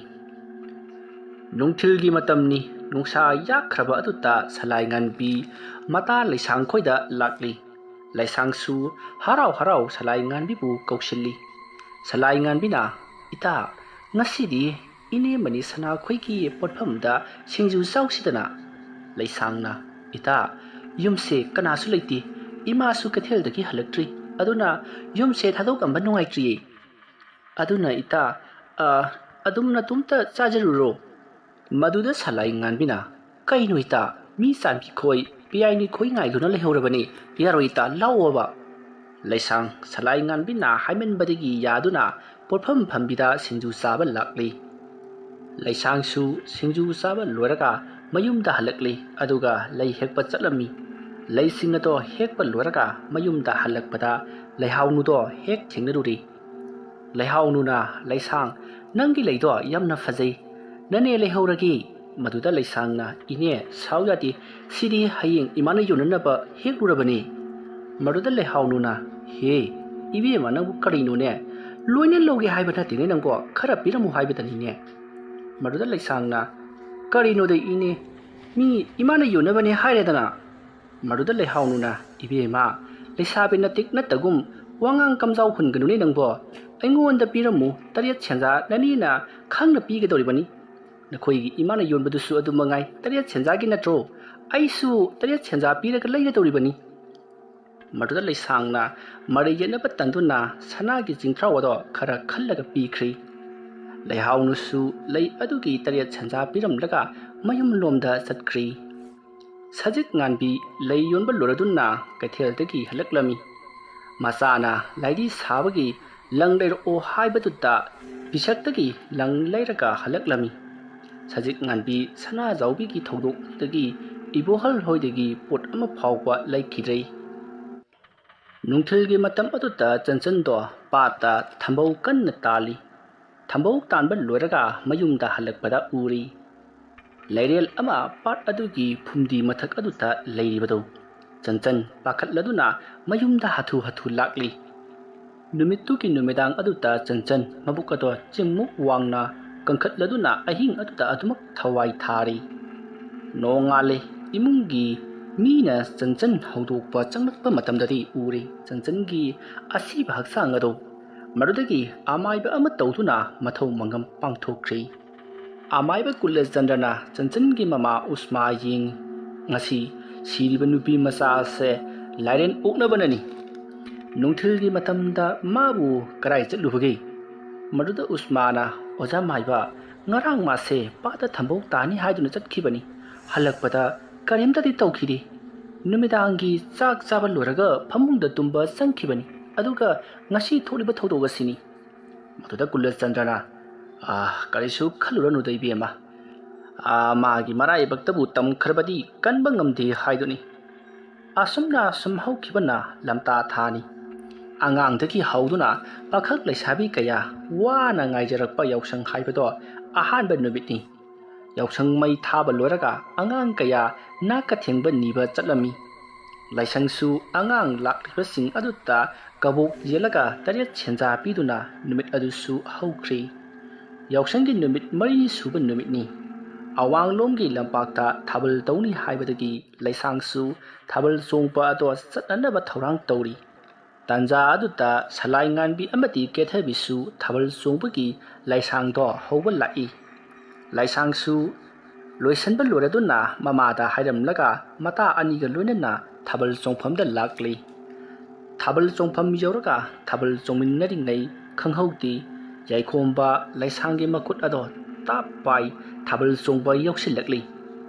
ꯅꯨꯡꯊꯤꯜꯒꯤ ꯃꯇꯝꯅꯤ꯫ ꯅꯨꯡꯁꯥ ꯌꯥꯛꯈ꯭ꯔꯕ ꯑꯗꯨꯗ ꯁꯂꯥꯏ ꯉꯥꯟꯕꯤ ꯃꯇꯥ ꯂꯩꯁꯥꯡ ꯈꯣꯏꯗ ꯂꯥꯛꯂꯤ꯫ ꯂꯩꯁꯥꯡꯁꯨ ꯍꯔꯥꯎ ꯍꯔꯥꯎ ꯁꯂꯥꯏ ꯉꯥꯟꯕꯤꯕꯨ ꯀꯧꯁꯤꯜꯂꯤ꯫ ꯁꯂꯥꯏ ꯉꯥꯟꯕꯤꯅ, "ꯏꯇꯥ, ꯉꯁꯤꯗꯤ ꯏꯅꯦ ꯃꯅꯤ ꯁꯅꯥꯈꯣꯏꯒꯤ ꯄꯣꯠꯐꯝꯗ ꯁꯤꯡꯖꯨ ꯆꯥꯎꯁꯤꯗꯅ?" ꯂꯩꯁꯥꯡꯅ, "ꯏꯇꯥ, ꯌꯨꯝꯁꯦ ꯀꯅꯥꯁꯨ ꯂꯩꯇꯦ꯫ ꯏꯃꯥꯁꯨ ꯀꯩꯊꯦꯜꯗꯒꯤ ꯍꯜꯂꯛꯇ꯭ꯔꯤ꯫ ꯑꯗꯨꯅ ꯌꯨꯝꯁꯦ ꯊꯥꯗꯣꯛꯑꯝꯕ ꯅꯨꯡꯉꯥꯏꯇ꯭ꯔꯤꯌꯦ꯫ ꯑꯗꯨꯅ ꯏꯇꯥ, ꯑ, ꯑꯗꯨꯝ ꯅꯇꯣꯝꯇ ꯆꯥꯖꯔꯨꯔꯣ꯫" ꯃꯗꯨꯗ ꯁꯂꯥꯏ ꯉꯥꯟꯕꯤꯅ, "ꯀꯩꯅꯣ ꯏꯇꯥ, ꯃꯤ ꯆꯥꯟꯕꯤ ꯈꯣꯏ, ꯄꯤꯌꯥꯏꯅꯨ ꯈꯣꯏ ꯉꯥꯏꯗꯨꯅ ꯂꯩꯍꯧꯔꯕꯅꯤ꯫ ꯌꯥꯔꯣꯏ ꯏꯇꯥ, ꯂꯥꯛꯑꯣꯕ꯫" ꯂꯩꯁꯥꯡ ꯁꯂꯥꯏ ꯉꯥꯟꯕꯤꯅ ꯍꯥꯏꯃꯟꯕꯗꯒꯤ ꯌꯥꯗꯨꯅ ꯄꯣꯠꯐꯝ ꯐꯝꯕꯤꯗ ꯁꯤꯡꯖꯨ ꯆꯥꯕ ꯂꯥꯛꯂꯤ꯫ ꯂꯩꯁꯥꯡꯁꯨ ꯁꯤꯡꯖꯨ ꯆꯥꯕ ꯂꯣꯏꯔꯒ ꯃꯌꯨꯝꯗ ꯍꯜꯂꯛꯂꯤ, ꯑꯗꯨꯒ ꯂꯩ ꯍꯦꯛꯄ ꯆꯠꯂꯝꯃꯤ꯫ ꯂꯩꯁꯤꯡ ꯑꯗꯣ ꯍꯦꯛꯄ ꯂꯣꯏꯔꯒ ꯃꯌꯨꯝꯗ ꯍꯜꯂꯛꯄꯗ ꯂꯩꯍꯥꯎꯅꯨꯗꯣ ꯍꯦꯛ ꯊꯦꯡꯅꯔꯨꯔꯤ꯫ ꯂꯩꯍꯥꯎꯅꯨꯅ, "ꯂꯩꯁꯥꯡ, ꯅꯪꯒꯤ ꯂꯩꯗꯣ ꯌꯥꯝꯅ ꯐꯖꯩ꯫ ꯅꯅꯦ ꯂꯩꯍꯧꯔꯒꯦ꯫" ꯃꯗꯨꯗ ꯂꯩꯁꯥꯡꯅ, "ꯏꯅꯦ, ꯁꯥꯎ ꯌꯥꯗꯦ꯫ ꯁꯤꯗꯤ ꯍꯌꯦꯡ ꯏꯃꯥꯅ ꯌꯣꯟꯅꯅꯕ ꯍꯦꯛꯂꯨꯔꯕꯅꯤ꯫" ꯃꯗꯨꯗ ꯂꯩꯍꯥꯎꯅꯨꯅ, "ꯍꯦ, ꯏꯕꯦꯝꯃ, ꯅꯪꯕꯨ ꯀꯔꯤꯅꯣꯅꯦ? ꯂꯣꯏꯅ ꯂꯧꯒꯦ ꯍꯥꯏꯕ ꯅꯠꯇꯦꯅꯦ ꯅꯪꯕꯣ, ꯈꯔ ꯄꯤꯔꯝꯃꯨ ꯍꯥꯏꯕꯗꯅꯤꯅꯦ꯫" ꯃꯗꯨꯗ ꯂꯩꯁꯥꯡꯅ, "ꯀꯔꯤꯅꯣꯗ ꯏꯅꯦ, ꯃꯤ ꯏꯃꯥꯅ ꯌꯣꯟꯅꯕꯅꯦ ꯍꯥꯏꯔꯦꯗꯅ?" ꯃꯗꯨꯗ ꯂꯩꯍꯥꯎꯅꯨꯅ, "ꯏꯕꯦꯝꯃ, ꯂꯩꯁꯥꯕꯤ ꯅꯇꯤꯛ ꯅꯠꯇꯒꯨꯝ ꯋꯥꯉꯥꯡ ꯀꯝꯖꯥꯎ ꯍꯨꯟꯒꯅꯨꯅꯦ ꯅꯪꯕꯣ꯫ ꯑꯩꯉꯣꯟꯗ ꯄꯤꯔꯝꯃꯨ, ꯇꯔꯦꯠ ꯁꯦꯟꯖꯥ ꯅꯅꯦꯅ ꯈꯪꯅ ꯄꯤꯒꯗꯧꯔꯤꯕꯅꯤ꯫ ꯅꯈꯣꯏꯒꯤ ꯏꯃꯥꯅ ꯌꯣꯟꯕꯗꯨꯁꯨ ꯑꯗꯨ ꯃꯉꯥꯏ, ꯇꯔꯦꯠ ꯁꯦꯟꯖꯥꯒꯤ ꯅꯠꯇ꯭ꯔꯣ? ꯑꯩꯁꯨ ꯇꯔꯦꯠ ꯁꯦꯟꯖꯥ ꯄꯤꯔꯒ ꯂꯩꯒꯗꯧꯔꯤꯕꯅꯤ꯫" ꯃꯗꯨꯗ ꯂꯩꯁꯥꯡꯅ ꯃꯔꯩ ꯌꯦꯠꯅꯕ ꯇꯟꯗꯨꯅ ꯁꯅꯥꯒꯤ ꯆꯤꯡꯊ꯭ꯔꯥꯎ ꯑꯗꯣ ꯈꯔ ꯈꯜꯂꯒ ꯄꯤꯈ꯭ꯔꯤ꯫ ꯂꯩꯍꯥꯎꯅꯁꯨ ꯂꯩ ꯑꯗꯨꯒꯤ ꯇꯔꯦꯠ ꯁꯦꯟꯖꯥ ꯄꯤꯔꯝꯂꯒ ꯃꯌꯨꯝꯂꯣꯝꯗ ꯆꯠꯈ꯭ꯔꯤ꯫ ꯁꯖꯤꯛ ꯉꯥꯟꯕꯤ ꯂꯩ ꯌꯣꯟꯕ ꯂꯣꯏꯔꯗꯨꯅ ꯀꯩꯊꯦꯜꯗꯒꯤ ꯍꯜꯂꯛꯂꯝꯃꯤ꯫ ꯃꯆꯥꯅ ꯂꯥꯏꯗꯤ ꯁꯥꯕꯒꯤ "ꯂꯪ ꯂꯩꯔꯛꯑꯣ" ꯍꯥꯏꯕꯗꯨꯗ ꯄꯤꯁꯛꯇꯒꯤ ꯂꯪ ꯂꯩꯔꯒ ꯍꯜꯂꯛꯂꯝꯃꯤ꯫ ꯁꯖꯤꯛ ꯉꯥꯟꯕꯤ ꯁꯅꯥꯖꯥꯎꯕꯤꯒꯤ ꯊꯧꯗꯣꯛ ꯑꯗꯨꯗꯒꯤ ꯏꯕꯣꯍꯜ ꯍꯣꯏꯗꯒꯤ ꯄꯣꯠ ꯑꯃ ꯐꯥꯎꯕ ꯂꯩꯈꯤꯗ꯭ꯔꯦ꯫ ꯅꯨꯡꯊꯤꯜꯒꯤ ꯃꯇꯝ ꯑꯗꯨꯗ ꯆꯟꯆꯟꯗꯣ ꯄꯥꯠꯇ ꯊꯝꯕꯧ ꯀꯟꯅ ꯇꯥꯜꯂꯤ꯫ ꯊꯝꯕꯧ ꯇꯥꯟꯕ ꯂꯣꯏꯔꯒ ꯃꯌꯨꯝꯗ ꯍꯜꯂꯛꯄꯗ ꯎꯔꯤ꯫ ꯂꯩꯔꯦꯜ ꯑꯃ ꯄꯥꯠ ꯑꯗꯨꯒꯤ ꯐꯨꯝꯗꯤ ꯃꯊꯛ ꯑꯗꯨꯗ ꯂꯩꯔꯤꯕꯗꯨ꯫ ꯆꯟꯆꯟ ꯄꯥꯈꯠꯂꯗꯨꯅ ꯃꯌꯨꯝꯗ ꯍꯥꯊꯨ ꯍꯥꯊꯨ ꯂꯥꯛꯂꯤ꯫ ꯅꯨꯃꯤꯠꯇꯨꯒꯤ ꯅꯨꯃꯤꯗꯥꯡ ꯑꯗꯨꯗ ꯆꯟꯆꯟ ꯃꯕꯨꯛ ꯑꯗꯣ ꯆꯤꯡꯃꯨꯛ ꯋꯥꯡꯅ ꯀꯟꯈꯠꯂꯗꯨꯅ ꯑꯍꯤꯡ ꯑꯗꯨꯗ ꯑꯗꯨꯃꯛ ꯊꯋꯥꯏ ꯊꯥꯔꯤ꯫ ꯅꯣꯡꯉꯥꯜꯂꯦ꯫ ꯏꯃꯨꯡꯒꯤ ꯃꯤꯅ ꯆꯟꯆꯟ ꯍꯧꯗꯣꯛꯄ ꯆꯪꯂꯛꯄ ꯃꯇꯝꯗꯗꯤ ꯎꯔꯦ ꯆꯟꯆꯟꯒꯤ ꯑꯁꯤꯕ ꯍꯛꯆꯥꯡ ꯑꯗꯨ꯫ ꯃꯗꯨꯗꯒꯤ ꯑꯃꯥꯏꯕ ꯑꯃ ꯇꯧꯗꯨꯅ ꯃꯊꯧ ꯃꯉꯝ ꯄꯥꯡꯊꯣꯛꯈ꯭ꯔꯤ꯫ ꯑꯃꯥꯏꯕ ꯀꯨꯂꯆꯟꯗ꯭ꯔꯅ ꯆꯟꯆꯟꯒꯤ ꯃꯃꯥ ꯎꯁꯃꯥ ꯌꯦꯡꯉꯤ꯫ "ꯉꯁꯤ ꯁꯤꯔꯤꯕ ꯅꯨꯄꯤ ꯃꯆꯥ ꯑꯁꯦ ꯂꯥꯏꯔꯦꯟ ꯑꯣꯛꯅꯕꯅꯅꯤ꯫ ꯅꯨꯡꯊꯤꯜꯒꯤ ꯃꯇꯝꯗ ꯃꯥꯕꯨ ꯀꯗꯥꯏ ꯆꯠꯂꯨꯕꯒꯦ?" ꯃꯗꯨꯗ ꯎꯁꯃꯥꯅ, "ꯑꯣꯖꯥ ꯃꯥꯏꯕ, ꯉꯔꯥꯡ ꯃꯥꯁꯦ ꯄꯥꯠꯇ ꯊꯝꯕꯧ ꯇꯥꯅꯤ ꯍꯥꯏꯗꯨꯅ ꯆꯠꯈꯤꯕꯅꯤ꯫ ꯍꯜꯂꯛꯄꯗ ꯀꯔꯤꯝꯇꯗꯤ ꯇꯧꯈꯤꯗꯦ꯫ ꯅꯨꯃꯤꯗꯥꯡꯒꯤ ꯆꯥꯛ ꯆꯥꯕ ꯂꯣꯏꯔꯒ ꯐꯃꯨꯡꯗ ꯇꯨꯝꯕ ꯆꯪꯈꯤꯕꯅꯤ꯫ ꯑꯗꯨꯒ ꯉꯁꯤ ꯊꯣꯛꯂꯤꯕ ꯊꯧꯗꯣꯛ ꯑꯁꯤꯅꯤ꯫" ꯃꯗꯨꯗ ꯀꯨꯂꯆꯟꯗ꯭ꯔꯅ, "ꯑꯥ, ꯀꯔꯤꯁꯨ ꯈꯜꯂꯨꯔꯅꯨꯗ ꯏꯕꯦꯝꯃ꯫ ꯑꯥ, ꯃꯥꯒꯤ ꯃꯔꯥꯏꯕꯛꯇꯕꯨ ꯇꯝꯈ꯭ꯔꯕꯗꯤ ꯀꯟꯕ ꯉꯝꯗꯦ ꯍꯥꯏꯗꯨꯅꯤ꯫" ꯑꯁꯨꯝꯅ ꯁꯨꯝ ꯍꯧꯈꯤꯕꯅ ꯂꯝꯇꯥ ꯊꯥꯅꯤ꯫ ꯑꯉꯥꯡꯗꯒꯤ ꯍꯧꯗꯨꯅ ꯄꯥꯈꯪ ꯂꯩꯁꯥꯕꯤ ꯀꯌꯥ ꯋꯥꯅ ꯉꯥꯏꯖꯔꯛꯄ ꯌꯥꯎꯁꯪ ꯍꯥꯏꯕꯗꯣ ꯑꯍꯥꯟꯕ ꯅꯨꯃꯤꯠꯅꯤ꯫ ꯌꯥꯎꯁꯪ ꯃꯩ ꯊꯥꯕ ꯂꯣꯏꯔꯒ ꯑꯉꯥꯡ ꯀꯌꯥ ꯅꯥꯛꯀ ꯊꯦꯡꯕ ꯅꯤꯕ ꯆꯠꯂꯝꯃꯤ꯫ ꯂꯥꯏꯁꯪꯁꯨ ꯑꯉꯥꯡ ꯂꯥꯛꯂꯤꯕꯁꯤꯡ ꯑꯗꯨꯗ ꯀꯕꯣꯛ ꯌꯦꯜꯂꯒ ꯇꯔꯦꯠ ꯁꯦꯟꯖꯥ ꯄꯤꯗꯨꯅ ꯅꯨꯃꯤꯠ ꯑꯗꯨꯁꯨ ꯍꯧꯈ꯭ꯔꯤ꯫ ꯌꯥꯎꯁꯪꯒꯤ ꯅꯨꯃꯤꯠ ꯃꯔꯤꯅꯤ ꯁꯨꯕ ꯅꯨꯃꯤꯠꯅꯤ꯫ ꯑꯋꯥꯡꯂꯣꯝꯒꯤ ꯂꯝꯄꯥꯛꯇ ꯊꯥꯕꯜ ꯇꯧꯅꯤ ꯍꯥꯏꯕꯗꯒꯤ ꯂꯩꯁꯥꯡꯁꯨ ꯊꯥꯕꯜ ꯆꯣꯡꯕ ꯑꯗꯣ ꯆꯠꯅꯅꯕ ꯊꯧꯔꯥꯡ ꯇꯧꯔꯤ꯫ ꯇꯥꯟꯖꯥ ꯑꯗꯨꯗ ꯁꯂꯥꯏ ꯉꯥꯟꯕꯤ ꯑꯃꯗꯤ ꯀꯦꯊꯕꯤꯁꯨ ꯊꯥꯕꯜ ꯆꯣꯡꯕꯒꯤ ꯂꯩꯁꯥꯡꯗꯣ ꯍꯧꯕ ꯂꯥꯛꯏ꯫ ꯂꯩꯁꯥꯡꯁꯨ ꯂꯣꯏꯁꯤꯟꯕ ꯂꯣꯏꯔꯗꯨꯅ ꯃꯃꯥꯗ ꯍꯥꯏꯔꯝꯂꯒ ꯃꯇꯥ ꯑꯅꯤꯒ ꯂꯣꯏꯅꯅ ꯊꯥꯕꯜ ꯆꯣꯡꯐꯝꯗ ꯂꯥꯛꯂꯤ꯫ ꯊꯥꯕꯜ ꯆꯣꯡꯐꯝ ꯌꯧꯔꯒ ꯊꯥꯕꯜ ꯆꯣꯡꯃꯤꯟꯅꯔꯤꯉꯩ ꯈꯪꯍꯧꯗꯦ, ꯌꯥꯏꯈꯣꯝꯕ ꯂꯩꯁꯥꯡꯒꯤ ꯃꯈꯨꯠ ꯑꯗꯣ ꯇꯥꯞ ꯄꯥꯏ ꯊꯥꯕꯜ ꯆꯣꯡꯕ ꯌꯧꯁꯤꯜꯂꯛꯂꯤ꯫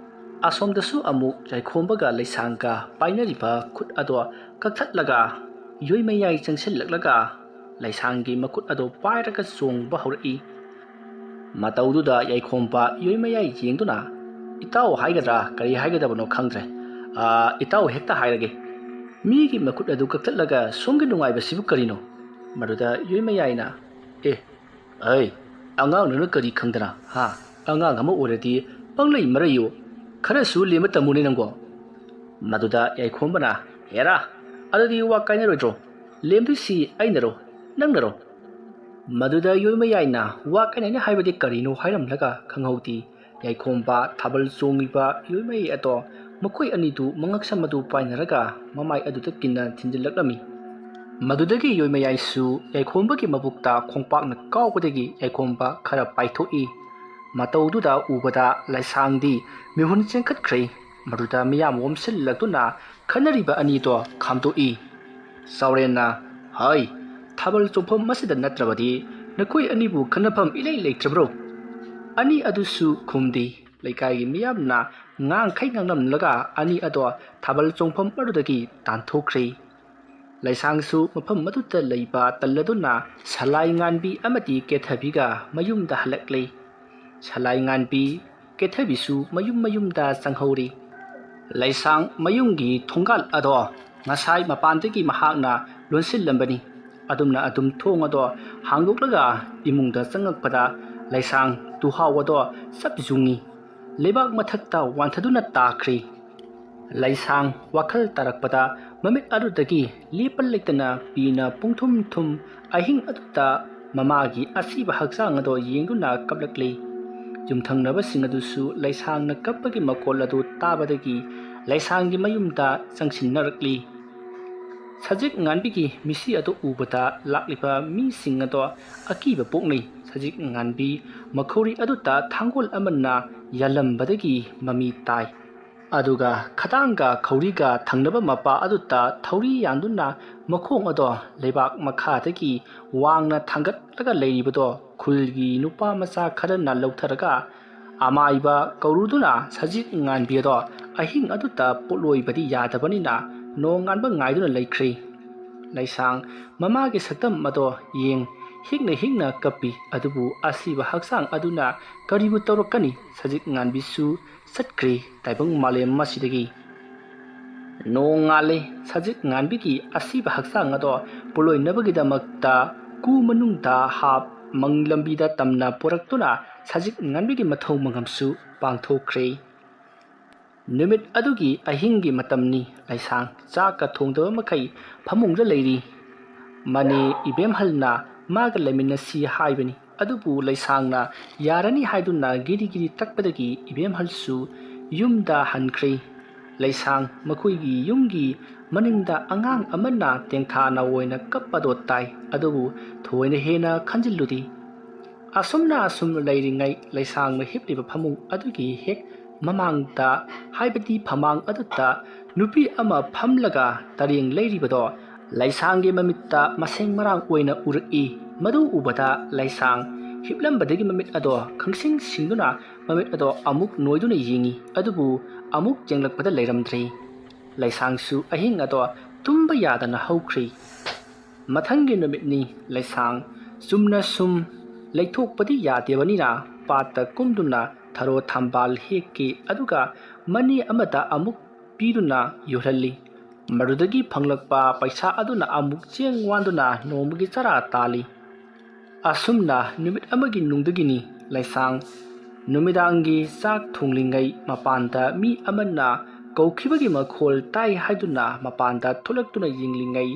ꯑꯁꯣꯝꯗꯁꯨ ꯑꯃꯨꯛ ꯌꯥꯏꯈꯣꯝꯕꯒ ꯂꯩꯁꯥꯡꯒ ꯄꯥꯏꯅꯔꯤꯕ ꯈꯨꯠ ꯑꯗꯣ ꯀꯛꯊꯠꯂꯒ ꯌꯣꯏ ꯃꯌꯥꯏ ꯆꯪꯁꯤꯜꯂꯛꯂꯒ ꯂꯩꯁꯥꯡꯒꯤ ꯃꯈꯨꯠ ꯑꯗꯣ ꯄꯥꯏꯔꯒ ꯆꯣꯡꯕ ꯍꯧꯔꯛꯏ꯫ ꯃꯇꯧꯗꯨꯗ ꯌꯥꯏꯈꯣꯝꯕ ꯌꯣꯏ ꯃꯌꯥꯏ ꯌꯦꯡꯗꯨꯅ, "ꯏꯇꯥꯎ ꯍꯥꯏꯒꯗ꯭ꯔꯥ ꯀꯔꯤ ꯍꯥꯏꯒꯗꯕꯅꯣ ꯈꯪꯗ꯭ꯔꯦ꯫ ꯑꯥ, ꯏꯇꯥꯎ ꯍꯦꯛꯇ ꯍꯥꯏꯔꯒꯦ꯫ ꯃꯤꯒꯤ ꯃꯈꯨꯠ ꯑꯗꯨ ꯀꯛꯊꯠꯂꯒ ꯁꯣꯝꯒꯤ ꯅꯨꯡꯉꯥꯏꯕꯁꯤꯕꯨ ꯀꯔꯤꯅꯣ?" ꯃꯗꯨꯗ ꯌꯣꯏ ꯃꯌꯥꯏꯅ, "ꯑꯦ, ꯑꯩ, ꯑꯉꯥꯡ ꯅꯪꯅ ꯀꯔꯤ ꯈꯪꯗꯅ, ꯍꯥ? ꯑꯉꯥꯡ ꯑꯃ ꯑꯣꯏꯔꯗꯤ ꯄꯪꯂꯩ ꯃꯔꯩꯌꯨ꯫ ꯈꯔꯁꯨ ꯂꯦꯝꯕ ꯇꯝꯃꯨꯅꯦ ꯅꯪꯕꯣ꯫" ꯃꯗꯨꯗ ꯌꯥꯏꯈꯣꯝꯕꯅ, "ꯍꯦꯔꯥ, ꯑꯗꯨꯗꯤ ꯋꯥ ꯀꯥꯏꯅꯔꯣꯏꯗ꯭ꯔꯣ? ꯂꯦꯝꯗꯣꯏꯁꯤ ꯑꯩꯅꯔꯣ, ꯅꯪꯅꯔꯣ?" ꯃꯗꯨꯗ ꯌꯣꯏꯃꯌꯥꯏꯅ ꯋꯥ ꯀꯥꯏꯅꯅꯤ ꯍꯥꯏꯕꯗꯤ ꯀꯔꯤꯅꯣ ꯍꯥꯏꯔꯝꯂꯒ ꯈꯪꯍꯧꯗꯦ꯫ ꯌꯥꯏꯈꯣꯝꯕ ꯊꯥꯕꯜ ꯆꯣꯡꯂꯤꯕ ꯌꯣꯏꯃꯌꯥꯏ ꯑꯗꯣ ꯃꯈꯣꯏ ꯑꯅꯤꯗꯨ ꯃꯉꯛꯁꯝ ꯑꯗꯨ ꯄꯥꯏꯅꯔꯒ ꯃꯃꯥꯏ ꯑꯗꯨꯗ ꯀꯤꯟꯅ ꯊꯤꯟꯖꯤꯜꯂꯛꯂꯝꯃꯤ꯫ ꯃꯗꯨꯗꯒꯤ ꯌꯣꯏꯃꯌꯥꯏꯁꯨ ꯌꯥꯏꯈꯣꯝꯕꯒꯤ ꯃꯕꯨꯛꯇ ꯈꯣꯡꯄꯥꯛꯅ ꯀꯥꯎꯕꯗꯒꯤ ꯌꯥꯏꯈꯣꯝꯕ ꯈꯔ ꯄꯥꯏꯊꯣꯛꯏ꯫ ꯃꯇꯧꯗꯨꯗ ꯎꯕꯗ ꯂꯩꯁꯥꯡꯗꯤ ꯃꯤꯍꯨꯟ ꯆꯦꯟꯈꯠꯈ꯭ꯔꯦ꯫ ꯃꯗꯨꯗ ꯃꯤꯌꯥꯝ ꯑꯣꯝꯁꯤꯜꯂꯛꯇꯨꯅ ꯈꯟꯅꯔꯤꯕ ꯑꯅꯤꯗꯣ ꯈꯥꯝꯗꯣꯛꯏ꯫ ꯆꯥꯎꯔꯦꯟꯅ, "ꯍꯩ, ꯊꯥꯕꯜ ꯆꯣꯡꯐꯝ ꯑꯁꯤꯗ ꯅꯠꯇ꯭ꯔꯕꯗꯤ ꯅꯈꯣꯏ ꯑꯅꯤꯕꯨ ꯈꯟꯅꯐꯝ ꯏꯂꯩ ꯂꯩꯇ꯭ꯔꯕ꯭ꯔꯣ?" ꯑꯅꯤ ꯑꯗꯨꯁꯨ ꯈꯨꯝꯗꯦ꯫ ꯂꯩꯀꯥꯏꯒꯤ ꯃꯤꯌꯥꯝꯅ ꯉꯥꯡꯈꯩ ꯉꯥꯡꯂꯝꯂꯒ ꯑꯅꯤ ꯑꯗꯣ ꯊꯥꯕꯜ ꯆꯣꯡꯐꯝ ꯑꯗꯨꯗꯒꯤ ꯇꯥꯟꯊꯣꯛꯈ꯭ꯔꯦ꯫ ꯂꯩꯁꯥꯡꯁꯨ ꯃꯐꯝ ꯑꯗꯨꯗ ꯂꯩꯕ ꯇꯜꯂꯗꯨꯅ ꯁꯂꯥꯏ ꯉꯥꯟꯕꯤ ꯑꯃꯗꯤ ꯀꯦꯊꯕꯤꯒ ꯃꯌꯨꯝꯗ ꯍꯜꯂꯛꯂꯦ꯫ ꯁꯂꯥꯏ ꯉꯥꯟꯕꯤ ꯀꯦꯊꯕꯤꯁꯨ ꯃꯌꯨꯝ ꯃꯌꯨꯝꯗ ꯆꯪꯍꯧꯔꯤ꯫ ꯂꯩꯁꯥꯡ ꯃꯌꯨꯝꯒꯤ ꯊꯣꯡꯒꯥꯜ ꯑꯗꯣ ꯉꯁꯥꯏ ꯃꯄꯥꯟꯗꯒꯤ ꯃꯍꯥꯛꯅ ꯂꯣꯟꯁꯤꯜꯂꯝꯕꯅꯤ꯫ ꯑꯗꯨꯝꯅ ꯑꯗꯨꯝ ꯊꯣꯡ ꯑꯗꯣ ꯍꯥꯡꯗꯣꯛꯂꯒ ꯏꯃꯨꯡꯗ ꯆꯪꯉꯛꯄꯗ ꯂꯩꯁꯥꯡ ꯇꯨꯍꯥꯎ ꯑꯗꯣ ꯆꯞ ꯌꯨꯡꯉꯤ꯫ ꯂꯩꯕꯥꯛ ꯃꯊꯛꯇ ꯋꯥꯟꯊꯗꯨꯅ ꯇꯥꯈ꯭ꯔꯤ꯫ ꯂꯩꯁꯥꯡ ꯋꯥꯈꯜ ꯇꯥꯔꯛꯄꯗ ꯃꯃꯤꯠ ꯑꯗꯨꯗꯒꯤ ꯂꯦꯞꯄ ꯂꯩꯇꯅ ꯄꯤꯅ ꯄꯨꯡꯊꯨꯝ ꯊꯨꯝ ꯑꯍꯤꯡ ꯑꯗꯨꯗ ꯃꯃꯥꯒꯤ ꯑꯁꯤꯕ ꯍꯛꯆꯥꯡ ꯑꯗꯣ ꯌꯦꯡꯗꯨꯅ ꯀꯞꯂꯛꯂꯤ꯫ ꯌꯨꯝꯊꯪꯅꯕꯁꯤꯡ ꯑꯗꯨꯁꯨ ꯂꯩꯁꯥꯡꯅ ꯀꯞꯄꯒꯤ ꯃꯈꯣꯜ ꯑꯗꯨ ꯇꯥꯕꯗꯒꯤ ꯂꯩꯁꯥꯡꯒꯤ ꯃꯌꯨꯝꯗ ꯆꯪꯁꯤꯟꯅꯔꯛꯂꯤ꯫ ꯁꯖꯤꯛ ꯉꯥꯟꯕꯤꯒꯤ ꯃꯤꯠꯁꯤ ꯑꯗꯨ ꯎꯕꯗ ꯂꯥꯛꯂꯤꯕ ꯃꯤꯁꯤꯡ ꯑꯗꯣ ꯑꯀꯤꯕ ꯄꯣꯛꯅꯩ꯫ ꯁꯖꯤꯛ ꯉꯥꯟꯕꯤ ꯃꯈꯧꯔꯤ ꯑꯗꯨꯗ ꯊꯥꯡꯒꯣꯜ ꯑꯃꯅ ꯌꯥꯜꯂꯝꯕꯗꯒꯤ ꯃꯃꯤ ꯇꯥꯏ꯫ ꯑꯗꯨꯒ ꯈꯗꯥꯡꯒ ꯈꯧꯔꯤꯒ ꯊꯪꯅꯕ ꯃꯄꯥ ꯑꯗꯨꯗ ꯊꯧꯔꯤ ꯌꯥꯟꯗꯨꯅ ꯃꯈꯣꯡ ꯑꯗꯣ ꯂꯩꯕꯥꯛ ꯃꯈꯥꯗꯒꯤ ꯋꯥꯡꯅ ꯊꯥꯡꯒꯠꯂꯒ ꯂꯩꯔꯤꯕꯗꯣ ꯈꯨꯜꯒꯤ ꯅꯨꯄꯥ ꯃꯆꯥ ꯈꯔꯅ ꯂꯧꯊꯔꯒ ꯑꯃꯥꯏꯕ ꯀꯧꯔꯨꯗꯨꯅ ꯁꯖꯤꯛ ꯉꯥꯟꯕꯤ ꯑꯗꯣ ꯑꯍꯤꯡ ꯑꯗꯨꯗ ꯄꯣꯠꯂꯣꯏꯕꯗꯤ ꯌꯥꯗꯕꯅꯤꯅ ꯅꯣꯡꯉꯥꯟꯕ ꯉꯥꯏꯗꯨꯅ ꯂꯩꯈ꯭ꯔꯦ꯫ ꯂꯩꯁꯥꯡ ꯃꯃꯥꯒꯤ ꯁꯛꯇꯝ ꯑꯗꯣ ꯌꯦꯡ ꯍꯤꯛꯅ ꯍꯤꯛꯅ ꯀꯞꯄꯤ꯫ ꯑꯗꯨꯕꯨ ꯑꯁꯤꯕ ꯍꯛꯆꯥꯡ ꯑꯗꯨꯅ ꯀꯔꯤꯕꯨ ꯇꯧꯔꯛꯀꯅꯤ? ꯁꯖꯤꯛ ꯉꯥꯟꯕꯤꯁꯨ ꯆꯠꯈ꯭ꯔꯦ ꯇꯥꯏꯕꯪ ꯃꯥꯂꯦꯝ ꯑꯁꯤꯗꯒꯤ꯫ ꯅꯣꯡꯉꯥꯜꯂꯦ꯫ ꯁꯖꯤꯛ ꯉꯥꯟꯕꯤꯒꯤ ꯑꯁꯤꯕ ꯍꯛꯆꯥꯡ ꯑꯗꯣ ꯄꯣꯠꯂꯣꯏꯅꯕꯒꯤꯗꯃꯛꯇ ꯀꯨ ꯃꯅꯨꯡꯗ ꯍꯥꯞ ꯃꯪ ꯂꯝꯕꯤꯗ ꯇꯝꯅ ꯄꯨꯔꯛꯇꯨꯅ ꯁꯖꯤꯛ ꯉꯥꯟꯕꯤꯒꯤ ꯃꯊꯧ ꯃꯉꯝꯁꯨ ꯄꯥꯡꯊꯣꯛꯈ꯭ꯔꯦ꯫ ꯅꯨꯃꯤꯠ ꯑꯗꯨꯒꯤ ꯑꯍꯤꯡꯒꯤ ꯃꯇꯝꯅꯤ꯫ ꯂꯩꯁꯥꯡ ꯆꯥꯛꯀ ꯊꯣꯡꯗꯕ ꯃꯈꯩ ꯐꯃꯨꯡꯗ ꯂꯩꯔꯤ꯫ ꯃꯅꯦ ꯏꯕꯦꯝꯍꯜꯅ ꯃꯥꯒ ꯂꯩꯃꯤꯟꯅꯁꯤ ꯍꯥꯏꯕꯅꯤ꯫ ꯑꯗꯨꯕꯨ ꯂꯩꯁꯥꯡꯅ ꯌꯥꯔꯅꯤ ꯍꯥꯏꯗꯨꯅ ꯒꯤꯔꯤ ꯒꯤꯔꯤ ꯇꯛꯄꯗꯒꯤ ꯏꯕꯦꯝꯍꯜꯁꯨ ꯌꯨꯝꯗ ꯍꯟꯈ꯭ꯔꯦ꯫ ꯂꯩꯁꯥꯡ ꯃꯈꯣꯏꯒꯤ ꯌꯨꯝꯒꯤ ꯃꯅꯤꯡꯗ ꯑꯉꯥꯡ ꯑꯃꯅ ꯇꯦꯡꯊꯥꯅ ꯑꯣꯏꯅ ꯀꯞꯄꯗꯣ ꯇꯥꯏ꯫ ꯑꯗꯨꯕꯨ ꯊꯣꯏꯅ ꯍꯦꯟꯅ ꯈꯟꯖꯤꯜꯂꯨꯗꯦ꯫ ꯑꯁꯨꯝꯅ ꯑꯁꯨꯝ ꯂꯩꯔꯤꯉꯩ ꯂꯩꯁꯥꯡꯅ ꯍꯤꯞꯂꯤꯕ ꯐꯃꯨꯡ ꯑꯗꯨꯒꯤ ꯍꯦꯛ ꯃꯃꯥꯡꯗ, ꯍꯥꯏꯕꯗꯤ ꯐꯃꯥꯡ ꯑꯗꯨꯗ ꯅꯨꯄꯤ ꯑꯃ ꯐꯝꯂꯒ ꯇꯔꯦꯡ ꯂꯩꯔꯤꯕꯗꯣ ꯂꯩꯁꯥꯡꯒꯤ ꯃꯃꯤꯠꯇ ꯃꯁꯦꯡ ꯃꯔꯥꯡ ꯑꯣꯏꯅ ꯎꯔꯛꯏ꯫ ꯃꯗꯨ ꯎꯕꯗ ꯂꯩꯁꯥꯡ ꯍꯤꯞꯂꯝꯕꯗꯒꯤ ꯃꯃꯤꯠ ꯑꯗꯣ ꯈꯪꯁꯤꯡ ꯁꯤꯡꯗꯨꯅ ꯃꯃꯤꯠ ꯑꯗꯣ ꯑꯃꯨꯛ ꯅꯣꯏꯗꯨꯅ ꯌꯦꯡꯉꯤ꯫ ꯑꯗꯨꯕꯨ ꯑꯃꯨꯛ ꯌꯦꯡꯂꯛꯄꯗ ꯂꯩꯔꯝꯗ꯭ꯔꯦ꯫ ꯂꯩꯁꯥꯡꯁꯨ ꯑꯍꯤꯡ ꯑꯗꯣ ꯇꯨꯝꯕ ꯌꯥꯗꯅ ꯍꯧꯈ꯭ꯔꯦ꯫ ꯃꯊꯪꯒꯤ ꯅꯨꯃꯤꯠꯅꯤ꯫ ꯂꯩꯁꯥꯡ ꯆꯨꯝꯅ ꯁꯨꯝ ꯂꯩꯊꯣꯛꯄꯗꯤ ꯌꯥꯗꯦꯕꯅꯤꯅ ꯄꯥꯠꯇ ꯀꯨꯝꯗꯨꯅ ꯊꯔꯣ ꯊꯝꯕꯥꯜ ꯍꯦꯛꯈꯤ꯫ ꯑꯗꯨꯒ ꯃꯅꯦ ꯑꯃꯗ ꯑꯃꯨꯛ ꯄꯤꯗꯨꯅ ꯌꯣꯜꯍꯜꯂꯤ꯫ ꯃꯗꯨꯗꯒꯤ ꯐꯪꯂꯛꯄ ꯄꯩꯁꯥ ꯑꯗꯨꯅ ꯑꯃꯨꯛ ꯆꯦꯡ ꯋꯥꯟꯗꯨꯅ ꯅꯣꯡꯃꯒꯤ ꯆꯔꯥ ꯇꯥꯜꯂꯤ꯫ ꯑꯁꯨꯝꯅ ꯅꯨꯃꯤꯠ ꯑꯃꯒꯤ ꯅꯨꯡꯗꯒꯤꯅꯤ꯫ ꯂꯩꯁꯥꯡ ꯅꯨꯃꯤꯗꯥꯡꯒꯤ ꯆꯥꯛ ꯊꯣꯡꯂꯤꯉꯩ ꯃꯄꯥꯟꯗ ꯃꯤ ꯑꯃꯅ ꯀꯧꯈꯤꯕꯒꯤ ꯃꯈꯣꯜ ꯇꯥꯏ ꯍꯥꯏꯗꯨꯅ ꯃꯄꯥꯟꯗ ꯊꯣꯛꯂꯛꯇꯨꯅ ꯌꯦꯡꯂꯤꯉꯩ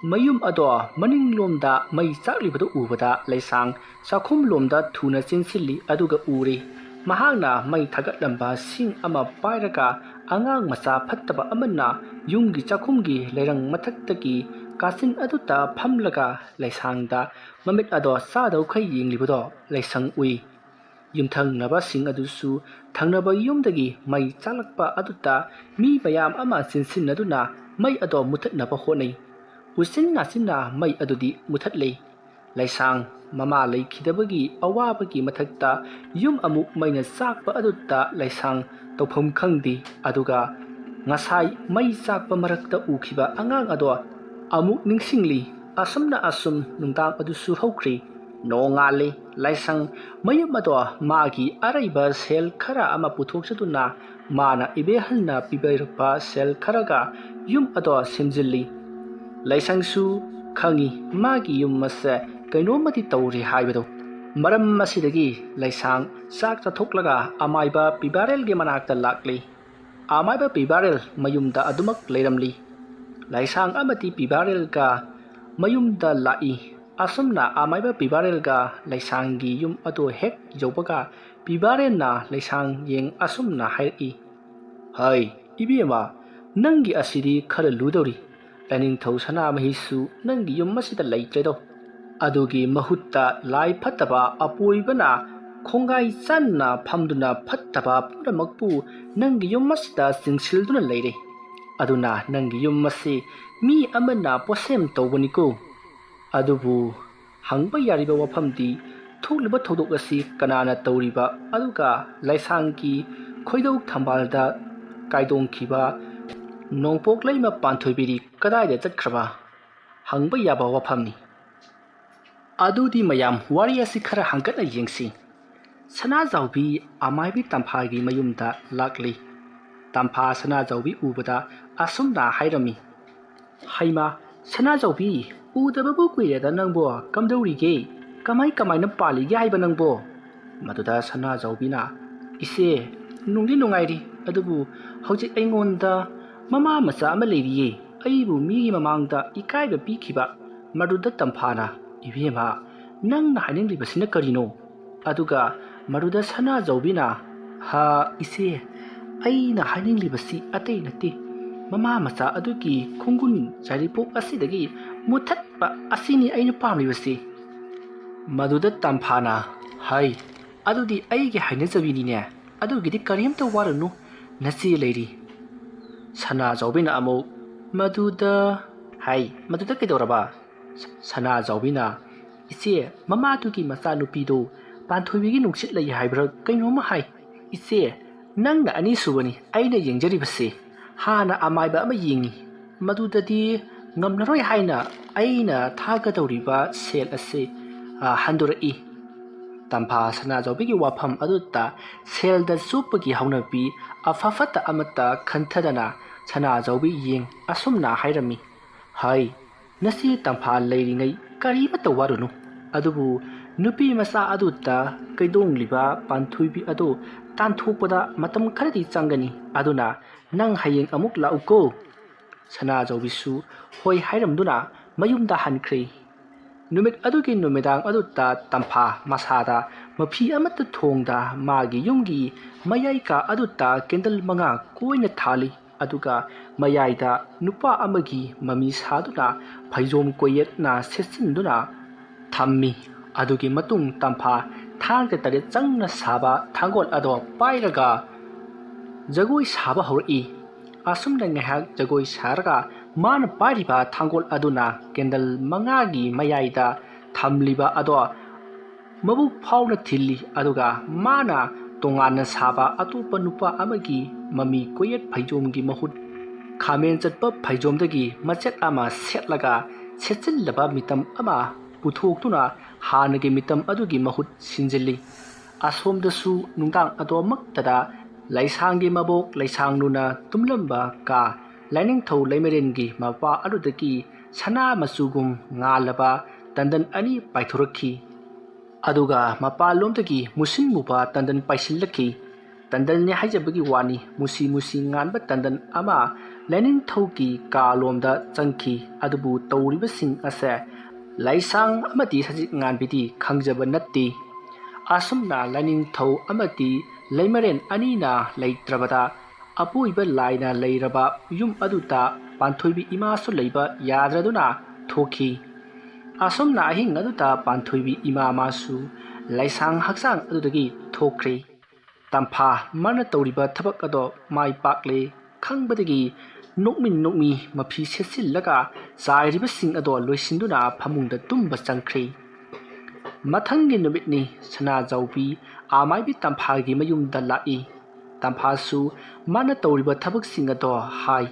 ꯃꯌꯨꯝ ꯑꯗꯣ ꯃꯅꯤꯡꯂꯣꯝꯗ ꯃꯩ ꯆꯥꯛꯂꯤꯕꯗꯨ ꯎꯕꯗ ꯂꯩꯁꯥꯡ ꯆꯥꯛꯈꯨꯝꯂꯣꯝꯗ ꯊꯨꯅ ꯆꯦꯟꯁꯤꯜꯂꯤ꯫ ꯑꯗꯨꯒ ꯎꯔꯦ, ꯃꯍꯥꯛꯅ ꯃꯩ ꯊꯥꯒꯠꯂꯝꯕ ꯁꯤꯡ ꯑꯃ ꯄꯥꯏꯔꯒ ꯑꯉꯥꯡ ꯃꯆꯥ ꯐꯠꯇꯕ ꯑꯃꯅ ꯌꯨꯝꯒꯤ ꯆꯥꯛꯈꯨꯝꯒꯤ ꯂꯩꯔꯪ ꯃꯊꯛꯇꯒꯤ ꯀꯥꯆꯤꯟ ꯑꯗꯨꯗ ꯐꯝꯂꯒ ꯂꯩꯁꯥꯡꯗ ꯃꯃꯤꯠ ꯑꯗꯣ ꯆꯥꯗꯧꯈꯩ ꯌꯦꯡꯂꯤꯕꯗꯣ ꯂꯩꯁꯪ ꯎꯏ꯫ ꯌꯨꯝꯊꯪꯅꯕꯁꯤꯡ ꯑꯗꯨꯁꯨ ꯊꯪꯅꯕ ꯌꯨꯝꯗꯒꯤ ꯃꯩ ꯆꯥꯛꯂꯛꯄ ꯑꯗꯨꯗ ꯃꯤ ꯃꯌꯥꯝ ꯑꯃ ꯆꯦꯟꯁꯤꯟꯅꯗꯨꯅ ꯃꯩ ꯑꯗꯣ ꯃꯨꯊꯠꯅꯕ ꯍꯣꯠꯅꯩ꯫ ꯎꯆꯤꯟ ꯅꯥꯆꯤꯟꯅ ꯃꯩ ꯑꯗꯨꯗꯤ ꯃꯨꯊꯠꯂꯦ꯫ ꯂꯩꯁꯥꯡ ꯃꯃꯥ ꯂꯩꯈꯤꯗꯕꯒꯤ ꯑꯋꯥꯕꯒꯤ ꯃꯊꯛꯇ ꯌꯨꯝ ꯑꯃꯨꯛ ꯃꯩꯅ ꯆꯥꯛꯄ ꯑꯗꯨꯗ ꯂꯩꯁꯥꯡ ꯇꯧꯐꯝ ꯈꯪꯗꯦ꯫ ꯑꯗꯨꯒ ꯉꯁꯥꯏ ꯃꯩ ꯆꯥꯛꯄ ꯃꯔꯛꯇ ꯎꯈꯤꯕ ꯑꯉꯥꯡ ꯑꯗꯣ ꯑꯃꯨꯛ ꯅꯤꯡꯁꯤꯡꯂꯤ꯫ ꯑꯁꯨꯝꯅ ꯑꯁꯨꯝ ꯅꯨꯡꯗꯥꯡ ꯑꯗꯨꯁꯨ ꯍꯧꯈ꯭ꯔꯤ꯫ ꯅꯣꯡꯉꯥꯜꯂꯤ꯫ ꯂꯥꯏꯁꯪ ꯃꯌꯨꯝ ꯑꯗꯣ ꯃꯥꯒꯤ ꯑꯔꯩꯕ ꯁꯦꯜ ꯈꯔ ꯑꯃ ꯄꯨꯊꯣꯛꯆꯗꯨꯅ ꯃꯥꯅ ꯏꯕꯦꯍꯜꯅ ꯄꯤꯕꯤꯔꯛꯄ ꯁꯦꯜ ꯈꯔꯒ ꯌꯨꯝ ꯑꯗꯣ ꯁꯦꯝꯖꯤꯜꯂꯤ꯫ ꯂꯥꯏꯁꯪꯁꯨ ꯈꯪꯏ ꯃꯥꯒꯤ ꯌꯨꯝ ꯑꯁꯦ ꯀꯩꯅꯣꯝꯃꯗꯤ ꯇꯧꯔꯤ ꯍꯥꯏꯕꯗꯣ꯫ ꯃꯔꯝ ꯑꯁꯤꯗꯒꯤ ꯂꯥꯏꯁꯥꯡ ꯆꯥꯛ ꯆꯥꯊꯣꯛꯂꯒ ꯑꯃꯥꯏꯕ ꯄꯤꯕꯥꯔꯦꯜꯒꯤ ꯃꯅꯥꯛꯇ ꯂꯥꯛꯂꯤ꯫ ꯑꯃꯥꯏꯕ ꯄꯤꯕꯥꯔꯦꯜ ꯃꯌꯨꯝꯗ ꯑꯗꯨꯃꯛ ꯂꯩꯔꯝꯂꯤ꯫ ꯂꯥꯏꯁꯥꯡ ꯑꯃꯗꯤ ꯄꯤꯕꯥꯔꯦꯜꯒ ꯃꯌꯨꯝꯗ ꯂꯥꯛꯏ꯫ ꯑꯁꯨꯝꯅ ꯑꯃꯥꯏꯕ ꯄꯤꯕꯥꯔꯦꯜꯒ ꯂꯥꯏꯁꯥꯡꯒꯤ ꯌꯨꯝ ꯑꯗꯨ ꯍꯦꯛ ꯌꯧꯕꯒ ꯄꯤꯕꯥꯔꯦꯜꯅ ꯂꯥꯏꯁꯥꯡ ꯌꯦꯡ ꯑꯁꯨꯝꯅ ꯍꯥꯏꯔꯛꯏ, "ꯍꯩ, ꯏꯕꯦꯝꯃ, ꯅꯪꯒꯤ ꯑꯁꯤꯗꯤ ꯈꯔ ꯂꯨꯗꯧꯔꯤ꯫ ꯂꯥꯏꯅꯤꯡꯊꯧ ꯁꯅꯥꯃꯍꯤꯁꯨ ꯅꯪꯒꯤ ꯌꯨꯝ ꯑꯁꯤꯗ ꯂꯩꯇ꯭ꯔꯦꯗꯣ꯫ ꯑꯗꯨꯒꯤ ꯃꯍꯨꯠꯇ ꯂꯥꯏ ꯐꯠꯇꯕ ꯑꯄꯣꯏꯕꯅ ꯈꯣꯡꯒꯥꯏ ꯆꯟꯅ ꯐꯝꯗꯨꯅ ꯐꯠꯇꯕ ꯄꯨꯝꯅꯃꯛꯄꯨ ꯅꯪꯒꯤ ꯌꯨꯝ ꯑꯁꯤꯗ ꯆꯤꯡꯁꯤꯜꯗꯨꯅ ꯂꯩꯔꯦ꯫ ꯑꯗꯨꯅ ꯅꯪꯒꯤ ꯌꯨꯝ ꯑꯁꯤ ꯃꯤ ꯑꯃꯅ ꯄꯣꯠꯁꯦꯝ ꯇꯧꯕꯅꯤꯀꯣ꯫ ꯑꯗꯨꯕꯨ ꯍꯪꯕ ꯌꯥꯔꯤꯕ ꯋꯥꯐꯝꯗꯤ ꯊꯣꯛꯂꯤꯕ ꯊꯧꯗꯣꯛ ꯑꯁꯤ ꯀꯅꯥꯅ ꯇꯧꯔꯤꯕ? ꯑꯗꯨꯒ ꯂꯥꯏꯁꯥꯡꯒꯤ ꯈꯣꯏꯗꯧ ꯊꯝꯕꯥꯜꯗ ꯀꯥꯏꯗꯣꯡꯈꯤꯕ ꯅꯣꯡꯄꯣꯛ ꯂꯩꯃ ꯄꯥꯟꯊꯣꯏꯕꯤꯗꯤ ꯀꯗꯥꯏꯗ ꯆꯠꯈ꯭ꯔꯕ?" ꯍꯪꯕ ꯌꯥꯕ ꯋꯥꯐꯝꯅꯤ꯫ ꯑꯗꯨꯗꯤ ꯃꯌꯥꯝ ꯋꯥꯔꯤ ꯑꯁꯤ ꯈꯔ ꯍꯪꯒꯠꯅ ꯌꯦꯡꯁꯤ꯫ ꯁꯅꯥꯖꯥꯎꯕꯤ ꯑꯃꯥꯏꯕꯤ ꯇꯝꯐꯥꯒꯤ ꯃꯌꯨꯝꯗ ꯂꯥꯛꯂꯤ꯫ ꯇꯝꯐꯥ ꯁꯅꯥꯖꯥꯎꯕꯤ ꯎꯕꯗ ꯑꯁꯨꯝꯅ ꯍꯥꯏꯔꯝꯃꯤ, "ꯍꯩꯃꯥ, ꯁꯅꯥꯖꯥꯎꯕꯤ, ꯎꯗꯕꯕꯨ ꯀꯨꯏꯔꯦꯗ ꯅꯪꯕꯣ꯫ ꯀꯝꯗꯧꯔꯤꯒꯦ? ꯀꯃꯥꯏ ꯀꯃꯥꯏꯅ ꯄꯥꯜꯂꯤꯒꯦ ꯍꯥꯏꯕ ꯅꯪꯕꯣ?" ꯃꯗꯨꯗ ꯁꯅꯥꯖꯥꯎꯕꯤꯅ, "ꯏꯆꯦ, ꯅꯨꯡꯗꯤ ꯅꯨꯡꯉꯥꯏꯔꯤ, ꯑꯗꯨꯕꯨ ꯍꯧꯖꯤꯛ ꯑꯩꯉꯣꯟꯗ ꯃꯃꯥ ꯃꯆꯥ ꯑꯃ ꯂꯩꯔꯤꯌꯦ꯫ ꯑꯩꯕꯨ ꯃꯤꯒꯤ ꯃꯃꯥꯡꯗ ꯏꯀꯥꯏꯕ ꯄꯤꯈꯤꯕ꯫ ꯃꯗꯨꯗ ꯇꯝꯐꯥꯅ, "ꯏꯕꯦꯝꯃ, ꯅꯪꯅ ꯍꯥꯏꯅꯤꯡꯂꯤꯕꯁꯤꯅ ꯀꯔꯤꯅꯣ?" ꯑꯗꯨꯒ ꯃꯗꯨꯗ ꯁꯅꯥꯖꯧꯕꯤꯅ, "ꯍꯥ, ꯏꯆꯦ, ꯑꯩꯅ ꯍꯥꯏꯅꯤꯡꯂꯤꯕꯁꯤ ꯑꯇꯩ ꯅꯠꯇꯦ꯫ ꯃꯃꯥ ꯃꯆꯥ ꯑꯗꯨꯒꯤ ꯈꯣꯡꯒꯨꯟ ꯆꯥꯔꯤꯄꯣꯛ ꯑꯁꯤꯗꯒꯤ ꯃꯨꯊꯠꯄ ꯑꯁꯤꯅꯤ ꯑꯩꯅ ꯄꯥꯝꯂꯤꯕꯁꯤ꯫" ꯃꯗꯨꯗ ꯇꯝꯐꯥꯅ, "ꯍꯩ, ꯑꯗꯨꯗꯤ ꯑꯩꯒꯤ ꯍꯩꯅꯖꯕꯤꯅꯤꯅꯦ꯫ ꯑꯗꯨꯒꯤꯗꯤ ꯀꯔꯤꯝꯇ ꯋꯥꯔꯨꯅꯨ, ꯅꯆꯦ ꯂꯩꯔꯤ꯫" ꯁꯅꯥꯖꯥꯎꯕꯤꯅ ꯑꯃꯨꯛ, "ꯃꯗꯨꯗ, ꯍꯥꯏ, ꯃꯗꯨꯗ ꯀꯩꯗꯧꯔꯕ?" ꯁ-, ꯁꯅꯥꯖꯥꯎꯕꯤꯅ, "ꯏꯆꯦ, ꯃꯃꯥꯗꯨꯒꯤ ꯃꯆꯥꯅꯨꯄꯤꯗꯨ ꯄꯥꯟꯊꯣꯏꯕꯤꯒꯤ ꯅꯨꯡꯁꯤꯠ ꯂꯩ ꯍꯥꯏꯕ꯭ꯔꯥ ꯀꯩꯅꯣꯝꯃ ꯍꯥꯏ꯫ ꯏꯆꯦ, ꯅꯪꯅ ꯑꯅꯤꯁꯨꯕꯅꯤ ꯑꯩꯅ ꯌꯦꯡꯖꯔꯤꯕꯁꯦ꯫ ꯍꯥꯟꯅ ꯑꯃꯥꯏꯕ ꯑꯃ ꯌꯦꯡꯉꯤ꯫ ꯃꯗꯨꯗꯗꯤ ꯉꯝꯂꯔꯣꯏ ꯍꯥꯏꯅ ꯑꯩꯅ ꯊꯥꯒꯗꯧꯔꯤꯕ ꯁꯦꯜ ꯑꯁꯤ, ꯑ, ꯍꯟꯗꯣꯔꯛꯏ꯫" ꯇꯝꯐꯥ ꯁꯅꯥꯖꯥꯎꯕꯤꯒꯤ ꯋꯥꯐꯝ ꯑꯗꯨꯗ ꯁꯦꯜꯗ ꯆꯨꯞꯄꯒꯤ ꯍꯧꯅꯕꯤ ꯑꯐ ꯐꯠꯇ ꯑꯃꯠꯇ ꯈꯟꯊꯗꯅ ꯁꯅꯥꯖꯥꯎꯕꯤ ꯌꯦꯡ ꯑꯁꯨꯝꯅ ꯍꯥꯏꯔꯝꯃꯤ, "ꯍꯩ, ꯅꯆꯦ ꯇꯝꯐꯥ ꯂꯩꯔꯤꯉꯩ ꯀꯔꯤꯃꯠꯇ ꯋꯥꯔꯨꯅꯨ꯫ ꯑꯗꯨꯕꯨ ꯅꯨꯄꯤ ꯃꯆꯥ ꯑꯗꯨꯗ ꯀꯩꯗꯣꯡꯂꯤꯕ ꯄꯥꯟꯊꯣꯏꯕꯤ ꯑꯗꯨ ꯇꯥꯟꯊꯣꯛꯄꯗ ꯃꯇꯝ ꯈꯔꯗꯤ ꯆꯪꯒꯅꯤ꯫ ꯑꯗꯨꯅ ꯅꯪ ꯍꯌꯦꯡ ꯑꯃꯨꯛ ꯂꯥꯛꯎꯀꯣ꯫" ꯁꯅꯥꯖꯥꯎꯕꯤꯁꯨ ꯍꯣꯏ ꯍꯥꯏꯔꯝꯗꯨꯅ ꯃꯌꯨꯝꯗ ꯍꯟꯈ꯭ꯔꯦ꯫ ꯅꯨꯃꯤꯠ ꯑꯗꯨꯒꯤ ꯅꯨꯃꯤꯗꯥꯡ ꯑꯗꯨꯗ ꯇꯝꯐꯥ ꯃꯁꯥꯗ ꯃꯐꯤ ꯑꯃꯠꯇ ꯊꯣꯡꯗ ꯃꯥꯒꯤ ꯌꯨꯝꯒꯤ ꯃꯌꯥꯏ ꯀꯥ ꯑꯗꯨꯗ ꯀꯦꯟꯗꯜ ꯃꯉꯥ ꯀꯣꯏꯅ ꯊꯥꯜꯂꯤ꯫ ꯑꯗꯨꯒ ꯃꯌꯥꯏꯗ ꯅꯨꯄꯥ ꯑꯃꯒꯤ ꯃꯃꯤ ꯁꯥꯗꯨꯅ ꯐꯩꯖꯣꯝ ꯀꯣꯏꯌꯦꯠꯅ ꯁꯦꯠꯆꯤꯟꯗꯨꯅ ꯊꯝꯃꯤ꯫ ꯑꯗꯨꯒꯤ ꯃꯇꯨꯡ ꯇꯝꯐꯥ ꯊꯥꯡꯒ ꯇꯔꯦꯠ ꯆꯪꯅ ꯁꯥꯕ ꯊꯥꯡꯒꯣꯜ ꯑꯗꯣ ꯄꯥꯏꯔꯒ ꯖꯒꯣꯏ ꯁꯥꯕ ꯍꯧꯔꯛꯏ꯫ ꯑꯁꯨꯝꯅ ꯉꯥꯏꯍꯥꯛ ꯖꯒꯣꯏ ꯁꯥꯔꯒ ꯃꯥꯅ ꯄꯥꯏꯔꯤꯕ ꯊꯥꯡꯒꯣꯜ ꯑꯗꯨꯅ ꯀꯦꯟꯗꯜ ꯃꯉꯥꯒꯤ ꯃꯌꯥꯏꯗ ꯊꯝꯂꯤꯕ ꯑꯗꯣ ꯃꯕꯨꯛ ꯐꯥꯎꯅ ꯊꯤꯜꯂꯤ꯫ ꯑꯗꯨꯒ ꯃꯥꯅ ꯇꯣꯉꯥꯟꯅ ꯁꯥꯕ ꯑꯇꯣꯞꯄ ꯅꯨꯄꯥ ꯑꯃꯒꯤ ꯃꯃꯤ ꯀꯣꯌꯦꯠ ꯐꯩꯖꯣꯝꯒꯤ ꯃꯍꯨꯠ ꯈꯥꯃꯦꯟ ꯆꯠꯄ ꯐꯩꯖꯣꯝꯗꯒꯤ ꯃꯆꯦꯠ ꯑꯃ ꯁꯦꯠꯂꯒ ꯁꯦꯠꯆꯤꯜꯂꯕ ꯃꯤꯇꯝ ꯑꯃ ꯄꯨꯊꯣꯛꯇꯨꯅ ꯍꯥꯟꯅꯒꯤ ꯃꯤꯇꯝ ꯑꯗꯨꯒꯤ ꯃꯍꯨꯠ ꯁꯤꯟꯖꯤꯜꯂꯤ꯫ ꯑꯁꯣꯝꯗꯁꯨ ꯅꯨꯡꯗꯥꯡ ꯑꯗꯨꯃꯛꯇꯗ ꯂꯩꯁꯥꯡꯒꯤ ꯃꯕꯣꯛ ꯂꯩꯁꯥꯡꯂꯨꯅ ꯇꯨꯝꯂꯝꯕ ꯀꯥ ꯂꯥꯏꯅꯤꯡꯊꯧ ꯂꯩꯃꯔꯦꯟꯒꯤ ꯃꯄꯥ ꯑꯗꯨꯗꯒꯤ ꯁꯅꯥ ꯃꯆꯨꯒꯨꯝ ꯉꯥꯜꯂꯕ ꯇꯟꯗꯟ ꯑꯅꯤ ꯄꯥꯏꯊꯣꯔꯛꯈꯤ꯫ ꯑꯗꯨꯒ ꯃꯄꯥꯟꯂꯣꯝꯗꯒꯤ ꯃꯨꯁꯤꯟ ꯃꯨꯕ ꯇꯟꯗꯟ ꯄꯥꯏꯁꯤꯜꯂꯛꯈꯤ꯫ ꯇꯟꯗꯜꯅꯤ ꯍꯥꯏꯖꯕꯒꯤ ꯋꯥꯅꯤ, ꯃꯨꯁꯤ ꯃꯨꯁꯤ ꯉꯥꯟꯕ ꯇꯟꯗꯜ ꯑꯃ ꯂꯥꯏꯅꯤꯡꯊꯧꯒꯤ ꯀꯥꯂꯣꯝꯗ ꯆꯪꯈꯤ꯫ ꯑꯗꯨꯕꯨ ꯇꯧꯔꯤꯕꯁꯤꯡ ꯑꯁꯦ ꯂꯥꯏꯁꯥꯡ ꯑꯃꯗꯤ ꯁꯖꯤꯛ ꯉꯥꯟꯕꯤꯗꯤ ꯈꯪꯖꯕ ꯅꯠꯇꯦ꯫ ꯑꯁꯨꯝꯅ ꯂꯥꯏꯅꯤꯡꯊꯧ ꯑꯃꯗꯤ ꯂꯩꯃꯔꯦꯟ ꯑꯅꯤꯅ ꯂꯩꯇ꯭ꯔꯕꯗ, ꯑꯄꯣꯏꯕ ꯂꯥꯏꯅ ꯂꯩꯔꯕ ꯌꯨꯝ ꯑꯗꯨꯗ ꯄꯥꯟꯊꯣꯏꯕꯤ ꯏꯃꯥꯁꯨ ꯂꯩꯕ ꯌꯥꯗ꯭ꯔꯗꯨꯅ ꯊꯣꯛꯈꯤ꯫ ꯑꯁꯨꯝꯅ ꯑꯍꯤꯡ ꯑꯗꯨꯗ ꯄꯥꯟꯊꯣꯏꯕꯤ ꯏꯃꯥ ꯃꯥꯁꯨ ꯂꯥꯏꯁꯥꯡ ꯍꯛꯆꯥꯡ ꯑꯗꯨꯗꯒꯤ ꯊꯣꯛꯈ꯭ꯔꯦ꯫ ꯇꯝꯐꯥ ꯃꯥꯅ ꯇꯧꯔꯤꯕ ꯊꯕꯛ ꯑꯗꯣ ꯃꯥꯏ ꯄꯥꯛꯂꯦ ꯈꯪꯕꯗꯒꯤ ꯅꯣꯛꯃꯤ ꯅꯣꯛꯃꯤ ꯃꯐꯤ ꯁꯦꯠꯆꯤꯜꯂꯒ ꯆꯥꯏꯔꯤꯕꯁꯤꯡ ꯑꯗꯣ ꯂꯣꯏꯁꯤꯟꯗꯨꯅ ꯐꯃꯨꯡꯗ ꯇꯨꯝꯕ ꯆꯪꯈ꯭ꯔꯦ꯫ ꯃꯊꯪꯒꯤ ꯅꯨꯃꯤꯠꯅꯤ꯫ ꯁꯅꯥꯖꯥꯎꯕꯤ ꯑꯃꯥꯏꯕꯤ ꯇꯝꯐꯥꯒꯤ ꯃꯌꯨꯝꯗ ꯂꯥꯛꯏ꯫ ꯇꯝꯐꯥꯁꯨ ꯃꯥꯅ ꯇꯧꯔꯤꯕ ꯊꯕꯛꯁꯤꯡ ꯑꯗꯣ ꯍꯥꯏ꯫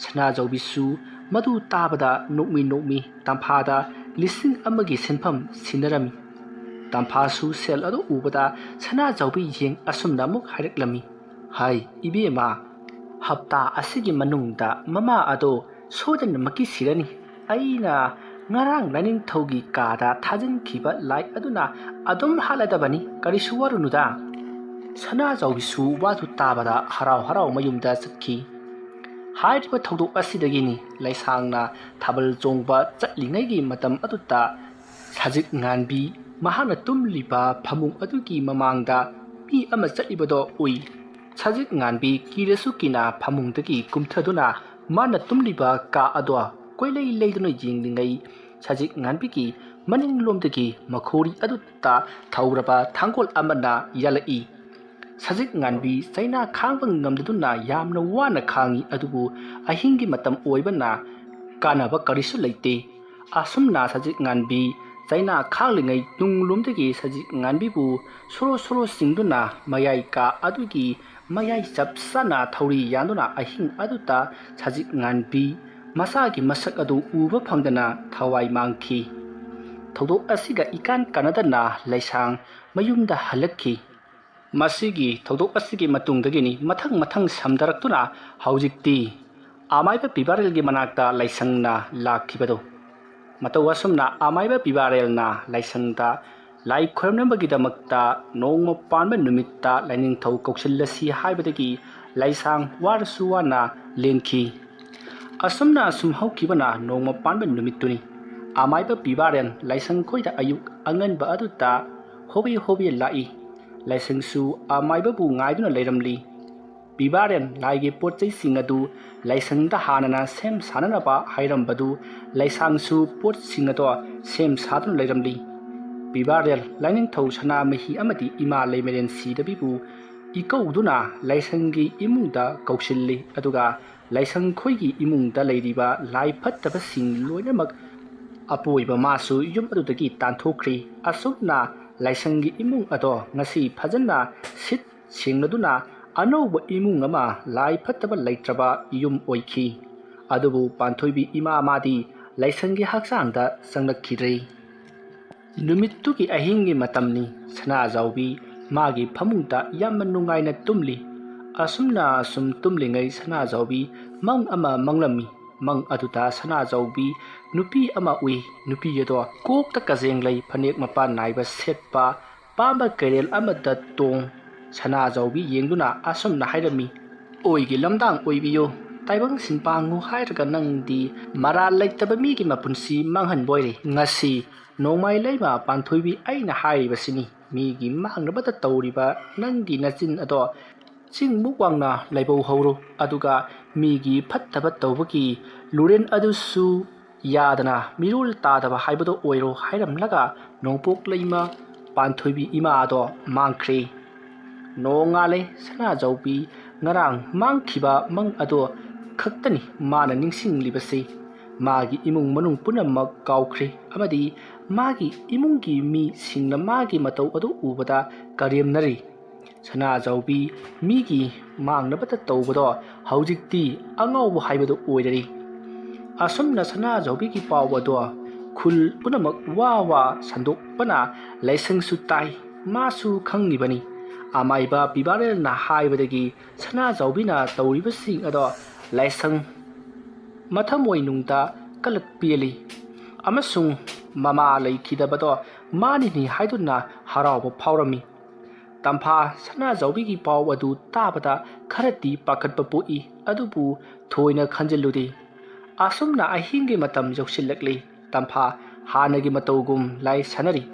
ꯁꯅꯥꯖꯥꯎꯕꯤꯁꯨ ꯃꯗꯨ ꯇꯥꯕꯗ ꯅꯣꯛꯃꯤ ꯅꯣꯛꯃꯤ ꯇꯝꯐꯥꯗ ꯂꯤꯁꯤꯡ ꯑꯃꯒꯤ ꯁꯦꯟꯐꯝ ꯁꯤꯟꯅꯔꯝꯃꯤ꯫ ꯇꯝꯐꯥꯁꯨ ꯁꯦꯜ ꯑꯗꯨ ꯎꯕꯗ ꯁꯅꯥꯖꯥꯎꯕꯤ ꯌꯦꯡ ꯑꯁꯨꯝꯅ ꯑꯃꯨꯛ ꯍꯥꯏꯔꯛꯂꯝꯃꯤ, ꯍꯥꯏ, ꯏꯕꯦꯝꯃ, ꯍꯞꯇꯥ ꯑꯁꯤꯒꯤ ꯃꯅꯨꯡꯗ ꯃꯃꯥ ꯑꯗꯣ ꯁꯣꯏꯗꯅꯃꯛꯀꯤ ꯁꯤꯔꯅꯤ꯫ ꯑꯩꯅ ꯉꯔꯥꯡ ꯂꯥꯏꯅꯤꯡꯊꯧꯒꯤ ꯀꯥꯗ ꯊꯥꯖꯤꯟꯈꯤꯕ ꯂꯥꯏ ꯑꯗꯨꯅ ꯑꯗꯨꯝ ꯍꯥꯠꯂꯗꯕꯅꯤ, ꯀꯔꯤꯁꯨ ꯋꯥꯔꯨꯅꯨꯗ꯫ ꯁꯅꯥꯖꯥꯎꯕꯤꯁꯨ ꯋꯥꯗꯨ ꯇꯥꯕꯗ ꯍꯔꯥꯎ ꯍꯔꯥꯎ ꯃꯌꯨꯝꯗ ꯆꯠꯈꯤ꯫ ꯍꯥꯏꯔꯤꯕ ꯊꯧꯗꯣꯛ ꯑꯁꯤꯗꯒꯤꯅꯤ ꯂꯩꯁꯥꯡꯅ ꯊꯥꯕꯜ ꯆꯣꯡꯕ ꯆꯠꯂꯤꯉꯩꯒꯤ ꯃꯇꯝ ꯑꯗꯨꯗ ꯁꯖꯤꯛ ꯉꯥꯟꯕꯤ ꯃꯍꯥꯛꯅ ꯇꯨꯝꯂꯤꯕ ꯐꯃꯨꯡ ꯑꯗꯨꯒꯤ ꯃꯃꯥꯡꯗ ꯃꯤ ꯑꯃ ꯆꯠꯂꯤꯕꯗꯣ ꯎꯏ꯫ ꯁꯖꯤꯛ ꯉꯥꯟꯕꯤ ꯀꯤꯔꯁꯨ ꯀꯤꯅ ꯐꯃꯨꯡꯗꯒꯤ ꯀꯨꯝꯊꯗꯨꯅ ꯃꯥꯅ ꯇꯨꯝꯂꯤꯕ ꯀꯥ ꯑꯗꯣ ꯀꯣꯏꯂꯩ ꯂꯩꯗꯨꯅ ꯌꯦꯡꯂꯤꯉꯩ, ꯁꯖꯤꯛ ꯉꯥꯟꯕꯤꯒꯤ ꯃꯅꯤꯡꯂꯣꯝꯗꯒꯤ ꯃꯈꯣꯔꯤ ꯑꯗꯨꯗ ꯊꯧꯔꯕ ꯊꯥꯡꯒꯣꯜ ꯑꯃꯅ ꯌꯥꯜꯂꯛꯏ꯫ ꯁꯖꯤꯛ ꯉꯥꯟꯕꯤ ꯆꯩꯅꯥ ꯈꯥꯡꯕ ꯉꯝꯗꯗꯨꯅ ꯌꯥꯝꯅ ꯋꯥꯅ ꯈꯥꯡꯉꯤ, ꯑꯗꯨꯕꯨ ꯑꯍꯤꯡꯒꯤ ꯃꯇꯝ ꯑꯣꯏꯕꯅ ꯀꯥꯟꯅꯕ ꯀꯔꯤꯁꯨ ꯂꯩꯇꯦ꯫ ꯑꯁꯨꯝꯅ ꯁꯖꯤꯛ ꯉꯥꯟꯕꯤ ꯆꯩꯅꯥ ꯈꯥꯡꯂꯤꯉꯩ ꯇꯨꯡꯂꯣꯝꯗꯒꯤ ꯁꯖꯤꯛ ꯉꯥꯟꯕꯤꯕꯨ ꯁꯣꯔꯣ ꯁꯣꯔꯣ ꯆꯤꯡꯗꯨꯅ ꯃꯌꯥꯏ ꯀꯥ ꯑꯗꯨꯒꯤ ꯃꯌꯥꯏ ꯆꯞ ꯆꯥꯅ ꯊꯧꯔꯤ ꯌꯥꯟꯗꯨꯅ ꯑꯍꯤꯡ ꯑꯗꯨꯗ ꯁꯖꯤꯛ ꯉꯥꯟꯕꯤ ꯃꯆꯥꯒꯤ ꯃꯁꯛ ꯑꯗꯨ ꯎꯕ ꯐꯪꯗꯅ ꯊꯋꯥꯏ ꯃꯥꯡꯈꯤ꯫ ꯊꯧꯗꯣꯛ ꯑꯁꯤꯒ ꯏꯀꯥꯟ ꯀꯥꯟꯅꯗꯅ ꯂꯩꯁꯥꯡ ꯃꯌꯨꯝꯗ ꯍꯜꯂꯛꯈꯤ꯫ ꯃꯁꯤꯒꯤ ꯊꯧꯗꯣꯛ ꯑꯁꯤꯒꯤ ꯃꯇꯨꯡꯗꯒꯤꯅꯤ ꯃꯊꯪ ꯃꯊꯪ ꯁꯝꯊꯔꯛꯇꯨꯅ ꯍꯧꯖꯤꯛꯇꯤ ꯑꯃꯥꯏꯕ ꯄꯤꯕꯥꯔꯦꯜꯒꯤ ꯃꯅꯥꯛꯇ ꯂꯥꯏꯁꯪꯅ ꯂꯥꯛꯈꯤꯕꯗꯨ꯫ ꯃꯇꯧ ꯑꯁꯨꯝꯅ ꯑꯃꯥꯏꯕ ꯄꯤꯕꯥꯔꯦꯜꯅ ꯂꯥꯏꯁꯪꯗ ꯂꯥꯏ ꯈꯣꯏꯔꯝꯅꯕꯒꯤꯗꯃꯛꯇ ꯅꯣꯡꯃ ꯄꯥꯟꯕ ꯅꯨꯃꯤꯠꯇ ꯂꯥꯏꯅꯤꯡꯊꯧ ꯀꯧꯁꯤꯜꯂꯁꯤ ꯍꯥꯏꯕꯗꯒꯤ ꯂꯥꯏꯁꯥꯡ ꯋꯥꯔꯁꯨ ꯋꯥꯅ ꯂꯦꯟꯈꯤ꯫ ꯑꯁꯨꯝꯅ ꯁꯨꯝ ꯍꯧꯈꯤꯕꯅ ꯅꯣꯡꯃ ꯄꯥꯟꯕ ꯅꯨꯃꯤꯠꯇꯨꯅꯤ꯫ ꯑꯃꯥꯏꯕ ꯄꯤꯕꯥꯔꯦꯟ ꯂꯥꯏꯁꯪ ꯈꯣꯏꯗ ꯑꯌꯨꯛ ꯑꯉꯟꯕ ꯑꯗꯨꯗ ꯍꯣꯕꯦ ꯍꯣꯕꯦ ꯂꯥꯛꯏ꯫ ꯂꯥꯏꯁꯪꯁꯨ ꯑꯃꯥꯏꯕꯕꯨ ꯉꯥꯏꯗꯨꯅ ꯂꯩꯔꯝꯂꯤ꯫ ꯄꯤꯕꯥꯔꯦꯟ ꯂꯥꯏꯒꯤ ꯄꯣꯠ ꯆꯩꯁꯤꯡ ꯑꯗꯨ ꯂꯥꯏꯁꯪꯗ ꯍꯥꯟꯅꯅ ꯁꯦꯝ ꯁꯥꯅꯅꯕ ꯍꯥꯏꯔꯝꯕꯗꯨ ꯂꯥꯏꯁꯥꯡꯁꯨ ꯄꯣꯠꯁꯤꯡ ꯑꯗꯣ ꯁꯦꯝ ꯁꯥꯗꯨꯅ ꯂꯩꯔꯝꯂꯤ꯫ ꯄꯤꯕꯥꯔꯦꯟ ꯂꯥꯏꯅꯤꯡꯊꯧ ꯁꯅꯥꯃꯍꯤ ꯑꯃꯗꯤ ꯏꯃꯥ ꯂꯩꯃꯔꯦꯟ ꯁꯤꯗꯕꯤꯕꯨ ꯏꯀꯧꯗꯨꯅ ꯂꯥꯏꯁꯪꯒꯤ ꯏꯃꯨꯡꯗ ꯀꯧꯁꯤꯜꯂꯤ, ꯑꯗꯨꯒ ꯂꯥꯏꯁꯪ ꯈꯣꯏꯒꯤ ꯏꯃꯨꯡꯗ ꯂꯩꯔꯤꯕ ꯂꯥꯏ ꯐꯠꯇꯕꯁꯤꯡ ꯂꯣꯏꯅꯃꯛ ꯑꯄꯣꯏꯕ ꯃꯥꯁꯨ ꯌꯨꯝ ꯑꯗꯨꯗꯒꯤ ꯇꯥꯟꯊꯣꯛꯈ꯭ꯔꯤ꯫ ꯑꯁꯨꯝꯅ ꯂꯥꯏꯁꯪꯒꯤ ꯏꯃꯨꯡ ꯑꯗꯣ ꯉꯁꯤ ꯐꯖꯅ ꯁꯤꯠ ꯁꯦꯡꯂꯗꯨꯅ ꯑꯅꯧꯕ ꯏꯃꯨꯡ ꯑꯃ ꯂꯥꯏ ꯐꯠꯇꯕ ꯂꯩꯇ꯭ꯔꯕ ꯌꯨꯝ ꯑꯣꯏꯈꯤ꯫ ꯑꯗꯨꯕꯨ ꯄꯥꯟꯊꯣꯏꯕꯤ ꯏꯃꯥ ꯃꯥꯗꯤ ꯂꯥꯏꯁꯪꯒꯤ ꯍꯛꯆꯥꯡꯗ ꯆꯪꯂꯛꯈꯤꯗ꯭ꯔꯦ꯫ ꯅꯨꯃꯤꯠꯇꯨꯒꯤ ꯑꯍꯤꯡꯒꯤ ꯃꯇꯝꯅꯤ꯫ ꯁꯅꯥꯖꯥꯎꯕꯤ ꯃꯥꯒꯤ ꯐꯃꯨꯡꯗ ꯌꯥꯝꯅ ꯅꯨꯡꯉꯥꯏꯅ ꯇꯨꯝꯂꯤ꯫ ꯑꯁꯨꯝꯅ ꯑꯁꯨꯝ ꯇꯨꯝꯂꯤꯉꯩ ꯁꯅꯥꯖꯥꯎꯕꯤ ꯃꯪ ꯑꯃ ꯃꯪꯂꯝꯃꯤ꯫ ꯃꯪ ꯑꯗꯨꯗ ꯁꯅꯥꯖꯥꯎꯕꯤ ꯅꯨꯄꯤ ꯑꯃ ꯎꯏ꯫ ꯅꯨꯄꯤ ꯑꯗꯣ ꯀꯣꯛꯇ ꯀꯖꯦꯡ ꯂꯩ, ꯐꯅꯦꯛ ꯃꯄꯥꯟ ꯅꯥꯏꯕ ꯁꯦꯠꯄ, ꯄꯥꯝꯕ ꯀꯩꯔꯦꯜ ꯑꯃꯗ ꯇꯣꯡ꯫ ꯁꯅꯥꯖꯥꯎꯕꯤ ꯌꯦꯡꯗꯨꯅ ꯑꯁꯨꯝꯅ ꯍꯥꯏꯔꯝꯃꯤ, "ꯑꯣꯏꯒꯤ ꯂꯝꯗꯥꯡ ꯑꯣꯏꯕꯤꯌꯨ, ꯇꯥꯏꯕꯪ ꯁꯤꯟꯄꯥꯡꯉꯨ ꯍꯥꯏꯔꯒ ꯅꯪꯗꯤ ꯃꯔꯥꯜ ꯂꯩꯇꯕ ꯃꯤꯒꯤ ꯃꯄꯨꯟꯁꯤ ꯃꯥꯡꯍꯟꯕꯣꯏꯔꯦ꯫ ꯉꯁꯤ ꯅꯣꯡꯃꯥꯏ ꯂꯩꯃ ꯄꯥꯟꯊꯣꯏꯕꯤ ꯑꯩꯅ ꯍꯥꯏꯔꯤꯕꯁꯤꯅꯤ, ꯃꯤꯒꯤ ꯃꯥꯡꯅꯕꯗ ꯇꯧꯔꯤꯕ ꯅꯪꯒꯤ ꯅꯆꯤꯟ ꯑꯗꯣ ꯆꯤꯡꯃꯨꯛ ꯋꯥꯡꯅ ꯂꯩꯕꯧ ꯍꯧꯔꯨ, ꯑꯗꯨꯒ ꯃꯤꯒꯤ ꯐꯠꯇꯕ ꯇꯧꯕꯒꯤ ꯂꯨꯔꯦꯟ ꯑꯗꯨꯁꯨ ꯌꯥꯗꯅ ꯃꯤꯔꯣꯜ ꯇꯥꯗꯕ ꯍꯥꯏꯕꯗꯣ ꯑꯣꯏꯔꯣ" ꯍꯥꯏꯔꯝꯂꯒ ꯅꯣꯡꯄꯣꯛ ꯂꯩꯃ ꯄꯥꯟꯊꯣꯏꯕꯤ ꯏꯃꯥ ꯑꯗꯣ ꯃꯥꯡꯈ꯭ꯔꯦ꯫ ꯅꯣꯡꯉꯥꯜꯂꯦ꯫ ꯁꯅꯥꯖꯥꯎꯕꯤ ꯉꯔꯥꯡ ꯃꯥꯡꯈꯤꯕ ꯃꯪ ꯑꯗꯣ ꯈꯛꯇꯅꯤ ꯃꯥꯅ ꯅꯤꯡꯁꯤꯡꯂꯤꯕꯁꯤ꯫ ꯃꯥꯒꯤ ꯏꯃꯨꯡ ꯃꯅꯨꯡ ꯄꯨꯝꯅꯃꯛ ꯀꯥꯎꯈ꯭ꯔꯦ ꯑꯃꯗꯤ ꯃꯥꯒꯤ ꯏꯃꯨꯡꯒꯤ ꯃꯤꯁꯤꯡꯅ ꯃꯥꯒꯤ ꯃꯇꯧ ꯑꯗꯨ ꯎꯕꯗ ꯀꯔꯦꯝꯅꯔꯤ꯫ ꯁꯅꯥꯖꯥꯎꯕꯤ ꯃꯤꯒꯤ ꯃꯥꯡꯅꯕꯇ ꯇꯧꯕꯗꯣ ꯍꯧꯖꯤꯛꯇꯤ ꯑꯉꯥꯎꯕ ꯍꯥꯏꯕꯗꯨ ꯑꯣꯏꯔꯔꯤ꯫ ꯑꯁꯨꯝꯅ ꯁꯅꯥꯖꯥꯎꯕꯤꯒꯤ ꯄꯥꯎ ꯑꯗꯣ ꯈꯨꯜ ꯄꯨꯝꯅꯃꯛ ꯋꯥ ꯋꯥ ꯁꯟꯗꯣꯛꯄꯅ ꯂꯥꯏꯁꯪꯁꯨ ꯇꯥꯏ, ꯃꯥꯁꯨ ꯈꯪꯂꯤꯕꯅꯤ꯫ ꯑꯃꯥꯏꯕ ꯄꯤꯕꯥꯔꯦꯜꯅ ꯍꯥꯏꯕꯗꯒꯤ ꯁꯅꯥꯖꯥꯎꯕꯤꯅ ꯇꯧꯔꯤꯕꯁꯤꯡ ꯑꯗꯣ ꯂꯥꯏꯁꯪ ꯃꯊꯃꯣꯏꯅꯨꯡꯗ ꯀꯂꯛ ꯄꯦꯜꯂꯤ ꯑꯃꯁꯨꯡ ꯃꯃꯥ ꯂꯩꯈꯤꯗꯕꯗꯣ ꯃꯥꯅꯤꯅꯤ ꯍꯥꯏꯗꯨꯅ ꯍꯔꯥꯎꯕ ꯐꯥꯎꯔꯝꯃꯤ꯫ ꯇꯝꯐꯥ ꯁꯅꯥꯖꯥꯎꯕꯤꯒꯤ ꯄꯥꯎ ꯑꯗꯨ ꯇꯥꯕꯗ ꯈꯔꯗꯤ ꯄꯥꯈꯠꯄ ꯄꯣꯛꯏ, ꯑꯗꯨꯕꯨ ꯊꯣꯏꯅ ꯈꯟꯖꯤꯜꯂꯨꯗꯦ꯫ ꯑꯁꯨꯝꯅ ꯑꯍꯤꯡꯒꯤ ꯃꯇꯝ ꯌꯧꯁꯤꯜꯂꯛꯂꯤ꯫ ꯇꯝꯐꯥ ꯍꯥꯟꯅꯒꯤ ꯃꯇꯧꯒꯨꯝ ꯂꯥꯏ ꯁꯥꯟꯅꯔꯤ꯫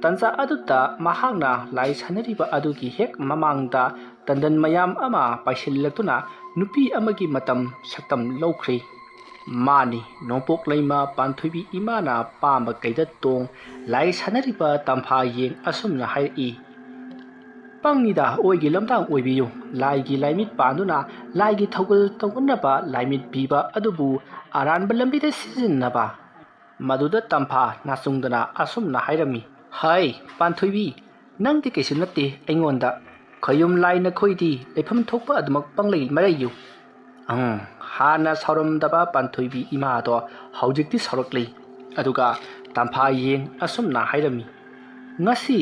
ꯇꯟꯖꯥ ꯑꯗꯨꯗ ꯃꯍꯥꯛꯅ ꯂꯥꯏ ꯁꯥꯟꯅꯔꯤꯕ ꯑꯗꯨꯒꯤ ꯍꯦꯛ ꯃꯃꯥꯡꯗ ꯇꯟꯗꯟ ꯃꯌꯥꯝ ꯑꯃ ꯄꯥꯏꯁꯤꯜꯂꯛꯇꯨꯅ ꯅꯨꯄꯤ ꯑꯃꯒꯤ ꯃꯇꯝ ꯁꯛꯇꯝ ꯂꯧꯈ꯭ꯔꯦ꯫ ꯃꯥꯅꯤ, ꯅꯣꯡꯄꯣꯛ ꯂꯩꯃ ꯄꯥꯟꯊꯣꯏꯕꯤ ꯏꯃꯥꯅ ꯄꯥꯝꯕ ꯀꯩꯗ ꯇꯣꯡ ꯂꯥꯏ ꯁꯥꯟꯅꯔꯤꯕ ꯇꯝꯐꯥ ꯌꯦꯡ ꯑꯁꯨꯝꯅ ꯍꯥꯏꯔꯛꯏ, "ꯄꯪꯉꯤꯗ ꯑꯣꯏꯒꯤ ꯂꯝꯗꯥꯡ ꯑꯣꯏꯕꯤꯌꯨ꯫ ꯂꯥꯏꯒꯤ ꯂꯥꯏꯃꯤꯠ ꯄꯥꯟꯗꯨꯅ ꯂꯥꯏꯒꯤ ꯊꯧꯒꯜ ꯇꯧꯅꯅꯕ ꯂꯥꯏꯃꯤꯠ ꯄꯤꯕ ꯑꯗꯨꯕꯨ ꯑꯔꯥꯟꯕ ꯂꯝꯕꯤꯗ ꯁꯤꯖꯤꯟꯅꯕ"꯫ ꯃꯗꯨꯗ ꯇꯝꯐꯥ ꯅꯥꯆꯨꯡꯗꯅ ꯑꯁꯨꯝꯅ ꯍꯥꯏꯔꯝꯃꯤ, "ꯍꯩ, ꯄꯥꯟꯊꯣꯏꯕꯤ, ꯅꯪꯗꯤ ꯀꯩꯁꯨ ꯅꯠꯇꯦ ꯑꯩꯉꯣꯟꯗ꯫ ꯈꯌꯨꯝ ꯂꯥꯏ ꯅꯈꯣꯏꯗꯤ ꯂꯩꯐꯝ ꯊꯣꯛꯄ ꯑꯗꯨꯃꯛ ꯄꯪꯂꯩ ꯃꯔꯩꯌꯨ"꯫ ꯑꯪ, ꯍꯥꯟꯅ ꯁꯥꯎꯔꯝꯗꯕ ꯄꯥꯟꯊꯣꯏꯕꯤ ꯏꯃꯥꯗꯣ ꯍꯧꯖꯤꯛꯇꯤ ꯁꯥꯎꯔꯛꯂꯤ꯫ ꯑꯗꯨꯒ ꯇꯝꯐꯥ ꯌꯦꯡ ꯑꯁꯨꯝꯅ ꯍꯥꯏꯔꯝꯃꯤ, "ꯉꯁꯤ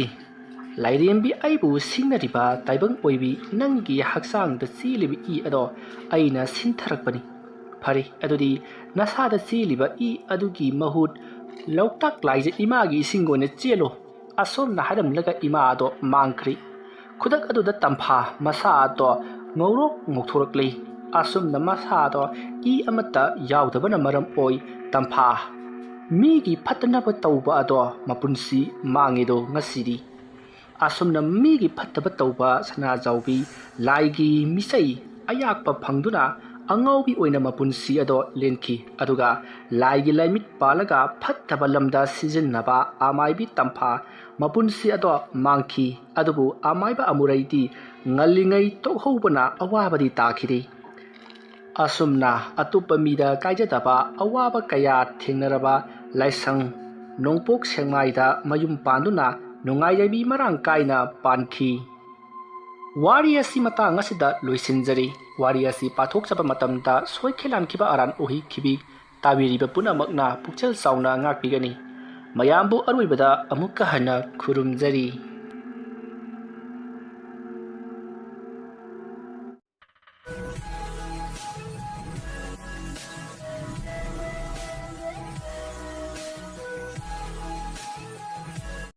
ꯂꯥꯏꯔꯦꯝꯕꯤ ꯑꯩꯕꯨ ꯁꯤꯡꯅꯔꯤꯕ ꯇꯥꯏꯕꯪ ꯑꯣꯏꯕꯤ ꯅꯪꯒꯤ ꯍꯛꯆꯥꯡꯗ ꯆꯦꯜꯂꯤꯕ ꯏ ꯑꯗꯣ ꯑꯩꯅ ꯁꯤꯟꯊꯔꯛꯄꯅꯤ꯫ ꯐꯔꯦ, ꯑꯗꯨꯗꯤ ꯅꯁꯥꯗ ꯆꯦꯜꯂꯤꯕ ꯏ ꯑꯗꯨꯒꯤ ꯃꯍꯨꯠ ꯂꯣꯛꯇꯥꯛ ꯂꯥꯏꯖ ꯏꯃꯥꯒꯤ ꯏꯁꯤꯡ ꯑꯣꯏꯅ ꯆꯦꯜꯂꯣ"꯫ ꯑꯁꯨꯝꯅ ꯍꯥꯏꯔꯝꯂꯒ ꯏꯃꯥ ꯑꯗꯣ ꯃꯥꯡꯈ꯭ꯔꯤ꯫ ꯈꯨꯗꯛ ꯑꯗꯨꯗ ꯇꯝꯐꯥ ꯃꯁꯥ ꯑꯗꯣ ꯉꯧꯔꯣꯛ ꯉꯧꯊꯣꯔꯛꯂꯤ꯫ ꯑꯁꯨꯝꯅ ꯃꯁꯥ ꯑꯗꯣ ꯏ ꯑꯃꯠꯇ ꯌꯥꯎꯗꯕꯅ ꯃꯔꯝ ꯑꯣꯏ ꯇꯝꯐꯥ ꯃꯤꯒꯤ ꯐꯠꯇꯅꯕ ꯇꯧꯕ ꯑꯗꯣ ꯃꯄꯨꯟꯁꯤ ꯃꯥꯡꯉꯤꯗꯣ ꯉꯁꯤꯗꯤ꯫ ꯑꯁꯨꯝꯅ ꯃꯤꯒꯤ ꯐꯠꯇꯕ ꯇꯧꯕ ꯁꯅꯥꯖꯥꯎꯕꯤ ꯂꯥꯏꯒꯤ ꯃꯤꯆꯩ ꯑꯌꯥꯛꯄ ꯐꯪꯗꯨꯅ ꯑꯉꯥꯎꯕꯤ ꯑꯣꯏꯅ ꯃꯄꯨꯟꯁꯤ ꯑꯗꯣ ꯂꯦꯟꯈꯤ꯫ ꯑꯗꯨꯒ ꯂꯥꯏꯒꯤ ꯂꯥꯏꯃꯤꯠ ꯄꯥꯜꯂꯒ ꯐꯠꯇꯕ ꯂꯝꯗ ꯁꯤꯖꯤꯟꯅꯕ ꯑꯃꯥꯏꯕꯤ ꯇꯝꯐꯥ ꯃꯄꯨꯟꯁꯤ ꯑꯗꯣ ꯃꯥꯡꯈꯤ꯫ ꯑꯗꯨꯕꯨ ꯑꯃꯥꯏꯕ ꯑꯃꯨꯔꯩꯗꯤ ꯉꯜꯂꯤꯉꯩ ꯇꯣꯛꯍꯧꯕꯅ ꯑꯋꯥꯕꯗꯤ ꯇꯥꯈꯤꯗꯦ꯫ ꯑꯁꯨꯝꯅ ꯑꯇꯣꯞꯄ ꯃꯤꯗ ꯀꯥꯏꯖꯗꯕ ꯑꯋꯥꯕ ꯀꯌꯥ ꯊꯦꯡꯅꯔꯕ ꯂꯥꯏꯁꯪ ꯅꯣꯡꯄꯣꯛ ꯁꯦꯛꯃꯥꯏꯗ ꯃꯌꯨꯝ ꯄꯥꯟꯗꯨꯅ ꯅꯨꯡꯉꯥꯏ ꯌꯥꯏꯕꯤ ꯃꯔꯥꯡ ꯀꯥꯏꯅ ꯄꯥꯟꯈꯤ꯫ ꯋꯥꯔꯤ ꯑꯁꯤ ꯃꯇꯥꯡ ꯑꯁꯤꯗ ꯂꯣꯏꯁꯤꯟꯖꯔꯤ꯫ ꯋꯥꯔꯤ ꯑꯁꯤ ꯄꯥꯊꯣꯛꯆꯕ ꯃꯇꯝꯗ ꯁꯣꯏꯈꯤ ꯂꯥꯟꯈꯤꯕ ꯑꯔꯥꯟ ꯎꯍꯩ ꯈꯤꯕꯤꯛ ꯇꯥꯕꯤꯔꯤꯕ ꯄꯨꯝꯅꯃꯛꯅ ꯄꯨꯛꯆꯦꯜ ꯆꯥꯎꯅ ꯉꯥꯛꯄꯤꯒꯅꯤ꯫ ꯃꯌꯥꯝꯕꯨ ꯑꯔꯣꯏꯕꯗ ꯑꯃꯨꯛꯀ ꯍꯟꯅ ꯈꯨꯔꯨꯝꯖꯔꯤ꯫